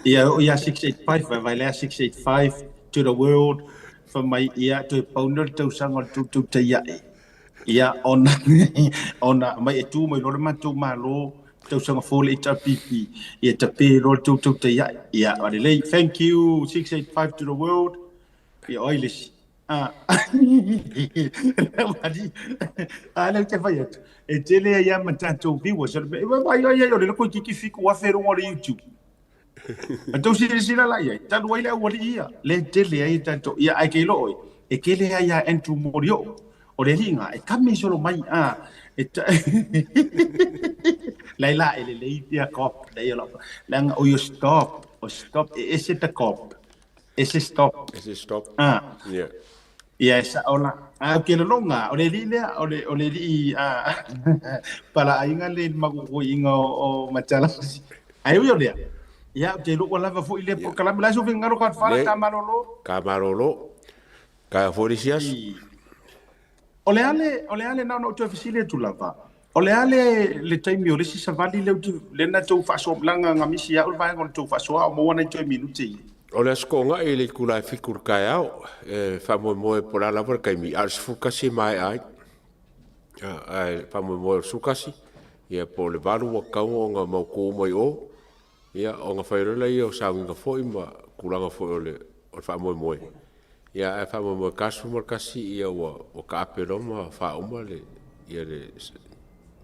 Ia, ia 685, vai vai lea 685 to the world. Fa mai ia toe pauna le tausaga o le tutu te ia e. Ia ona ona mai e tu mai lo le matou malo tausaga fou le HRPP. Ia tape lo le tutu te ia. Ia o le lei. Thank you 685 to the world. Ia oi le si. Ah. Ah, le te fai atu. E tele ia ma tatou viewers. E vai ai ai o le ko kiki fiku wa feru o le YouTube. A tau sila sila la ia. Talu ai le awali ia. Le tele ai tatou. Ia ai ke lo oi. E kele ai ia Andrew Morio. O le linga e kame solo mai a e lai la e le lei ia cop le ia la o yo stop o stop e ese ta cop ese stop
Ese stop.
ah
Yeah.
ia sa ola a ke le longa o le li lea o le o le li a pala ainga le maku inga o matala ai o lea ia te lo wala va fo ile po kala la so ngaro ka fara ka malolo
Ka malolo. Ka forisias.
O le ale, o le ale na no te fisile tu lava. O le ale le taimi o le si savali le utu le na tau faasoa langa nga misi ia o le vaega o le tou faasoa o maua nai toe minute i.
O le aso to'oga'i le itula e 7 le taeao, e faamoemoe po o le a lava le taimi, a o le 11 e maea ai. Ae faamoemoe o le 11, ia po o le 8 ua tatau ona mautu uma i o, ia ona fai loa lea o sauniga foi ma tulaga foi o le faamoemoe. Ia ae faamoemoe 11 ia ua taape loa ma faauma le ia le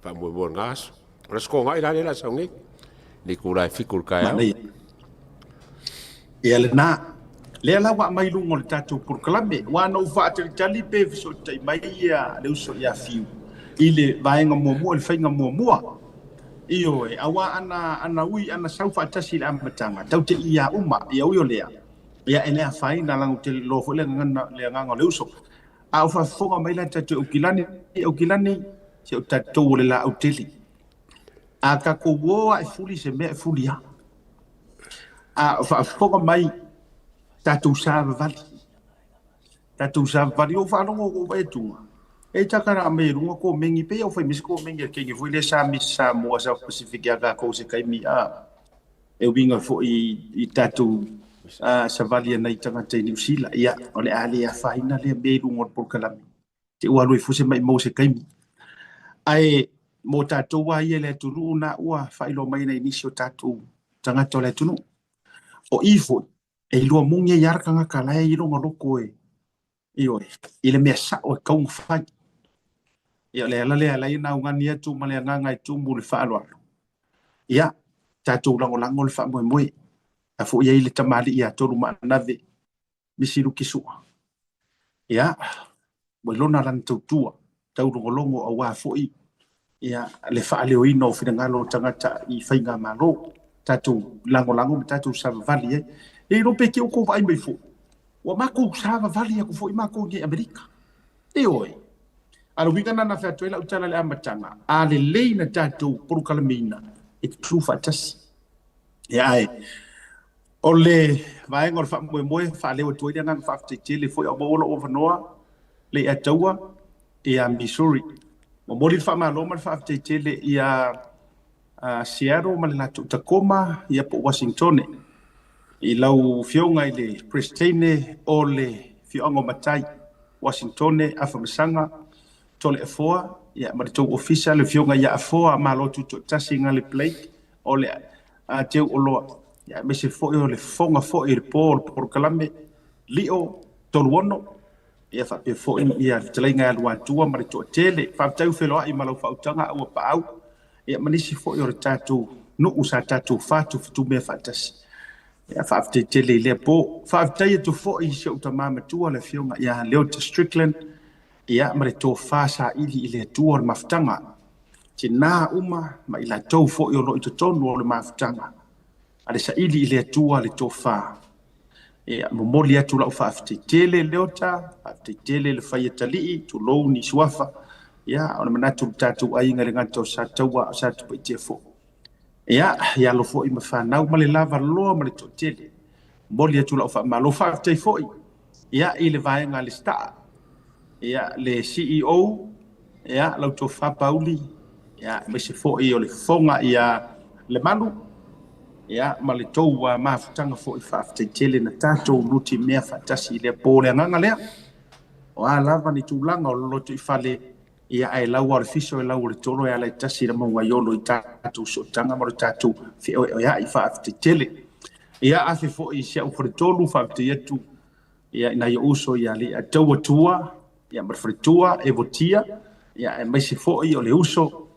faamoemoe o lena aso. O le aso to'oga'i la lea o le a sau nei, le itula e 7 le taeao.
Ia lena. Lea la ua aumai i luga o le tatou polokalame. Ua na ou faatalitali pe fesootai mai ia le uso ia Fiu i le vaega muamua, i le faiga muamua. Ioe, aua ana, ana ui, ana sau faatasi i le amataga, tau te ia uma, ia ui o lea. Ia e le afaina lago te loa foi le agaga, le agaga o le uso. A o faafofoga mai la tatou Aukilani, Aukilani, se o tatou o le laau tele. A tatou o a e fuli se mea e fuli a. A o faafofoga mai tatou savavali. Tatou savavali o faalogo o vai tunga. E takara me runga ko mengi pe o fai misi ko mengi a kenge foi le sa mi Samoa South Pacific ia ka ko se kaimi a. E winga foi i tatou savali ana i tagata i Niu Sila. Ia, o le a le afaina lea me runga o le polokalame. Te ua aloi fuse mai mo se kaimi. Ae mo tatou a ia le atunuu na ua faailoa mai nei nisi o tatou tagata o le atunuu. O i foi, e iloa mugi ai ara tagata la e i longa loko e ioe, i le mea sao e kauga fai. Ia o le ala lea lai na ugani atu ma le agaga e tumu le faaaloalo. Ia, tatou lagolago le faamoemoe. A foi ai le tamalii ia tolu maanave, misi luki sua. Ia, ua lona lana tautua, taulogologo auā foi, ia, le faaleoina o finagalo o tagata i faiga malo, tatou lagolago ma tatou savavali ai. E iloa pe te o kou vaai mai foi, ua makou savavali aku foi makou i Amerika. Ioe. A le uiga na na fai atu ai lau tala i le amataga, a lelei na tatou polokalameina e tutu faatasi. Ia ae, o le vaega o le faamoemoe, faaleo atu ai le agaga faafetai tele foi a o maua lou avanoa, le i ataua, ia Missouri. Momoli le faamalo ma le faafetai tele ia Seattle ma le latou Tacoma ia po o Washingtone i lau Afioga i le Peresetene o le Afioaga o Matai, Washingtone, Afamasaga, Toleafoa ia ma le tou ofisa, le Afioga ia Afoa Malo Tutoatasi Gale Blake o le teu oloa, ia aemaise foi o le fofoga foi i le po o le polokalame Lio 36, ia faapea foi ia le fetalaiga ia Luatua ma le toatele. Faafetai ua feloai ma lau faautaga aua paau, ia ma nisi foi o le tatou nuu sa tatou fatufatumea faatasi. Ia faafetai tele i lea po. Faafetai atu foi i si ou tama matua le Afioga ia Leota Strickland, ia ma le tofa saili i le Atua o le mafutaga. Tina uma ma i latou foi o lo o i totonu o le mafutaga a le saili i le Atua le tofa. Ia momoli atu lau faafetai tele Leota, faafetai tele le Faiatalii, tulou ni suafa. Ia o le manatu o le tatou aiga i le gata o Sataua o Satupaitea foi. Ia, i alo foi ma fanau ma le lava loa ma le toatele. Momoli atu lau faamalo, faafetai foi ia i le vaega a le STAA, ia le CEO, ia lau tofa Pauli, ia aemaise foi o le fofoga ia Lemalu, ia ma le tou mafutaga foi, faafetai tele na tatou nutimea faatasi i lea po. Le agaga lea, o a lava ni tulaga o le lotoifale, ia ae lau lava o le fiso e lau o le tolo e ala e tasi i le mauga i olo i tatou sootaga ma le tatou feoeoeai, faafetai tele. Ia afe foi i si au faletolu, faafetai atu ia i nai ou uso ia le Taua Tua, ia ma le faletua e votia, ia aemaise foi o le uso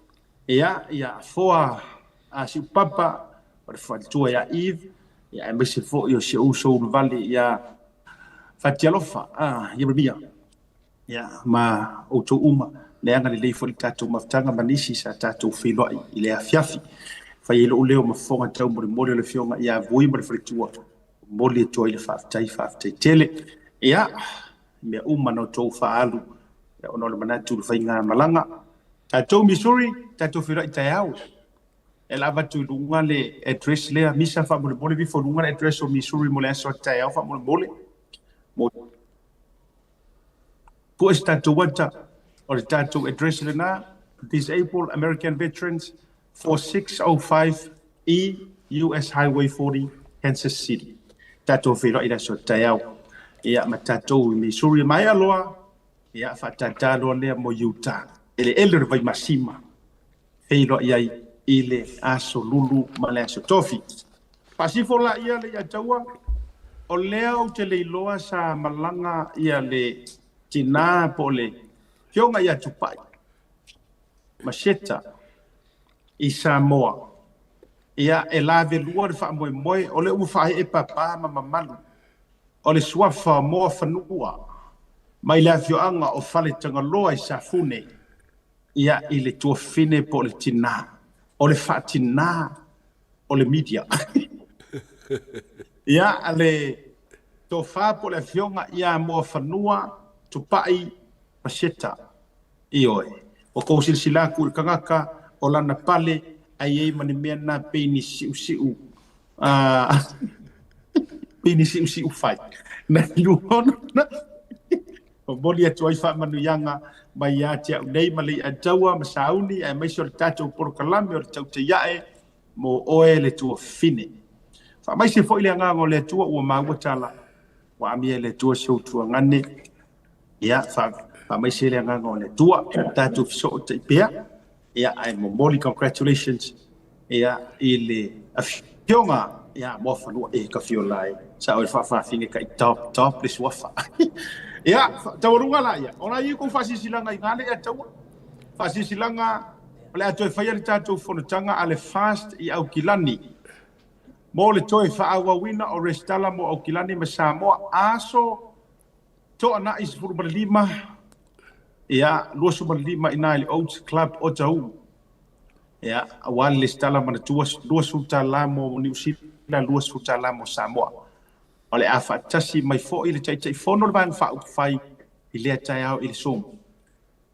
ia ia Foa a Siupapa o le faletua ia Eve, ia aemaise foi o si ou uso uluvale ia Fatialofa Ieremia, ia ma outou uma le agalelei foi i le tatou mafutaga ma nisi sa tatou feiloai i le afiafi. Fai ai lou leo ma fofoga taumolimoli o le Afioga ia Vui ma le faletua, momoli atu ai le faafetai, faafetai tele. Ia, mea uma na outou faaalu ona o le manatu i le faigamalaga. Tatou Missouri, tatou feiloai taeao. E la avatu i luga le address lea, Misa faamolemole vifo i luga le address o Missouri mo le aso a taeao faamolemole. Mo pue se tatou ata o le tatou address lena, Disabled American Veterans 4605 E US Highway 40, Kansas City. Tatou feiloai i le aso taeao. Ia ma tatou i Missouri maea loa, ia faatata loa lea mo Utah. Eleele o le Vaimasima. Feiloai ai i le aso Lulu ma le aso Tofi. Faasifo la ia le ia taua, o lea ou te leiloa sa malaga ia le tina po o le Afioga ia Tupai Masheta i Samoa. Ia e lavelua le faamoemoe, o lea ua faaee papa ma mamalu o le suafa o Moafanua mai le afioaga o Faletagaloa i Safune, ia i le tuafafine po o le tina, o le faatina o le media. Ia le tofa po o le Afioga ia Moafanua Tupai Masheta. Ioe, ua tou silasila atu i le tagata o lana pale ai i ai ma ni mea na pei ni siusiu, pei ni siusiu fai. Na luono na momoli atu ai faamanuiaga mai ia te au nei ma Leiataua ma Sauni, aemaise o le tatou polokalame o le Tautaiae mo oe le tuafafine. Faamaise foi le agaga o le Atua, ua maua tala ua amia e le Atua si ou tuagane. Ia, faamaise le agaga o le Atua, tatou fesootai pea. Ia, ae momoli congratulations ia i le afioga ia Moafanua e Kafiola e sa o le faafafine ka i top top le suafa. Ia, taualuga la ia. Ona i kou faasisilaga i ngale ia taua. Faasisilaga o le a toe faia le tatou fonotaga a le FAST i Aukilani mo le toe faaauauina o resitala mo Aukilani ma Samoa aso toanai 15, ia 25 ina i le Oats Club o Tauu. Ia, aua le lesitala manatua $20 mo Niu Sila, $20 mo Samoa. O le a faatasi mai foi le Taitaifono o le Vaega Faaupufai i lea taeao i le Zoom.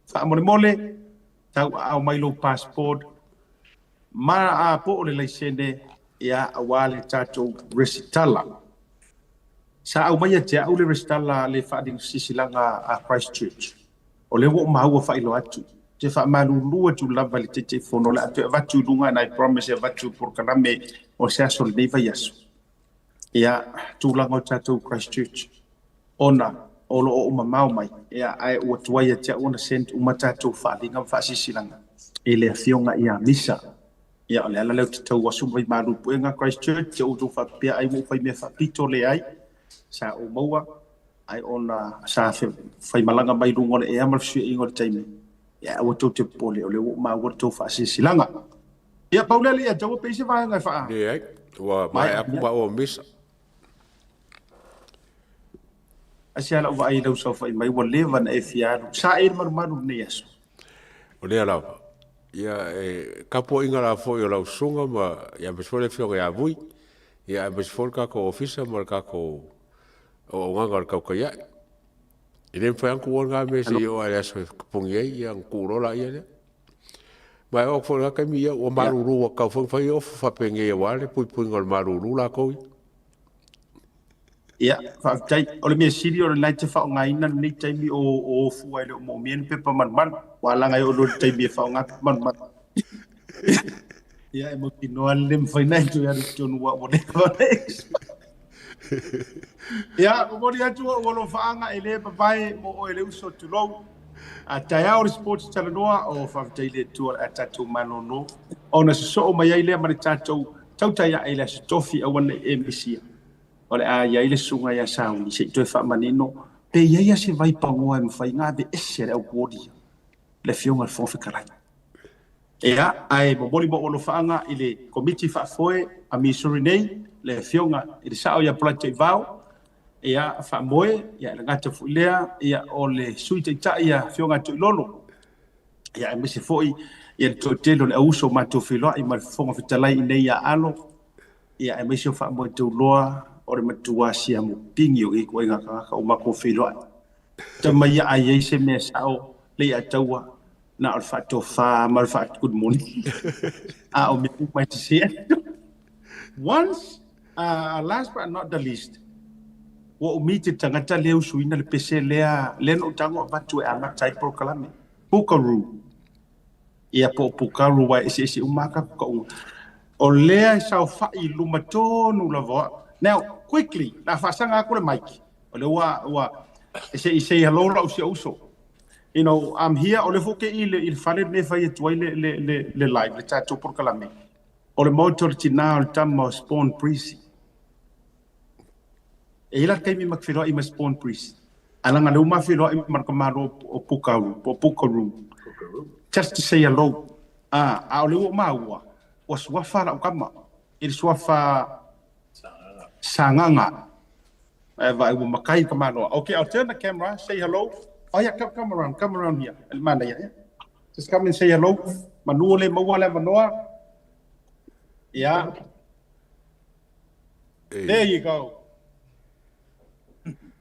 Faamolemole, tauaao mai lou passport ma a po o le laisene, ia aua le tatou resitala. Sa aumaia te au le resitala le faasilasilaga a Christchurch. O lea ua ou maua faailoa atu, ou te faamalulu atu lava i le Taitaifono, o le a toe avatu i luga, and I promise e avatu i polokalame o se aso o lenei vaiaso, ia, tulaga o tatou Christchurch, ona o lo o ou mamao mai, ia, ae ua tuai ia te au ona send uma tatou faaaliga ma faasilasilaga i le Afioga ia Misa. Ia, o le ala lea ou te tau asu mai malu puega Christchurch, te outou faapea ai ua ou fai mea faapito, leai, sa ou maua, Ai ona sa faimalaga mai luga o le ea ma le fesuiaiga o le taimi, ia aua tou te popole, o lea ua ou maua le tou faasilasilaga. Ia, pau lea alii ia te au, pei se vaega e faa.
Leai, ua maea aku maua ma misa.
Aisea lau vaai i lau saofai mai, ua leva ona e fia alu. Sa e i le malumalu i lenei aso.
O lea lava. Ia, e tapuaiga la foi o lau susuga ma, ia aemaise foi le afioga ia Vui, ia aemaise foi le tatou ofisa ma le tatou auaunaga o le tautai ae. E le mafai lava ona tuua lena mea se i oo lava i le aso e totogi ai ia ona tuu loa laia lea. Ma e oo atu foi i lena taimi, ia ua malulu ua tatau foi ona fai ofu faapenei aua le puipuiga o le malulu latou ia.
Ia, faafetai. O le mea sili o lena e te faaaogaina lenei taimi o ofu ai e le o moomia ni pepa malumalu. Ua alaga ai oo loa i le taimi e faaaoga pepa malumalu. Ia, e mautinoa le le mafai ona e toe alu i totonu aua ua leva ona e Ia, momoli atu ou alofaaga e le mavae mo oe le uso, tulou. A taeao le Sports Talanoa, o faafetai i le Atua o le a tatou malolo ona sosoo mai ai lea ma le tatou tautai ae i le Aso Tofi aua ne i e misia. O le a i ai le susuga ia Sauni se i toe faamanino pe i ai lava se vaipagoa e mafai ona aveese e le au polia le Afioga i le Fofoga Fetalai. Ia, ae momoli mo ou alofaaga i le Komiti Faafoe a Missouri nei, le Afioga i le Sao ia Polite Taivao, ia, Faamoe, ia, e le gata foi lea, ia, o le Sui Taitai ia Afioga Toilolo, ia, aemaise foi ia le toatele o le auuso o matou feiloai ma le Fofoga Fetalai i nei ia Alo, ia, aemaise o Faamoe Tauloa, o le matua siamu pigi o nei ituaiga tagata ua matou feiloai. Tama ia a i ai se mea sao le ia taua, na o le faatofa ma le faa good morning. A o mea uma e sese atu. Once, last but not the least, ua umi te tagata lea usuina le pese lea, lea na ou tago avatu e amata ai polokalame. Pukaru. Ia po o Pukaru aua e eseese uma lava tatou tauga. O lea e saofai i luma tonu lava o au. Now, quickly, o le a faasaga atu le mic. O lea ua, ua, se i say hello lau si ou uso. You know, I'm here, o lea foi ou te i le fale lenei e fai atu ai le, le, le, le live, le tatou polokalame. O le maota o le tina o le tama o Spawn Breezy. E i ai la taimi ma te feiloai ma Spawn Breezy. Ae leaga o lea ua ma feiloai ma le tamaloa o Pukaru, po o Pukaru. Just to say hello. Ah, a o lea ua ou maua, ua suafa lau tama i le suafa Sagaga. Ae vaai ua makai le tamaloa. Okay, I'll turn the camera, say hello. Oh yeah, come, come around, come around here. Le manaia, yeah. Just come and say hello. Manu o le maua le avanoa. Yeah. There you go.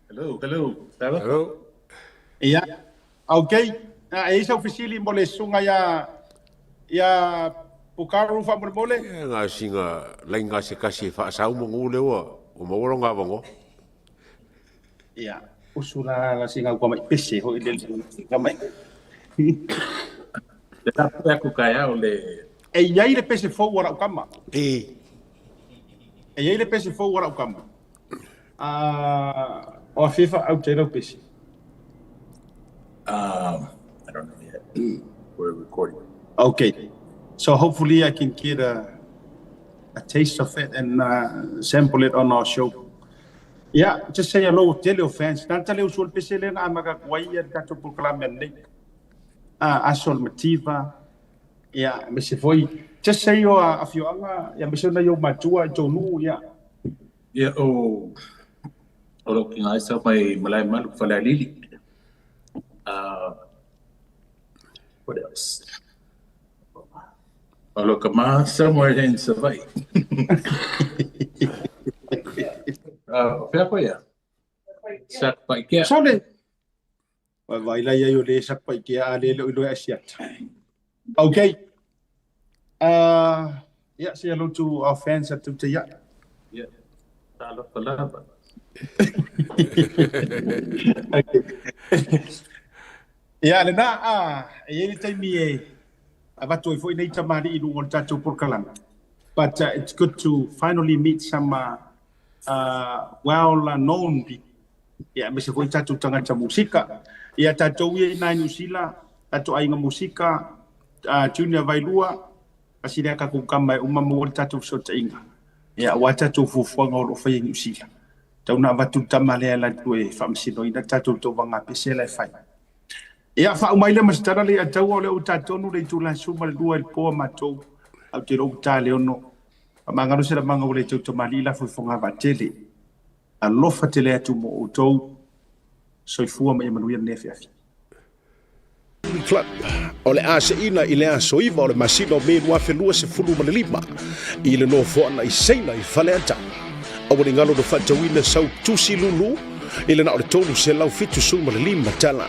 Hello, hello. Hello.
Hello.
Yeah. Okay. Ah, e i ai sau fesili mo le susuga ia ia Pukaru faamolemole?
Ia na sina laina se tasi e faasau manu lea ua ua maua lona avanoa.
Ia, usu la la sina ua mai pese hoi le le mai.
Le tapu aku taeao le
E i ai le pese fou a lau tama.
E.
E i ai le pese fou a lau tama. Ah, o afia faaaute ai lau pese?
I don't know yet. We're recording.
Okay. So hopefully I can get a a taste of it and sample it on our show. Yeah, just say hello tele o fans. Na tale usu o le pese lea na amata atu ai ia le tatou polokalame ananei. Ah, aso le mativa. Yeah, aemaise foi. Just say your afioaga, aemaise o nai ou matua i tou nuu, yeah.
Ia, o o lou kiga sau mai Malaemalu, Falealili. What else? O lou tama somewhere in Savaii. O fea koe ia? Satupaitea.
Sole! Vai lai ai o le Satupaitea a le le o iloa Asiata. Okay. Yeah, say hello to our fans at Tautai.
Yeah. Talofa lava.
Okay. Ia lena, e i ai le taimi e avatu ai foi nei tamalii i luga o le tatou polokalame. But it's good to finally meet some well known people. Ia, aemaise foi tatou tagata musika. Ia tatou ia i nai Niu Sila, tatou aiga musika, Junior Vailua, tasi lea tatou kama e uma maua le tatou fesootaiga. Ia, aua tatou fuafuaga o lo o faia i Niu Sila. Tau na avatu le tama lea e alu atu e faamasinoina le tatou tauvaga pese la e fai. Ia, faauma ai lea ma se tala le Ataua, o lea ua tatonu le itula e 12 i le po a matou, ae ou te iloa ua ta le 6. Faamagalo se lamaga ua le tautamalii lafo i fogavaatele. Alofa tele atu mo outou. Soifua ma ia manuia lenei afiafi.
Club o le a seina i le aso 9 o le masina o Me 2025 i le nofoaga i Saina i Faleata. Aua ne i galo na faatauina sau tusi lulu i le na o le $375.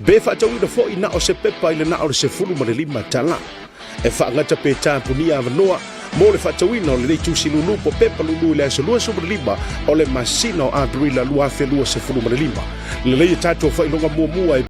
Pe faatauina foi na o se pepa i le na o le $15. E faagata pe tapunia avanoa mo le faatauina o lenei tusi lulu po pepa lulu i le aso 25 o le masina o Aperila 2025. Lelei e tatou faailoga muamua e